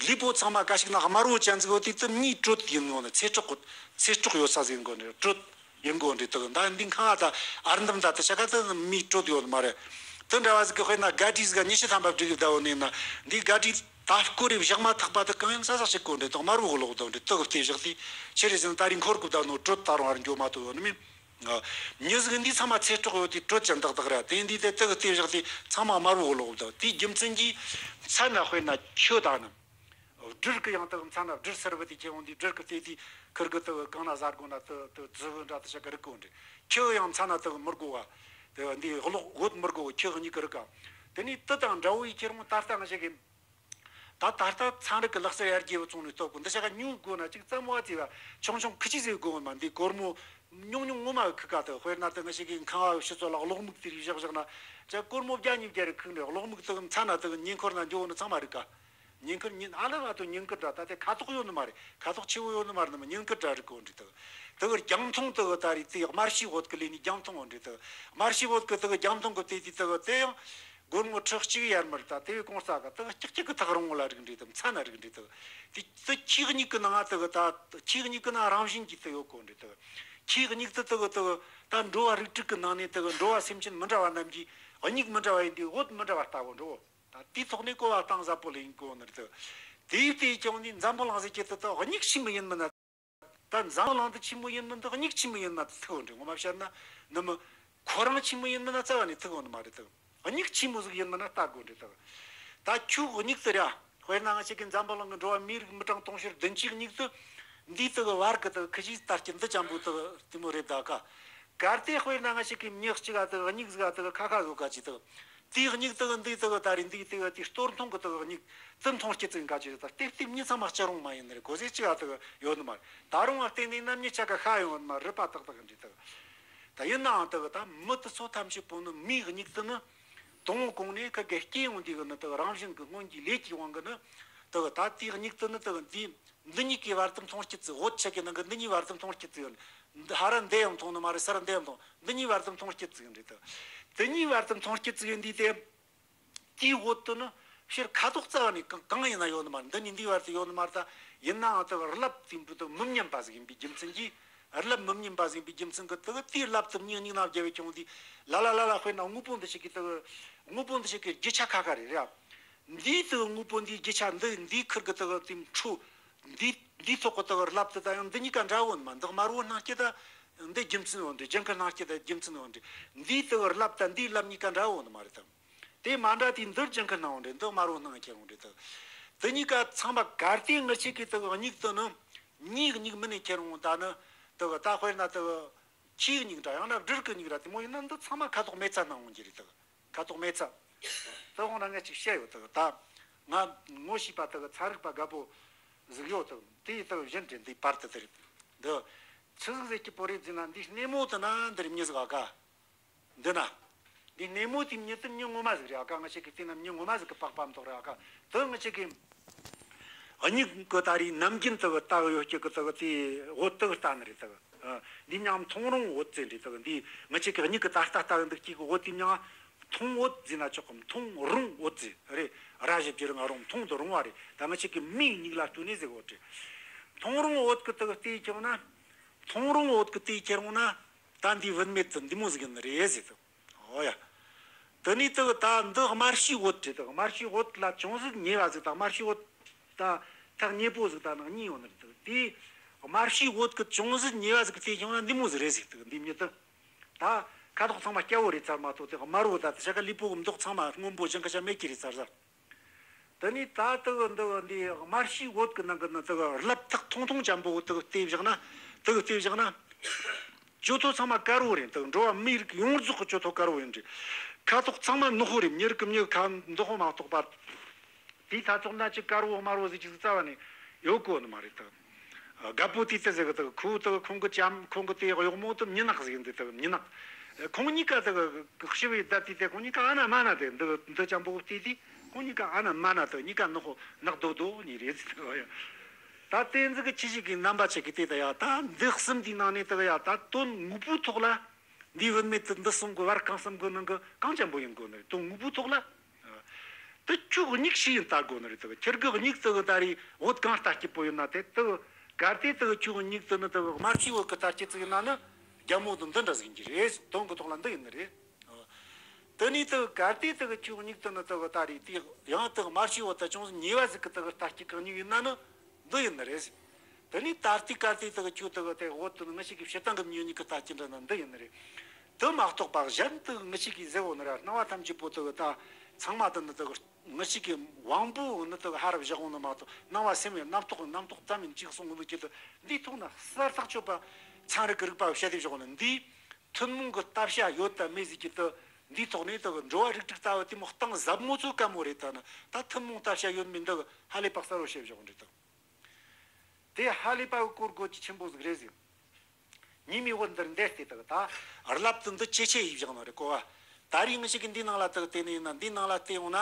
ལུས་པོ་ཚང་མ་ག་ཞིག་ན་དམར་བོ་ཅན་ཟིག་ཡོད་དུས་དེ་མིའི་དྲོད་ཡིན་ཡོད་ནི་ཚེ་སྲོག་གི་ཚེ་སྲོག་ཡོད་ས་ཟིག་ཡིན་དགོས་ནི་དྲོད་ཡིན་དགོས་འདྲི་དག་ད་འདི་ཁང་ཨ་ད་ཨར་འདམ་ད་དུ་ཆ་ག་དུ་མིའི་དྲོད་ཡོད་ནི་མ་རེད། དེ་འདྲ་བ་ཟིག་གི་དཔེར་ན་སྒ་དྲི་ཟིག་ཉི་ཤུ་ཐམ་པ་བསྒྲིགས་གི་བསྡད་ཡོད་ནི་ཡིན་ན་འདི་སྒ་དྲི་ད་སྐོར་རེ་བཞག་མ་ཐག་པ་དུ་གང་ཡང་ས་ས་ཞིག་གོ་འདྲི་དག་དམར་བོ་གི་ལོག་དང་འདྲི་དག་བལྟས་བཞག་དུས་ཆི་རེད་ཟེར་ན་ད་རིང་འཁོར་གི་བསྡད་ནོ་དྲོད་ད་རུང་ཨར་འགྱོ་མ་ཐུབ་ཡོད་ནི་མིན། མྱི་ཟིག་འདི་ཚང་མ་ཚེ་སྲོག་ཡོད་དུས་དྲོད་ཅན་དག་དག་ར་དེ་འདི་དེ་དག་བལྟས་བཞག་དུས་ཚང་མ་དམར་བོ་གི་ལོག་དང་དེའི་རྒྱུ་མཚན་གྱིས་མཚན་ན་དཔེར་ན་ཁྱི་དང་ནི། སྦྲུལ་གི་ཡང་དག་མཚན་ན་སྦྲུལ་སེར་བུ་དེ་ཁྱེར་འོང་དུས་སྦྲུལ་གི་དེ་དེ་ཁིར་གི་དག་གང་ན་ཟ་དགོས་ན་དུ་དུ་རྫི་བུ་འདྲ་དུ་ཞག་གི་རིག་གོ་འདྲི། ཁྱི་ཡང་མཚན་ན་དག་མི་དགོ་བ། དེ་འདི་གློག་འོད་མི་དགོ་ཁྱི་གཉིས་ཀི་རིག་ག་དེ་ནས་དུ་དང་འདྲ་བོ་ཡི་ཁྱེར་འོང་ད་ལྟ་ང་ཞིག་གི་ད་ད་ལྟ་ཚན་རིག་གི་ལག་རྩལ་ཡར་རྒྱས་པ་བྱུང་ནས་སྟོབས་གོ་འདི་ཞག་ག་ཉུང་དགོས་ན་ཅིག་ཙམ་བ་ཙི་བ་ཆུང་ཆུང་ཁི་ཅི་ཟེར་དགོས་མ་འདི་སྒོར་མོ་ཉུང་ཉུང་ངོ་མ་ཁི་ཀ་དུ་དཔེར་ན་དུ་ང་ཞིག་གི་ཁང་བ་ཕྱི་ཚོ་ལ་གློག་མིག་དེ་རིགས་བཞག་བཞག་ན་ཅག་སྒོར་མོ་བརྒྱ་ཉིས་བརྒྱ་རེ་ཁུག་ནས་གློག་མིག་དུ་མཚན་ན་དུ་ཉིན་འཁོར་ན་འགྱོ་ནི་ཚང་མ་རིག་ག་ཉིན་ཁར་ཉིན་ཨ་ལ་བ་དུ་ཉིན་དཀར་འདྲ་ད་དེ་ཁ་དོག་ཡོད་ནི་མ་རེད། ཁ་དོག་ཆེ་བོ་ཡོད་ནི་མ་རེད་ནི་མ་ཉིན་དཀར་འདྲ་རིག་གོ་འདྲི་དུ་དུ་གི་རྒྱང་མཐོང་དུ་གི་ད་རེད་དེ་དམར་ཤིའི་འོད་གི་ལས་ནི་རྒྱང་མཐོང་འོ་འདྲི་དུ་དམར་ཤིའི་འོད་གི་དུ་གི་རྒྱང་མཐོང་གི་དེ་དེ་དུ་གི་དེ་ཡང་སྒོར་མོ་ཁྲི་གཅིག་ཡར་མར་ད་དེ་བས་གོང་ས་གི་དུ་གི་ཀྱག་ཀྱག་གི་ཐག་རིང་བོ་ལ་རིག་འདྲི་དུ་མཚན་ན་རིག་འདྲི་དུ་དེ་དུ་ཁྱི་གཉིས་གི་ནང་ང་དུ་གི་ད་ཁྱི་གཉིས་གི་ནང་རང་བཞིན་གྱི་དུ་ཡོད་གོ་འདྲི་དུ་ཁྱི་གཉིས་དུ་དུ་གི་དུ་གི་ད་འགྲོ་བ་རིགས་དྲུག་གི་ནང་ནས་དུ་གི་འགྲོ་བ་སེམས་ཅན་མི་འདྲ་བ་རྣམས་ཀྱི་མིག་མི་འདྲ་བ་ཡིན་དུས་འོད་མི་འདྲ་བ་ལྟ་བུ་འགྲོ། ད་དེའི་ཐོག་ནས་གོ་བ་གཏིང་ཟབ་པོ་ལེན་དགོས་ནི་རེད། དེའི་དེའི་ཀྱང་ནི་འཛམ་བུ་གླིང་ཟེར་གྱི་དེ་དག་མིག་ཆེན་མོ་ཡིན་མིན་ན། ད་འཛམ་བུ་གླིང་དུ་ཆེན་མོ་ཡིན་མིན་དག་མིག་ཆེན་མོ་ཡིན་མིན་དུ་ཐུག་འོང་འདྲི་ངོ་མ་བཤད་ན་ནི་མི་ཁོ་རང་ཆེན་མོ་ཡིན་མིན་ན་རྩ་བ་ནས་ཐུག་འོང་ནི་མ་རེད་དག་མིག་ཆེན་མོ་ཟིག་ཡིན་མིན་ན་ལྟ་དགོས་འདྲི་དག་ད་ཁྱོད་མིག་དེ་ར་དཔེར་ན་ང་ཅག་གི་འཛམ་བུ་གླིང་གི་འགྲོ་བ་མིའི་རིགས་མི་གྲངས་དུང་ཕྱུར་བདུན་ཅུའི་མིག་དུ་འདིའི་དག་བར་གི་དག་ཁི་ཅིག་ལྟར་གྱི་འདི་ཅན་པོ་དག་དེ་མོ་རེད་ད་ཀ་གལ་ཏེ་དཔེར་ན་ང་ཅག་གི་མྱི་གཅིག་ག་དག་མིག་ཟིག་ག་དག་ཁ་ཁ་ཟོ་ག་ཅི་དག་དེའི་མིག་དག་འདི་དག་ད་རེས་འདི་དག་དེ་སྟོར་མཐོང་གི་དག་མིག་དེ་མཐོང་སྐྱེ་ཙིག་ག་ཅི་ད་ལྟེབ་ལྟེབ་མྱི་ཚང་མ་སྐྱིད་རུང་མ་ཡིན་ནི་རེད་གོ་ཟེ་གཅིག་ག་དག་ཡོད་ནི་མ་རེད། ད་རུང་བ་བལྟས་ནས་ནམ་ཉི་ཆ་ག་ཤ་ཡོང་ནི་མ་རེད་པ་ཏག་ཏག་འདྲི་དག་ད་ཡིན་ནའང་དག་ད་མི་དེ་ཚོ་ཐམས་ཅད་པོ་ནི་མིའི་མིག་དེ་ནི་དང་པོ་གོང་ནས་ཁ་གེ་སྐྱེ་ཡོང་དུས་གི་ནི་དག་རང་བཞིན་གི་སྔོན་གྱི་ལས་ཀྱི་དབང་གི་ནི་དག་ད་དེའི་མིག་དེ་ནི་དག་འདི་འདི་གཉིས་ཀའི་བར་དུ་མཐོང་སྐྱེ་ཙིག་འོད་ཆ་གི་ནང་གི་འདི་གཉིས་བར་དུ་མཐོང་སྐྱེ་ཙིག་ཡོད་ནི་འདི་ཧ་ར་འདི་ཡང་མཐོང་ནི་མ་རེད་ས་ར་འདི་ཡང་མཐོང་འདི་གཉིས་བར་དུ་མཐོང་སྐྱེ་ཙིག་འདྲི་དག་དེ་གཉིས་བར་དུ་མཐོང་སྐྱེ་ཙིག་ཡིན་དུས་དེ། དེའི་འོད་དེ་ནི་ཕྱིར་ཁ་དོག་རྩ་བ་ནས་གང་གང་ཡིན་ན་ཡོད་ནི་མ་རེད། འདི་གཉིས་འདིའི་བར་དུ་ཡོད་ནི་མ་རེད། ད་ཡིན་ནའང་དེ་རླབས་དེ་འབྲུ་དེ་མི་སྙོམས་པ་ཟིག་ཡིན་པའི་རྒྱུ་མཚན་གྱིས་རླབས་མི་སྙོམས་པ་ཟིག་ཡིན་པའི་རྒྱུ་མཚན་གྱིས་དེ་དེའི་རླབས་དེ་མྱི་གཉིས་ན་བརྒྱབ་པའི་ཁྱོང་དེ་ལ་ལ་ལ་ལ་དཔེར་ན་དངོས་པོ་འདི་ཞིག་གི་དེ་དངོས་པོ་འདི་ཞིག་གི་རྒྱུ་ཆ་ཁ་ཁ་རེད་རེད། འདིའི་དེ་དངོས་པོ་འདིའི་རྒྱུ་ཆ་འདི་འདིའི་ཁུར་གི་དེ་དེ་འཕྲོ་འདི་འདིའི་ཐོག་གི་དེ་རླབས་དེ་ད་ཡང་འདི་གཉིས་ཀ་འདྲ་བོ་ནི་མ་འདི་དམར་བོ་སྣང་སྐྱེ་ད་འདི་རྒྱུ་མཚན་ཡོད་འདྲི་ལྗང་ཁུ་སྣང་སྐྱེ་ད་རྒྱུ་མཚན་ཡོད་འདྲི་འདིའི་དེ་རླབས་ད་འདིའི་རླབས་གཉིས་ཀ་འདྲ་བོ་ནི་མ་རེད་དམ། དེ་མ་འདྲ་དེའི་འདིར་ལྗང་ཁུ་སྣང་བ་འདྲེ་འདི་དམར་བོ་སྣང་ཁྱེར་འོང་འདྲེ་དག་དེ་གཉིས་ཀ་ཚང་མ་གར་དེའི་ངི་ཆེ་གི་དག་མིག་དུ་ནི་མྱིའི་མིག་མིན་ནས་ཁྱེར་འོང་ད་ནི་དག་ད་དཔེར་ན་དག་ཁྱིའི་མིག་འདྲ་ཡང་ན་སྦྲུལ་གི་མིག་འདྲ་དེ་མོ་ཡིན་ན་འདི་ཚང་མ་ཁ་དོག་མེད་ཚ་སྣང་འོང་གི་རེད་དག་ཁ་དོག་མེད་ཚ། དག་འོང་ན་ངས་ཅིག་བཤད་ཡོད་དག་ད་ང་ངོ་ཤེས་པ་དག་ཚན་རིག་པ་དགའ་པོ་ཟིག་ཡོད་དག་དེ་ཡི་དག་བཞིན་དྲན་འདི་བར་དུ་དེ་རེད། འདི་ཆི་ཟིག་ཟེར་གྱི་པོ་རེད་ཟེར་ན་འདི་སྣེ་མོ་དུ་ན་འདིར་མྱི་ཟིག་ཨ་ཀ་འདི་ན། འདི་སྣེ་མོ་དེ་མྱི་དེ་མྱི་ངོ་མ་ཟིག་རེད་ཨ་ཀ་ང་ཆེ་གི་དེ་ན་མྱི་ངོ་མ་ཟིག་གི་པགས་པ་མདོག་རེད་ཨ་ཀ་དེ་ང་ཆེ་གི་མྱིག་གི་ད་རེས་ནམ་རྒྱུན་དུ་ལྟ་གི་ཡོད་ཀྱི་གི་དུ་གི་དེ་འོད་དུ་ལྟ་ནི་རེད་དུ་འདི་མྱིང་མཐོང་རུང་འོད་ཟེར་འདྲི་དུ་འདི་ང་ཆེ་གི་མྱིག་གི་ད་ལྟ་ལྟ་གི་འདུག་ཀྱི་གི་འོད་དེ་མྱིང་མཐོང་འོད་ཟེར་ན་ཆོག་གི་མཐོང་རུང་འོད་ཟེར་རེད། ར་ཞབས་ཀྱི་རིང་རུང་མཐོང་དུ་རུང་བ་རེད། ད་ང་ཆེ་གི་མིག་མྱིག་ལ་ལྟོས་ནས་ཟེར་འོད་རེད། མཐོང་རུང་འོད་གི་དུ་གི་ལྟས་ཀྱང་ན་མཐོང་རུང་འོད་གི་ལྟས་ཁྱེར་འོང་ན། ད་འདི་བུད་མེད་དུ་འདི་མོ་ཟིག་ཡིན་ནི་རེད་ཟེར་དུ། ཨོ་ཡ། དེ་ནས་དུ་ད་འདི་དམར་ཤིའི་འོད་རེད་དུ་དམར་ཤིའི་འོད་ལ་ཅུང་ཟད་ཉེ་བ་ཟིག་དང་དམར་ཤིའི་འོད་ད་ཐག་ཉེ་པོ་ཟིག་དང་ནང་གཉིས་ཡོད་ནི་རེད་དུ་དེ་དམར་ཤིའི་འོད་ཀྱི་ཅུང་ཟད་ཉེ་བ་ཟིག་གི་དེ་བྱུང་ན་འདི་མོ་ཟིག་རེད་ཟེར་དུ་འདི་མྱི་དུ་ད་ཁ་དོག་ཚང་མ་སྐྱ་བོ་རེད་ཚར་མ་གཏོགས་དེ་དམར་བོ་ད་དུ་ཤ་ཁ་ལུས་པོ་གི་མདོག་ཚང་མ་སྔོན་པོ་ཅན་ཁ་ཤ་མེད་ཀྱི་རེད་ཚར་ཟེར། དེ་ནས་ད་དེ་གི་འདི་གི་འདི་དམར་ཤིའི་འོད་ཀྱི་ནང་གི་ནི་དེ་གི་རླབས་ཐག་ཐུང་ཐུང་ཅན་པོ་དེ་གི་བལྟས་བཞག་ན། དེ་གི་བལྟས་བཞག་ན། ཇོ་ཐོ་ཚང་མ་དཀར་བོ་རེད། དེ་གི་འགྲོ་བ་མིའི་རིགས་ཡོངས་རྫོགས་ཀྱི་ཇོ་ཐོ་དཀར་བོ་ཡིན་རེད། ཁ་དོག་ཚང་མ་ནག་པོ་རེད། མྱི་རིགས་ཀྱི་མྱི་ཁ་མདོག་པོ་མ་གཏོགས་པ། དེའི་ཐ་ཚོགས་ན་ཅིག་དཀར་བོ་དམར་བོ་ཟེར་གྱི་ཟིག་རྩ་བ་ནས་ཡོད་གོ་ནི་མ་རེད་དེ། རྒད་པོ་དེ་ལྟ་ཟེར་གི་དེ་ཁོ་དེ་ཁོང་གི་ལྕམ་ཁོང་གི་དེ་གཡོག་མོ་དེ་མྱི་ནག་ཟིག་ཡིན་དེ་དེ་མྱི་ནག་ཁོང་གཉིས་ཀ་དེ་ཤི་བའི་བརྡབ་དེ་དེ་ཁོང་གཉིས་ཀ་ཨ་ན་མ་ན་དེ་འདི་འདི་ལྕམ་པོ་བལྟས་དེ་ཁོང་གཉིས་ཀ་ཨ་ན་མ་ན་དེ་གཉིས་ཀ་ནག་ནག་རྡོག་རྡོག་གཉིས་རེད་ཟེར་གི་ཡ། ད་དེ་ཟིག་གི་ཁྱི་ཞིག་གི་རྣམ་པ་ཆེ་གི་དེ་ད་ཡ་ད་འདི་གསུམ་དེའི་ནང་ནས་དེ་ཡ་ད་དོན་དངོས་པོའི་ཐོག་ལ་འདི་བུད་མེད་དེ་འདི་གསུམ་གི་བར་གང་གསུམ་གི་ནང་གི་གང་ཅན་པོ་ཡིན་དགོས་ནི་རེད། དོན་དངོས་པོའི་ཐོག་ལ། དེ་ཁྱོད་མིག་ཞིག་ཡིན་ལྟ་དགོས་ནི་རེད། དེ་ཁྱེད་ཀྱི་མིག་དེ་ད་རེས་འོད་གང་ལྟ་སྐྱིད་པོ་ཡིན་ན། དེ་དེ་གལ་ཏེ་དེ་ཁྱོད་མིག་དེ་ནི་དེ་དམར་ཤོག་འོད་ཀྱི་ལྟ་སྐྱིད་ཅིག་ཡིན་ན་ནི། རྒྱ་མོ་དང་འདི་འདྲ་ཟིག་ཡིན་གྱི་རེད། དོན་གྱི་ཐོག་ལ་འདི་ཡིན་ནི་རེད། དེ་ནས་དེ་གལ་ཏེ་དེ་ཁྱོད་མིག་དེ་ནི་དེ་ད་རེས་དེ་ཡང་དེ་དམར་ཤོག་འོད་དང་ཅུང་ཟད་ཉེ་བ་ཟིག་གི་དེ་ལྟ་སྐྱིད་གང་ཉིད་ཡིན་ན་ནི། འདི་ཡིན་ནི་རེད། དེ་ནས་ད་ལྟའི་སྐབས་དེ་དག་ཁྱོད་དག་དེ་འོད་དེ་ནི་ངི་ཞིག་གི་ཕྱི་དང་གི་མྱི་གཉིས་ཀྱི་ལྟ་སྐྱིད་འདྲ་ན་འདི་ཡིན་ནི་རེད། དེ་མ་གཏོགས་པ་གཞན་དག་ངི་ཞིག་གིས་ཟེར་འོ་ནི་ར། སྣང་བ་ཐམས་ཅད་པོ་དག་ད་ཚང་མ་དེ་ནི་དག་ངི་ཞིག་གི་དབང་པོ་ནི་དག་ཧ་ར་བཞག་འོ་ནི་མ་གཏོགས། སྣང་བ་སེམས་པའི་རྣམ་རྟོག་རྣམ་རྟོག་ཙམ་ཡིན་གཅིག་གསུང་གི་འདུག་ཀྱི་དུ། འདིའི་ཐོག་ན་གསལ་ཐག་ཆོད་པ་ཚན་རིག་གི་རིག་པ་བཤད་དེ་བཞག་འོ་ནི། འདིའི་ཐུན་མོང་གི་ལྟ་བྱ་ཡོད་དམ་མེད་ཟེར་གྱི་དུ། འདིའི་ཐོག་ནས་དག་འགྲོ་བ་རིགས་དྲུག་ལྟ་བུ་དེ་མོ་གཏིང་ཟབ་མོ་ཚོ་དཀའ་མོ་རེད། ད་ནི་ད་ཐུན་མོང་ལྟ་བྱ་ཡོད་མེད་འདི་ཧ་ལས་པ་གསལ་བོ་བཤད་བཞག་འདྲ་དང་། དེ་ཧ་ལས་པ་གི་སྐོར་དགོས་ཀྱི་ཆེན་པོ་ཟིག་རེད་ཟེར། ཉི་མའི་འོད་འདིར་འདས་ཏེ་དག་ད་རླབས་དེ་འདི་ཇེ་ཆེ་ཡིས་བཞག་ནོ་རེད་གོ་བ། ད་རེས་ངི་ཞིག་གིས་འདིའི་ནང་ལ་དག་བལྟས་ནས་ཡིན་ན། འདིའི་ནང་ལ་བལྟས་ཡོང་ན།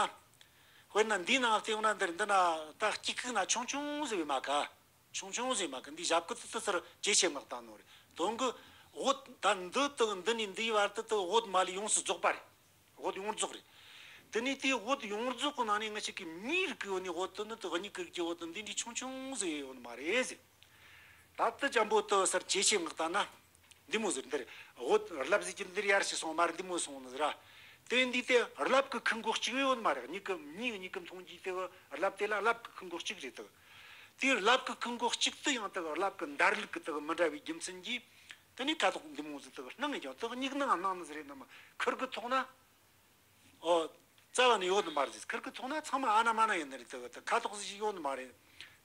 དཔེར་ན་འདིའི་ནང་ལ་བལྟས་ཡོང་ན། འདིར་འདི་ན་ད་དཀྱིལ་ཁུག་ན་ཆུང་ཆུང་ཟིག་ཡོད་མ་ག་ཆུང་ཆུང་ཟིག་མ་གི་འདི་ཞབས་ཀྱི་ཏི་ཏི་སར་ཇེ་ཆེ་མངགས་བཏང་ནོ་རེད། དོན་གི་འོད་ད་འདི་དག་འདི་ནས་འདིའི་བར་དུ་དག་འོད་མ་ལུས་ཡོངས་སུ་རྫོགས་པ་རེད། འོད་ཡོངས་རྫོགས་རེད། དེ་ནས་དེའི་འོད་ཡོངས་རྫོགས་ཀྱི་ནང་ནས་ངི་ཞིག་གི་མིའི་རིགས་ཀྱི་འོད་ནི། འོད་དེ་ནི་དག་མྱི་གི་རིགས་ཀྱི་འོད་དེ་འདི་འདྲའི་ཆུང་ཆུང་ཟིག་ཡོད་ནི་མ་རེད་ཟེར། ད་དེ་ཅན་པོ་དག་སར་ཇེ་ཆེ་མངགས་བཏང་ན། འདི་མོ་ཟེར། འདིར་འོད་རླབས་ཟེར་གྱི་འདིར་ཡར་ཞིག་སོང་མ་རེད། འདི་མོ་སོང་ནི་ཟེར་ར། དེ་འདི་དེ་རླབས་ཀྱི་ཁུ་འགོ་གཅིག་ཡོད་ནི་མ་རེད། མྱི་གི་མྱིའི་མྱིག་གིས་མཐོང་རྒྱུའི་དེ་རླབས་དེ་ལ་རླབས་ཀྱི་ཁུ་འགོ་གཅིག་རེད་དག་དེའི་རླབས་ཀྱི་ཁུ་འགོ་གཅིག་ཏུ་ཡང་དག་རླབས་ཀྱི་འདར་ལུགས་ཀྱི་དག་མི་འདྲ་བའི་རྒྱུ་མཚན་གྱིས། དེ་ནས་ཁ་དོག་འདི་མོ་ཟིག་དག་སྣང་ངེ་ཀྱང་དག་མྱིག་ནང་སྣང་ནི་ཟིག་རེད་ནི་མ། ཁུར་གི་ཐོག་ན། ཨོ། རྩ་བ་ནས་ཡོད་ནི་མ་རེད། ཁུར་གི་ཐོག་ན་ཚང་མ་ཨ་ན་མ་ན་ཡིན་ནི་རེད། དག་དག་ཁ་དོག་ཟིག་ཡོད་ནི་མ་རེད།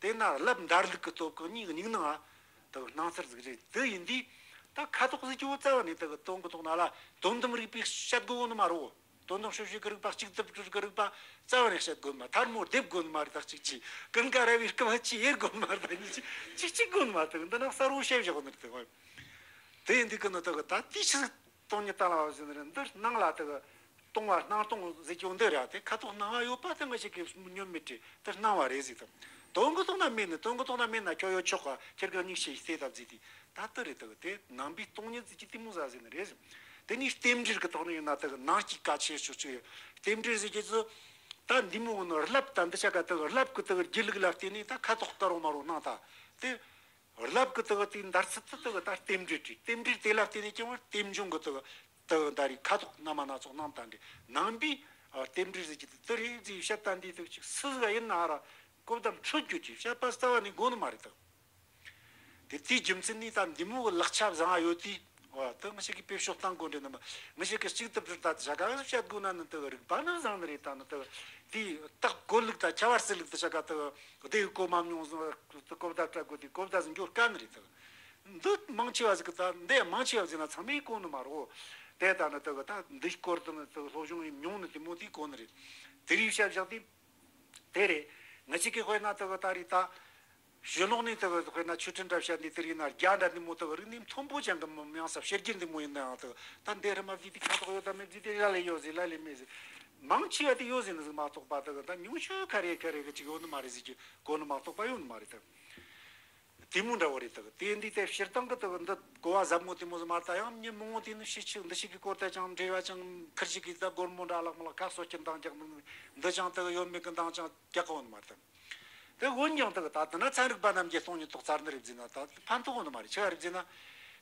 དེ་ན་རླབས་འདར་ལུགས་ཀྱི་སྟོབས་ཀྱིས་མྱིག་མྱིག་ནང་དག་སྣང་ཚུལ་ཟིག་རེད། དེ་ཡིན་དུས་ད་ཁ་དོག་ཟིག་གི་འོ་རྩ་བ་ནས་དག་དོན་གི་ཐོག་ན་ལ་དོན་དམ་རིག་པས་བཤད་དགོས་ནི་མ་རེད། དོན་དམ་དཔྱོད་བྱེད་ཀྱི་རིག་པ། གཅིག་སྡུད་ཀྱི་རིག་པ་རྩ་བ་ནས་བཤད་དགོས་མ། ཐལ་མོ་རྡེབ་དགོས་མ་རེད། ད་གཅིག་གཅིག་ཀུན་དགའ་ར་བའི་སྐུ་བ་གཅིག་ཡེར་དགོས་མ་རེད། ད་གཉིས་གཅིག་གཅིག་གཅིག་དགོས་མ། ད་འདི་ན་གསལ་བོ་བཤད་བཞག་ནི་རེད། དེ་འདི་གི་ནི་ད་གི་ད་དེའི་ཕྱིར་སྟོང་ཉིད་བཏང་བ་ཟེར་ནི་རེད། འདི་སྣང་ལ་ད་གི་སྟོང་བ་སྣང་སྟོང་ཟེར་གྱི་འདི་རེད། དེ་ཁ་དོག་སྣང་བ་ཡོད་པ་དེ་ང་ཞིག་གི་བསྙོན་མེད་དྲི་དེ་སྣང་བ་རེད་ཟེར། ད་དོན་གི་ཐོག་ན་མེད་ནི། དོན་གི་ཐོག་ན་མེད་ན་ཁྱོད་ཡོད་ཆོག་ག་ཁྱེད་ཀྱི་མྱིག་ཤེས་བལྟས་ད་ཟེར་དེ། ད་ལྟ་རེད། དག་དེ་ནང་པའི་སྟོང་ཉིད་ཟེར་གྱི་དེ་མོ་ཟ་ཟེར་ནི་རེད། དེ་ནས་རྟེན་འབྲེལ་གྱི་ཐོག་ནས་ཡིན་ན་དག་ནང་གཅིག་ཀ་ཆེ་ཆོག་ཆོག་ཡོད། རྟེན་འབྲེལ་ཟེར་གྱི་ཚོ་ད་འདི་མོ་ནི་རླབས་ད་འདི་ཆ་ག་དག་རླབས་ཀྱི་དག་སྒྱིད་ལུག་ལ་བརྟེན་ནས་ད་ཁ་དོག་དཀར་རོ་དམར་རོ་སྣང་། ད་དེ་རླབས་ཀྱི་དག་དེའི་འདར་ཚུལ་དུ་དག་ད་རྟེན་འབྲེལ་བྲིས། རྟེན་འབྲེལ་དེ་ལ་བརྟེན་ནས་ཀྱང་རྟེན་འབྱུང་གི་དག་དག་ད་རེས་ཁ་དོག་སྣ་མ་སྣ་ཚོགས་སྣང་། ད་འདི་ནང་པའི་རྟེན་འབྲེལ་ཟེར་གྱི་དེ་དེ་རེད་ཟེར་བཤད། ད་འདི་དག་ཅིག་སུ་ཟིག་ཡིན་ན་ར་གོ་བརྡ་འཕྲོད་རྒྱུ་ཅིག་བཤད་པ་རྩ་བ་ནས་དགོས་ནི་མ་རེད་དག་དེ་དེའི་རྒྱུ་མཚན་ནི་ད་འདི་མོ་གི་ལག་ཆ་བཟང་ང་ཡོད་དུས། འོ་ད་ང་ཞིག་གིས་དཔེ་ཤོག་བཏང་དགོས་འདྲེ་ནི་མ། ང་ཞིག་གིས་གཅིག་ཏུ་བྲིས་ད་བྱ་ག་བཤད་དགོས་ན་ནི་དེ་རིག་པ་ནི་བཟང་ནི་རེད། ད་ནི་དེ་དེའི་རྟགས་གོ་ལུགས་ད་ཁྱད་པར་སྲིད་ལུགས་དེ་བྱ་ག་དེ་དེ་གོ་མ་མྱོང་ཟིག་གོ་བརྡ་སྤྲད་དགོས་དུས་གོ་བརྡ་ཟིག་འགྱོ་དཀའ་ནི་རེད། དེ་འདི་མང་ཆེ་བ་ཟིག་གི་ད་འདི་མང་ཆེ་བ་ཟིག་ན་ཚང་མས་གོ་ནི་མ་རེད། དེ་ད་ནི་དེ་ད་འདི་སྐོར་དུ་ནི་དེ་སློབ་སྦྱོང་ཡིན་མྱོང་ནི་དེ་མོ་དེ་གོ་ནི་རེད། དེ་རིགས་བཤད་བཞག་དུས། དེ་རེད། ང་ཅིག་གིས་དཔེར་ན་དེ་གི་ད་རེས་ད། ཞི་ལོག་ནས་དེ་གི་དཔེར་ན་ཆོས་ཁྲིད་འདྲ་བཤད་ནས་དེ་རིགས་ན་རྒྱ་འདྲ་འདི་མོ་དེ་གི་རིག་གནས་མཐོན་པོ་ཅན་གི་མི་མང་ས་བཤད་རྒྱུ་འདི་མོ་ཡིན་ན་ཡང་དེ་གི་ད་འདི་རི་མ་བརྒྱུད་དེ་ཁ་དོག་ཡོད་དམ་མེད་བརྒྱུད་དེ་ལ་ལས་ཡོད་ཟེར་ལ་ལས་མེད་ཟེར། མང་ཆེ་བ་དེ་ཡོད་ཟེར་ནི་ཟིག་མ་གཏོགས་པ་དེ་གི་ད་ཉུང་ཤོས་ཁ་རེ་ཁ་རེ་གི་ཅིག་ཡོད་ནི་མ་རེད་ཟེར་གྱི་གོ་ནི་མ་གཏོགས་པ་ཡོད་ནི་མ་རེད་དེ། དེ་མོ་འདྲ་བོ་རེད་དག་དེ་འདི་དེ་སྤྱིར་བཏང་གི་དག་འདི་གོ་བ་ཟབ་མོ་དེ་མོ་ཟིག་མ་རེད། ད་ཡང་མྱི་མང་བོ་དེ་ནི་ཤེས་ཆེ་འདི་ཞིག་གི་སྐོར་དེ་ཅང་འབྲེལ་བ་ཅང་ཁུར་ཞིག་གིས་ད་སྒོར་མོ་འདྲ་ལག་མོ་ལ་ཁ་གསོ་རྒྱུ་འདང་རྒྱག་མི་འདི་ཅང་དག་ཡོད་མེད་གི་འདང་ཅང་རྒྱག་གོ་ནི་མ་རེད། དེ་འོན་ཀྱང་དག་ད་དེ་ན་ཚན་རིག་པ་རྣམས་ཀྱིས་སྟོང་ཉིད་རྟོགས་ཚར་ནི་རེད་ཟེར་ན་ད་ཕན་ཐོགས་ནི་མ་རེད། ཆི་ག་རེད་ཟེར་ན།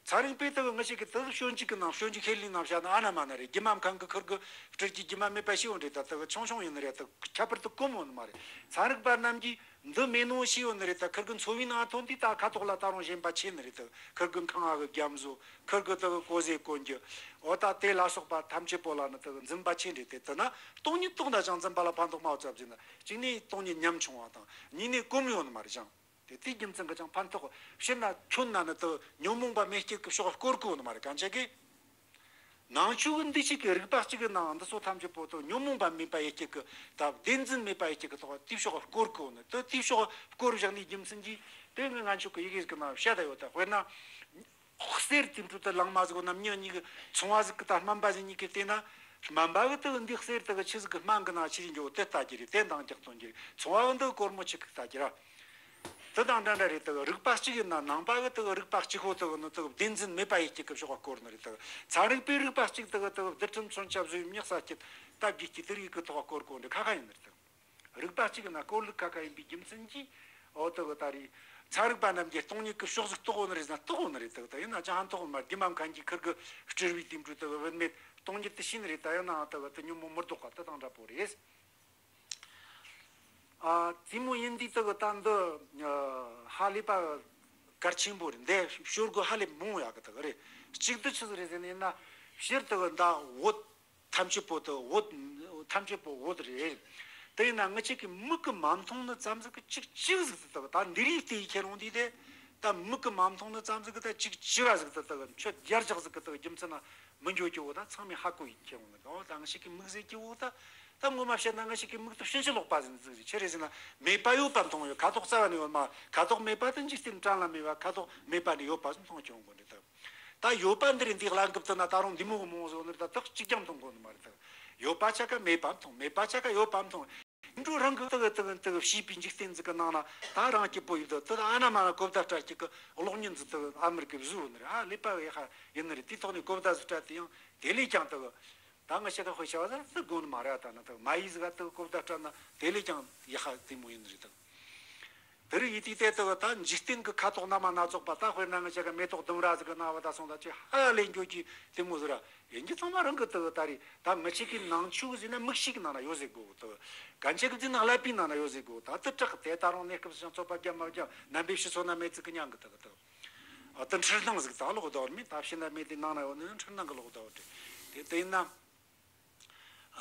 ཚན་རིག་པས་དག་ངི་ཞིག་གི་དག་སྤྱོད་འཇུག་གི་ནང་སྤྱོད་འཇུག་ཁས་ལེན་ནང་བཤད་ན་ཨ་ན་མ་ན་རེད། རྒྱུ་མ་མཁན་གི་ཁུར་གི་སྤྲུལ་གྱི་རྒྱུ་མ་མེད་པ་ཞིག་འོང་རེད། ད་དག་ཆུང་ཆུང་ཡིན་ནི་རེད། དག་ཁྱད་པར་དུ་གོམས་འོང་ནི་མ་རེད། ཚན་རིག་པ་རྣམས་ཀྱིས། འདི་མེད་ནོ་ཞིག་ཡོད་ནི་རེད། ད་ཁུར་གི་འཚོ་བའི་ནང་ཐོན་དུས་ད་ཁ་དོག་ལ་ད་རུང་ཞེན་པ་ཆེ་ནི་རེད། ད་ཁུར་གི་ཁང་བ་གི་རྒྱ་མཚོ། ཁུར་གི་ད་གི་ཀོ་ཟས་གོན་རྒྱུ། འོ་ད་དེ་ལ་སོགས་པ་ཐམས་ཅད་པོ་ལ་ནི་ད་གི་འཛིན་པ་ཆེ་འདྲ་དེ་དེ་ན་སྟོང་ཉིད་རྟོགས་ན་ཅང་འཛིན་པ་ལ་ཕན་ཐོགས་མ་བ་ཙམ་ཟེར་ན། གཅིག་ནས་སྟོང་ཉིད་ཉམ་ཆུང་བ་དང་། གཉིས་ནས་གོམས་ཡོད་ནི་མ་རེད་ཅང་། དེ་དེའི་རྒྱུ་མཚན་གི་ཅང་ཕན་ཐོགས། ཕྱིར་ན་ཁྱོད་ན་ནི་ད་ཉོན་མོངས་པ་མེ་སྐྱེད་ཀྱི་ཕྱོགས་སྐོར་གོ་ནི་མ་རེད་གང་ཅག་གིས། ནང་ཆོས་ཀྱི་འདི་ཞིག་གི་རིག་པ་གཅིག་གི་ནང་འདི་ཚོ་ཐམས་ཅད་པོ་དང་ཉོན་མོངས་པ་མེད་པ་ཡེ་གཅིག་གི་ད་བདེན་འཛིན་མེད་པ་ཡེ་གཅིག་གི་ཐོག་དེའི་ཕྱོགས་སྐོར་གོ་ནི་དེ་དེའི་ཕྱོགས་སྐོར་བཞག་ནས་རྒྱུ་མཚན་གྱིས་དེ་ངས་ང་ཆོ་གི་ཡི་གེ་གི་ནང་བཤད་ད་ཡོད། ད་དཔེར་ན་གསེར་དེ་འཕྲོ་དེ་ལང་མ་ཟིག་ན་མྱི་གཉིས་ཀྱི་ཚོང་བ་ཟིག་གི་ད་སྨན་པ་ཟིག་གཉིས་ཀྱི་བལྟས་ན། སྨན་པ་གི་དེ་འདི་གསེར་དེ་གི་ཆི་ཟིག་གི་སྨན་གི་ནང་ཆི་ཟིག་འགྱོ་དེ་ལྟ་གི་རེད། དེ་འདང་རྒྱག་གཏོང་གི་རེད། ཚོང་བ་གི་འདི་སྒོར་མོ་ཆི་གི་ལྟ་གི་ར། དེ་དང་འདྲ་འདྲ་རེད། དེ་རིག་པ་གཅིག་ཡིན་ན་ནང་པ་གི་དེ་རིག་པ་གཅིག་པོ་དེ་ནི་དེ་བདེན་འཛིན་མེད་པ་ཡེ་གཅིག་གི་ཕྱོགས་སྐོར་ནི་རེད། དེ་ཚན་རིག་པའི་རིག་པ་གཅིག་དེ་དེ་རྡུལ་ཕྲན་མཚོན་ཆ་བཟོས་མྱི་ས་སྐྱིད་ལྟ་བགྱིས་ཀྱི་དེ་རིག་གི་ཐོག་སྐོར་གོ་འདྲ་ཁ་ཁ་ཡིན་ནི་རེད། རིག་པ་གཅིག་ཡིན་ན་གོ་ལུགས་ཁ་ཁ་ཡིན་པའི་རྒྱུ་མཚན་གྱིས། འོ་དེ་གི་ད་རེས་ཚན་རིག་པ་རྣམས་ཀྱིས་སྟོང་ཉིད་ཀྱི་ཕྱོགས་ཟིག་རྟོགས་ཡོད་ནི་རེད་ཟེར་ན་རྟོགས་ཡོད་ནི་རེད། དེ་གི་ད་ཡིན་ན་ཅང་ཧ་མཐོང་མ་རེད། དེ་མ་མཁན་གྱིས་ཁིར་གི་སྤྲུལ་པའི་དེ་འཕྲོ་དེ་གི་བུད་མེད་སྟོང་ཉིད་དུ་ཤེས་ནི་རེད། ད་ཡིན་ནའང་དེ་གི་དེ་ཉོན་མོངས་མི་ལྡོག་ག་དེ་དང་འདྲ་པོ་རེད། ཨ། དེ་མོ་ཡིན་དུས་དེ་གི་ད་འདི་ཨ་ཧ་ལས་པ་གལ་ཆེན་པོ་རེད། འདི་ཤོར་དགོས་ཧ་ལས་མང་ཡག་གི་དེ་གི་རེད། གཅིག་དེ་ཆི་ཟིག་རེད་ཟེར་ན་ཡིན་ན་སྤྱིར་དེ་གི་ད་བོད་ཐམས་ཅད་པོ་དེ་བོད་ཐམས་ཅད་པོ་བོད་རེད། དེ་ཡིན་ན་ངི་ཆོ་གི་མིག་གིས་མ་མཐོང་ནི་ཙམ་ཟིག་གི་གཅིག་གཅིག་ཟིག་དེ་གི་ད་འདི་རིགས་དེ་ཡི་ཁྱེར་ཡོང་དུས་དེ་ད་མིག་གིས་མ་མཐོང་ནི་ཙམ་ཟིག་གི་ད་གཅིག་གཅིག་ཟིག་དེ་དེ་གི་ཁྱོད་རྒྱར་བཞག་ཟིག་གི་དེ་གི་རྒྱུ་མཚན་ན་མི་འགྱོ་རྒྱུ་བོ་ད་ཚང་མས་ཧ་གོ་ཡི་ཁྱེར་ཡོང་ནི་གི། འོ་ད་ངི་ཆོ་གི་མིག་ཟེར་རྒྱུ་བོ་ད། ད་ངོ་མ་བཤད་ན་ངི་ཆོ་གི་མིག་ཏུ་ཕྱིན་ཅི་ལོག་པ་ཟིག་ཟིག་རེད། ཆི་རེད་ཟེར་ན་མེད་པ་ཡོད་པ་མཐོང་ཡོད། ཁ་དོག་རྩ་བ་ནས་ཡོད་མ། ཁ་དོག་མེད་པ་དེ་འཇིག་རྟེན་གྲལ་ལ་མེད་པ། ཁ་དོག་མེད་པ་ནས་ཡོད་པ་ཟིག་མཐོང་ཁྱེར་ཡོང་གོ་ནི་རེད་ད། ད་ཡོད་པ་འདི་རེད། འདི་གླ་འགུབ་ཏུ་ན་ད་རུང་འདི་མོ་གི་མོ་བཟོ་ནི་རེད། ད་དག་གཅིག་ཀྱང་མཐོང་གོ་ནི་མ་རེད་ད། ཡོད་པ་ཆ་ག་མེད་པ་མཐོང་། མེད་པ་ཆ་ག་ཡོད་པ་མཐོང་། འགྲོ་རང་གི་དག་དག་དག་བྱིས་པའི་འཇིག་རྟེན་ཟིག་གི་ནང་ན་ད་རང་སྐྱིད་པོ་ཡོད་དོ། དེ་ཨ་ན་མ་ན་གོ་བརྡ་སྤྲད་ཀྱི་གི་གློག་བརྙན་ཟིག་དག་ཨ་མི་རི་ཀའི་བཟོས་ནི་རེད། ཨ་ཀླད་པ་ཡག་ཡིན་ནི་རེད། དེའི་ཐོག་ནས་གོ་བརྡ་ཟིག་སྤྲད་དེ་ཡང་དེ་ལས་ཀྱང་དག་ད་ང་ཤ་ཁ་དཔེ་བྱ་བ་ཟིག་དགོས་ནི་མ་རེད། ད་ན་དག་མ་ཡིས་ཟིག་ག་དག་གོ་བརྡ་སྤྲད་ན་དེ་ལས་ཀྱང་ཡག་དེ་མོ་ཡིན་ནི་རེད་དག་དེ་རིགས་ཡིན་དུས་དེ་དག་ད་འཇིག་རྟེན་གྱི་ཁ་དོག་སྣ་མ་སྣ་ཚོགས་པ། ད་དཔེར་ན་ང་ཅག་གི་མེ་ཏོག་ལྡུམ་ར་ཟིག་གི་ནང་བ་ད་སོང་ད་ཅི་ཧ་ལས་འགྱོ་གི་དེ་མོ་ཟིག་ར་ཡིན་གྱི། ཚང་མ་རང་གི་དག་ད་རེད། ད་ང་ཅག་གི་ནང་ཆོས་ཟེར་ན་མིག་ཤེས་ཀྱི་ནང་ན་ཡོད་ཟེར་དགོས་དག་གན་ཅག་གི་ཟེར་ན་ཀླད་པའི་ནང་ན་ཡོད་ཟེར་དགོས། ད་དེ་དྲག་དེ་ད་རུང་གནས་སྐབས་སུ་ཡང་ཚོད་པ་རྒྱབ་མ་རྒྱབ་ནམ་པའི་ཕྱི་ཚོ་ན་མེད་ཚིག་གི་མྱང་གི་དག་དག་ཨ་དེ་འཁྲུལ་སྣང་ཟིག་ད་ལོག་ད་བར་མེད། ད་ཕྱི་ན་མེད་དེ་ནང་ན་ཡོད་ནི་འཁྲུལ་སྣང་གི་ལོག་ད་བར་དེ་དེ་ཡིན་ན།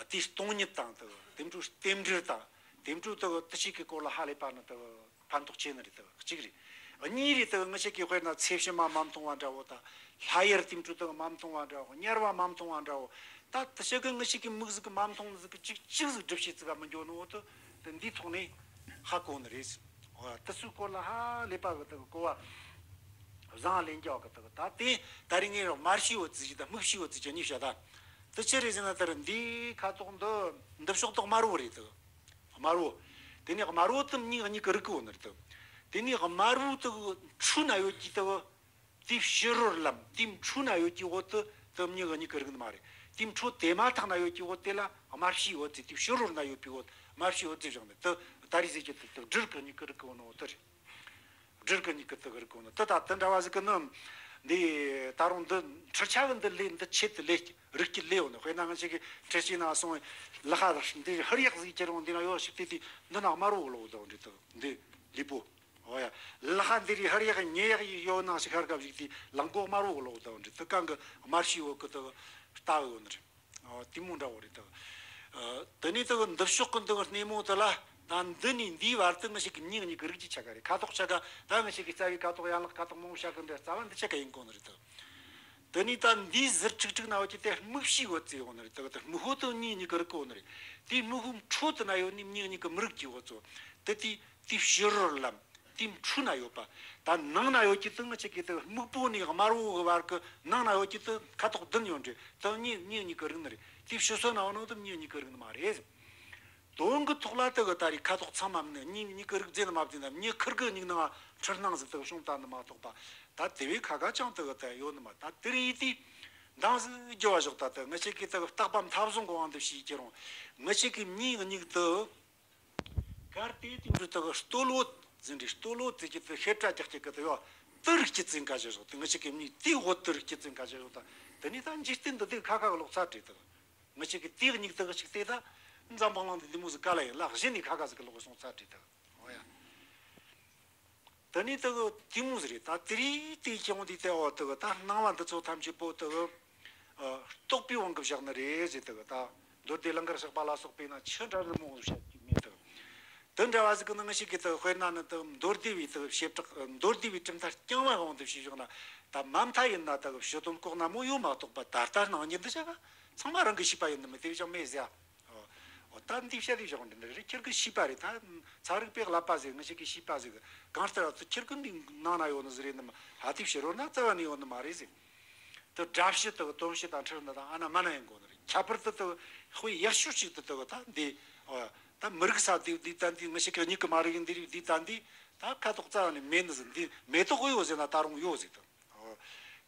དེའི་སྟོང་ཉིད་དང་དེ་དེ་འཕྲོ་རྟེན་འབྲེལ་དང་དེ་འཕྲོ་དེ་དེ་ཆོ་གི་སྐོར་ལ་ཧ་ལས་པ་ནི་དེ་ཕན་ཐོགས་ཆེ་ནི་རེད། དེ་གཅིག་རེད། གཉིས་རེད། དེ་ང་ཅག་གི་དཔེར་ན་ཚེ་ཕྱི་མ་མ་མཐོང་བ་འདྲ་བོ་དང་། ལྷ་ཡུལ་དེ་འཕྲོ་དེ་མ་མཐོང་བ་འདྲ་བོ། དམྱལ་བ་མ་མཐོང་བ་འདྲ་བོ། ད་དེ་ཆོ་གི་ང་ཅག་གི་མིག་ཟིག་གིས་མ་མཐོང་ནི་ཟིག་གི་གཅིག་གཅིག་ཟིག་སྒྲུབ་བྱེད་ཟིག་ག་མི་འགྱོ་ནི་འོ་དེ་དེ་འདིའི་ཐོག་ནས་ཧ་གོ་ནི་རེད། འོ་དེ་ཚོའི་སྐོར་ལ་ཧ་ལས་པ་གི་དེ་གོ་བ་བཟང་ལེན་རྒྱག་གི་དེ་ད་དེ་ད་རིང་ངས་རོགས་དམར་ཤོས་བོ་ཙི་ཞིག་དང་སྨུག་ཤོས་བོ་ཙི་ཅི་གཉིས་བཤད་ད། དེ་ཆི་རེད་ཟེར་ན་དེར་འདིའི་ཁ་དོག་འདི་འདི་ཕྱོགས་དག་དམར་བོ་རེད་དོ། དམར་བོ། དེ་ནས་དམར་བོ་དེ་མྱི་གཉིས་ཀྱི་རིག་གི་འོ་ནི་རེད་དོ། དེ་ནས་དམར་བོ་དེ་འཕྲོ་ན་ཡོད་ཀྱི་དེ་དེའི་ཕྱི་རོལ་ལམ་དེའི་འཕྲོ་ན་ཡོད་ཀྱི་འོ་དེ་དེ་མྱི་གཉིས་ཀྱི་རིག་ནི་མ་རེད། དེའི་འཕྲོ་དེ་མ་ཐག་ན་ཡོད་ཀྱི་འོ་དེ་ལ་དམར་ཤོས་འོ་ཙི། དེའི་ཕྱི་རོལ་ན་ཡོད་པའི་འོ་དམར་ཤོས་འོ་ཙི་བཞག་ནི་དེ་ད་རེས་ཟེར་གྱི་དེ་དེ་སྦྲུལ་གྱི་གཉིས་ཀྱི་རིག་གི་འོ་ནི་འོ་དེ་རེད། སྦྲུལ་གྱི་མྱིག་གི་དེ་གི་རིག་གོ་ནི་དེ་དང་དེ་འདྲ་བ་ཟིག་གི་ནི། འདི་ད་རུང་འདི་འཕྲུལ་ཆས་གི་འདི་ལས་འདི་ཆེད་དུ་ལས་རིག་གི་ལས་འོ་ནི། དཔེར་ན་ང་ཅག་གི་འཕྲུལ་ཆས་ནང་སོང་ལ་ཧ་འདི་ཧུར་ཡག་ཟིག་ཁྱེར་འོང་འདི་ན་ཡོད་ཞིག་དེ་དེ་འདི་ན་དམར་བོ་ལོག་དང་འདྲི་དང་འདི་ལུས་པོ། འོ་ཡ། ལ་ཧ་འདི་རི་ཧུར་ཡག་ཉེ་ཡག་ཡོད་ནང་ཞིག་ཧར་སྐབས་ཞིག་དེ་ལང་གོ་དམར་བོ་ལོག་དང་འདྲི་དེ་གང་གི་དམར་ཤོས་འོ་གི་དེ་ལྟ་འོ་ནི་རེད། ཨོ། དེ་མོ་འདྲ་བོ་རེད་དོ། ཨ། དེ་ནས་དེ་གི་འདི་ཕྱོགས་གི་འདི་གི་སྣེ་མོ་དེ་ལ་ད་འདི་ནས་འདིའི་བར་དུ་ང་ཅག་གི་མྱི་གཉིས་ཀྱི་རིག་རྒྱུ་ཆ་ག་རེད། ཁ་དོག་ཆ་ག་ད་ང་ཅག་གི་རྩ་བའི་ཁ་དོག་ཡན་ལག་ཁ་དོག་མང་པོ་ཆ་གི་འདི་རྩ་བ་འདི་ཆ་ག་ཡིན་གོ་ནི་རེད་དོ། དེ་ནས་ད་འདིའི་ཟུར་ཁྲིག་ཁྲིག་ན་ཡོད་ཀྱི་དེ་སྨུག་ཤོས་འོ་ཙི་ཡོད་ནི་རེད་དོ། དེ་སྨུག་པོ་དེ་མྱི་གཉིས་ཀྱི་རིག་གོ་ནི་རེད། དེའི་སྨུག་པོ་འཕྲོ་དེ་ན་ཡོད་ནི་མྱི་གཉིས་ཀྱི་མི་རིག་རྒྱུ་འོ་ཙི། དེ་དེ་དེའི་ཕྱི་རོལ་ལམ། དེའི་འཕྲོ་ན་ཡོད་པ། ད་ནང་ན་ཡོད་ཀྱི་དེ་ང་ཅག་གི་དེ་སྨུག་པོ་ནས་དམར་བོ་གི་བར་གི་ནང་ན་ཡོད་ཀྱི་དེ་ཁ་དོག་བདུན་ཡོད་འདྲ། དེ་མྱི་མྱི་གཉིས་ཀྱི་རིག་ནི་རེད། དེའི་ཕྱི་སོ་ན་འོ་ནོ་དེ་མྱི་གཉིས་ཀྱི་རིག་ནི་མ་རེད། དོན་གྱི་ཐོག་ལ་དེ་གི་ད་རེས་ཁ་དོག་ཚང་མ་མིན་ནི་མྱི་གཉིས་ཀྱི་རིག་རྫས་ནི་མ་བརྫིས་ན་མྱི་ཁེར་གི་མྱིག་ནང་འཁྲུལ་སྣང་ཟིག་དེ་གི་བྱུང་ད་ནི་མ་གཏོགས་པ། ད་དེ་བས་ཁ་ཁ་ཅང་དེ་གི་ད་ཡོད་ནི་མ། ད་དེ་རིང་ཡིན་དུས་འདང་ཟིག་རྒྱོབ་བ་ཞོག་ད་དེ་ང་ཅག་གི་དེ་གི་རྟག་པ་མཐའ་བཟུང་གི་དབང་དུ་བྱས་ཀྱི་རུང་། ང་ཅག་གི་མྱི་གཉིས་དེ། གལ་ཏེ་དེ་འདྲ་དག་སྟོད་ལོ་ཟིན་རེད། སྟོད་ལོ་ཟེར་གྱི་དེ་ཤེལ་བྲ་རྒྱག་གི་གི་དེ་ཡོད། དེ་རིགས་སྐྱེད་ཚན་ཁ་ཤས་ཞོག་དེ་ང་ཅག་གི་མྱི་དེའི་འོ་དེ་རིགས་སྐྱེད་ཚན་ཁ་ཤས་ཞོག་ད་དེ་ནས་ད་འཇིག་རྟེན་འདི་དེ་ཁ་ཁ་གི་ལོག་ཚར་བྲིས་དེ། ང་ཅག་གི་དེའི་མྱིག་དེ་གི་ཅིག་དེ་ད་འཛམ་བུ་གླིང་འདི་འདི་མོ་ཟིག་ག་ལ་ཡིན་ལ་གཞི་ནས་ཁ་ཁ་ཟིག་གི་ལོག་སོང་ཚར་བྲིས་དེ། འོ་ཡ། དེ་ནས་དེ་གི་དེ་མོ་ཟིག་རེད། ད་དེ་རིང་དེ་ཁྱེད་འོང་དེ་དེ་འོ་དེ་གི་ད་སྣང་བ་འདི་ཚོ་ཐམས་ཅད་པོ་དེ་གི་ཨ་རྟོག་པའི་དབང་གིས་བཞག་ནི་རེད་ཟེར། དེ་གི་ད་མདོ་སྡེ་ལང་ཀར་གཤེགས་པ་ལ་སོགས་པས་ན་ཆི་འདྲ་རི་མོ་བཤད་ཀྱི་མེད་དེ། དེ་འདྲ་བ་ཟིག་གི་ནང་ཞིག་གི་དེ་དཔེར་ན་ནི་དེ་མདོ་སྡེ་བའི་དེ་བྱེ་བྲག་མདོ་སྡེ་བའི་གྲུབ་མཐའ་རྐྱང་བའི་དབང་དུ་བྱས་བཞག་ན། ད་མ་མཐའ་ཡིན་ན་དེ་གི་ཕྱི་དོན་ལྐོག་ན་མོ་ཡོད་མ་གཏོགས་པ། ད་ལྟ་སྣང་བརྙན་འདི་བྱ་བ་ཚང་མ་རང་གི་ཤེས་པ་ཡིན་ནི་མི་དེ་བཞག་མེད་ཟེར། འོ། འོ་ད་འདི་བཤད་དེ་བཞག་འདི་འདི་རེད། ཁྱེད་ཀྱི་ཤེས་པ་རེད། ད་ཚན་རིག་པས་ལབ་པ་ཟིག་ང་ཅག་གི་ཤེས་པ་ཟིག་གང་ལྟར་ཁྱེད་ཀྱི་འདི་ནང་ན་ཡོད་ནི་ཟིག་རེད་ནི་མ། ཧ་དེ་ཕྱི་རོལ་ན་རྩ་བ་ནས་ཡོད་ནི་མ་རེད་ཟེར། དེ་སྒྲ་བཤད་དང་དོན་བཤད་དང་འཁྲུལ་ནི་དང་ཨ་ན་མ་ན་ཡིན་དགོས་ནི་རེད། ཁྱད་པར་དུ་དེ་དཔེ་ཡག་ཤོས་ཤིག་ཏུ་དེ་ད་འདི། འོ་ད་མི་རིག་ས་འདི་འདི་ད་འདི་ང་ཅག་གི་མྱིག་གིས་མ་རིག་འདི་རིག་འདི་ད་འདི་ད་ཁ་དོག་རྩ་བ་ནས་མེད་ནི་ཟིག་འདི་མེ་ཏོག་ཡོད་ཟེར་ན་ད་རུང་ཡོད་ཟེར་དང་། འོ།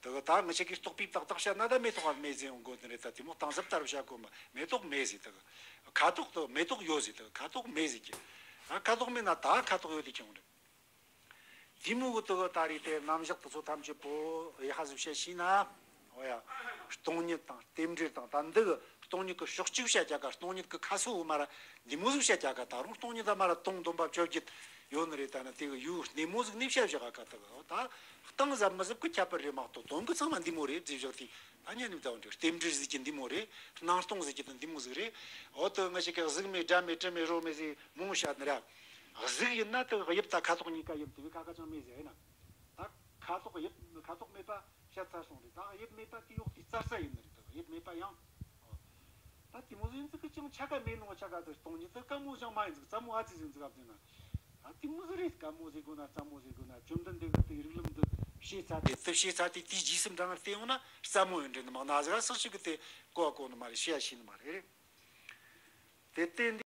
དེ་གི་ད་ང་ཅག་གིས་རྟོག་པས་ཏག་ཏག་བཤད་ན་ད་མེ་ཏོག་མེད་ཟེར་ཡོང་དགོས་དེ་རེད། ད་དེ་མོ་གཏིང་ཟབ་ལྟར་བཤད་དགོས་མ། མེ་ཏོག་མེད་ཟེར། དེ་གི་ཁ་དོག་དེ་མེ་ཏོག་ཡོད་ཟེར། དེ་གི་ཁ་དོག་མེད་ཟེར་གི། ད་ཁ་དོག་མེད་ན་ད་ཁ་དོག་ཡོད་དེ་ཁྱོད་རེད། དེ་མོ་གི་དེ་གི་ད་རེད། དེ་རྣམ་གཞག་དེ་ཚོ་ཐམས་ཅད་པོ་ཡི་ཧ་ཟིག་བཤད་ཤེས་ན། འོ་ཡ། སྟོང་ཉིད་དང་རྟེན་འབྲེལ་དང་། ད་འདི་གི་སྟོང་ཉིད་ཀྱི་ཕྱོགས་གཅིག་བཤད་རྒྱ་ག་སྟོང་ཉིད་ཀྱི་ཁ་སོ་མ་ར་འདི་མོ་ཟིག་བཤད་རྒྱ་ག་ད་རུང་སྟོང་ཉིད་ད་མ་ར་དོན་སྟོང་པ་བཅོ་བརྒྱད་ཡོད་ནི་རེད། ད་ནི་དེ་གི་ཡུལ་སྣེ་མོ་ཟིག་ནས་བཤད་བཞག་ག་ད་གི་ད་གཏིང་ཟབ་མི་ཟབ་གི་ཁྱད་པར་རེད་མ་གཏོགས། དོན་གི་ཚང་མ་འདི་མོ་རེད་ཟེར་བཞག་དེ། ད་ཉན་ནི་ད་འོན་ཏེ་རྟེན་འབྲེལ་ཟེར་གི་འདི་མོ་རེད། སྣང་སྟོང་ཟེར་གི་ད་འདི་མོ་ཟིག་རེད། འོ་དེ་ང་ཅག་གི་གཟུགས་མེད་སྒྲ་མེད་དྲི་མེད་རོ་མེད་ཟེར་མང་བཤད་ནི་ར། གཟུགས་ཡིན་ན་དེ་དབྱིབས་དང་ཁ་དོག་གཉིས་ཀ་ཡིན། དེ་བས་ཁ་ཁ་ཅང་མེད་ཟེར་ཡིན་ན། ད་ཁ་དོག་དབྱིབས། ཁ་དོག་མེད་པ་བཤད་ཚར་སོང་རེད། ད་དབྱིབས་མེད་པ་དེ་ཡོག་དེ་རྩྭ་རྩྭ་ཡིན་ནི་རེད། ད་དབྱིབས་མེད་པ་ཡང་། ད་དེ་མོ་ཟིག་ཡིན་ཟིག་གི་ཅང་ཆ་ག་མེད་ནོ། ཆ་ག་དེ་སྟོང་ཉིད་དེ་དཀའ་མོ་ཅང་མ་ཡིན་ཟིག་རྩྭ་མོ་ཨ་ཙི་ཟིག་ཡིན་ཟིག་ཨ་ཙི་ན། ད་དེ་མོ་ཟིག་རེད། དཀའ་མོ་ཟེར་དགོས་ན་རྩྭ་མོ་ཟེར་དགོས་ན། བཅོམ་ལྡན་འདས་གི་དེ་རིགས་ལམ་དེ་ཤེས་ཚར་དེ། དེ་ཤེས་ཚར་དེ་དེའི་རྗེས་སུ་འབྲང་བར་བལྟས་ཡོང་ན་རྩྭ་མོ་ཡིན་རེད། ནི་མང་ན་ཟིག་ཨ་སག་ཞིག་གི་དེ་གོ་གོ་ནི་མ་རེད། ཤེས་ཡ་ཤེས་ནི་མ་རེད། རེད། དེ་ལྟས་འདི།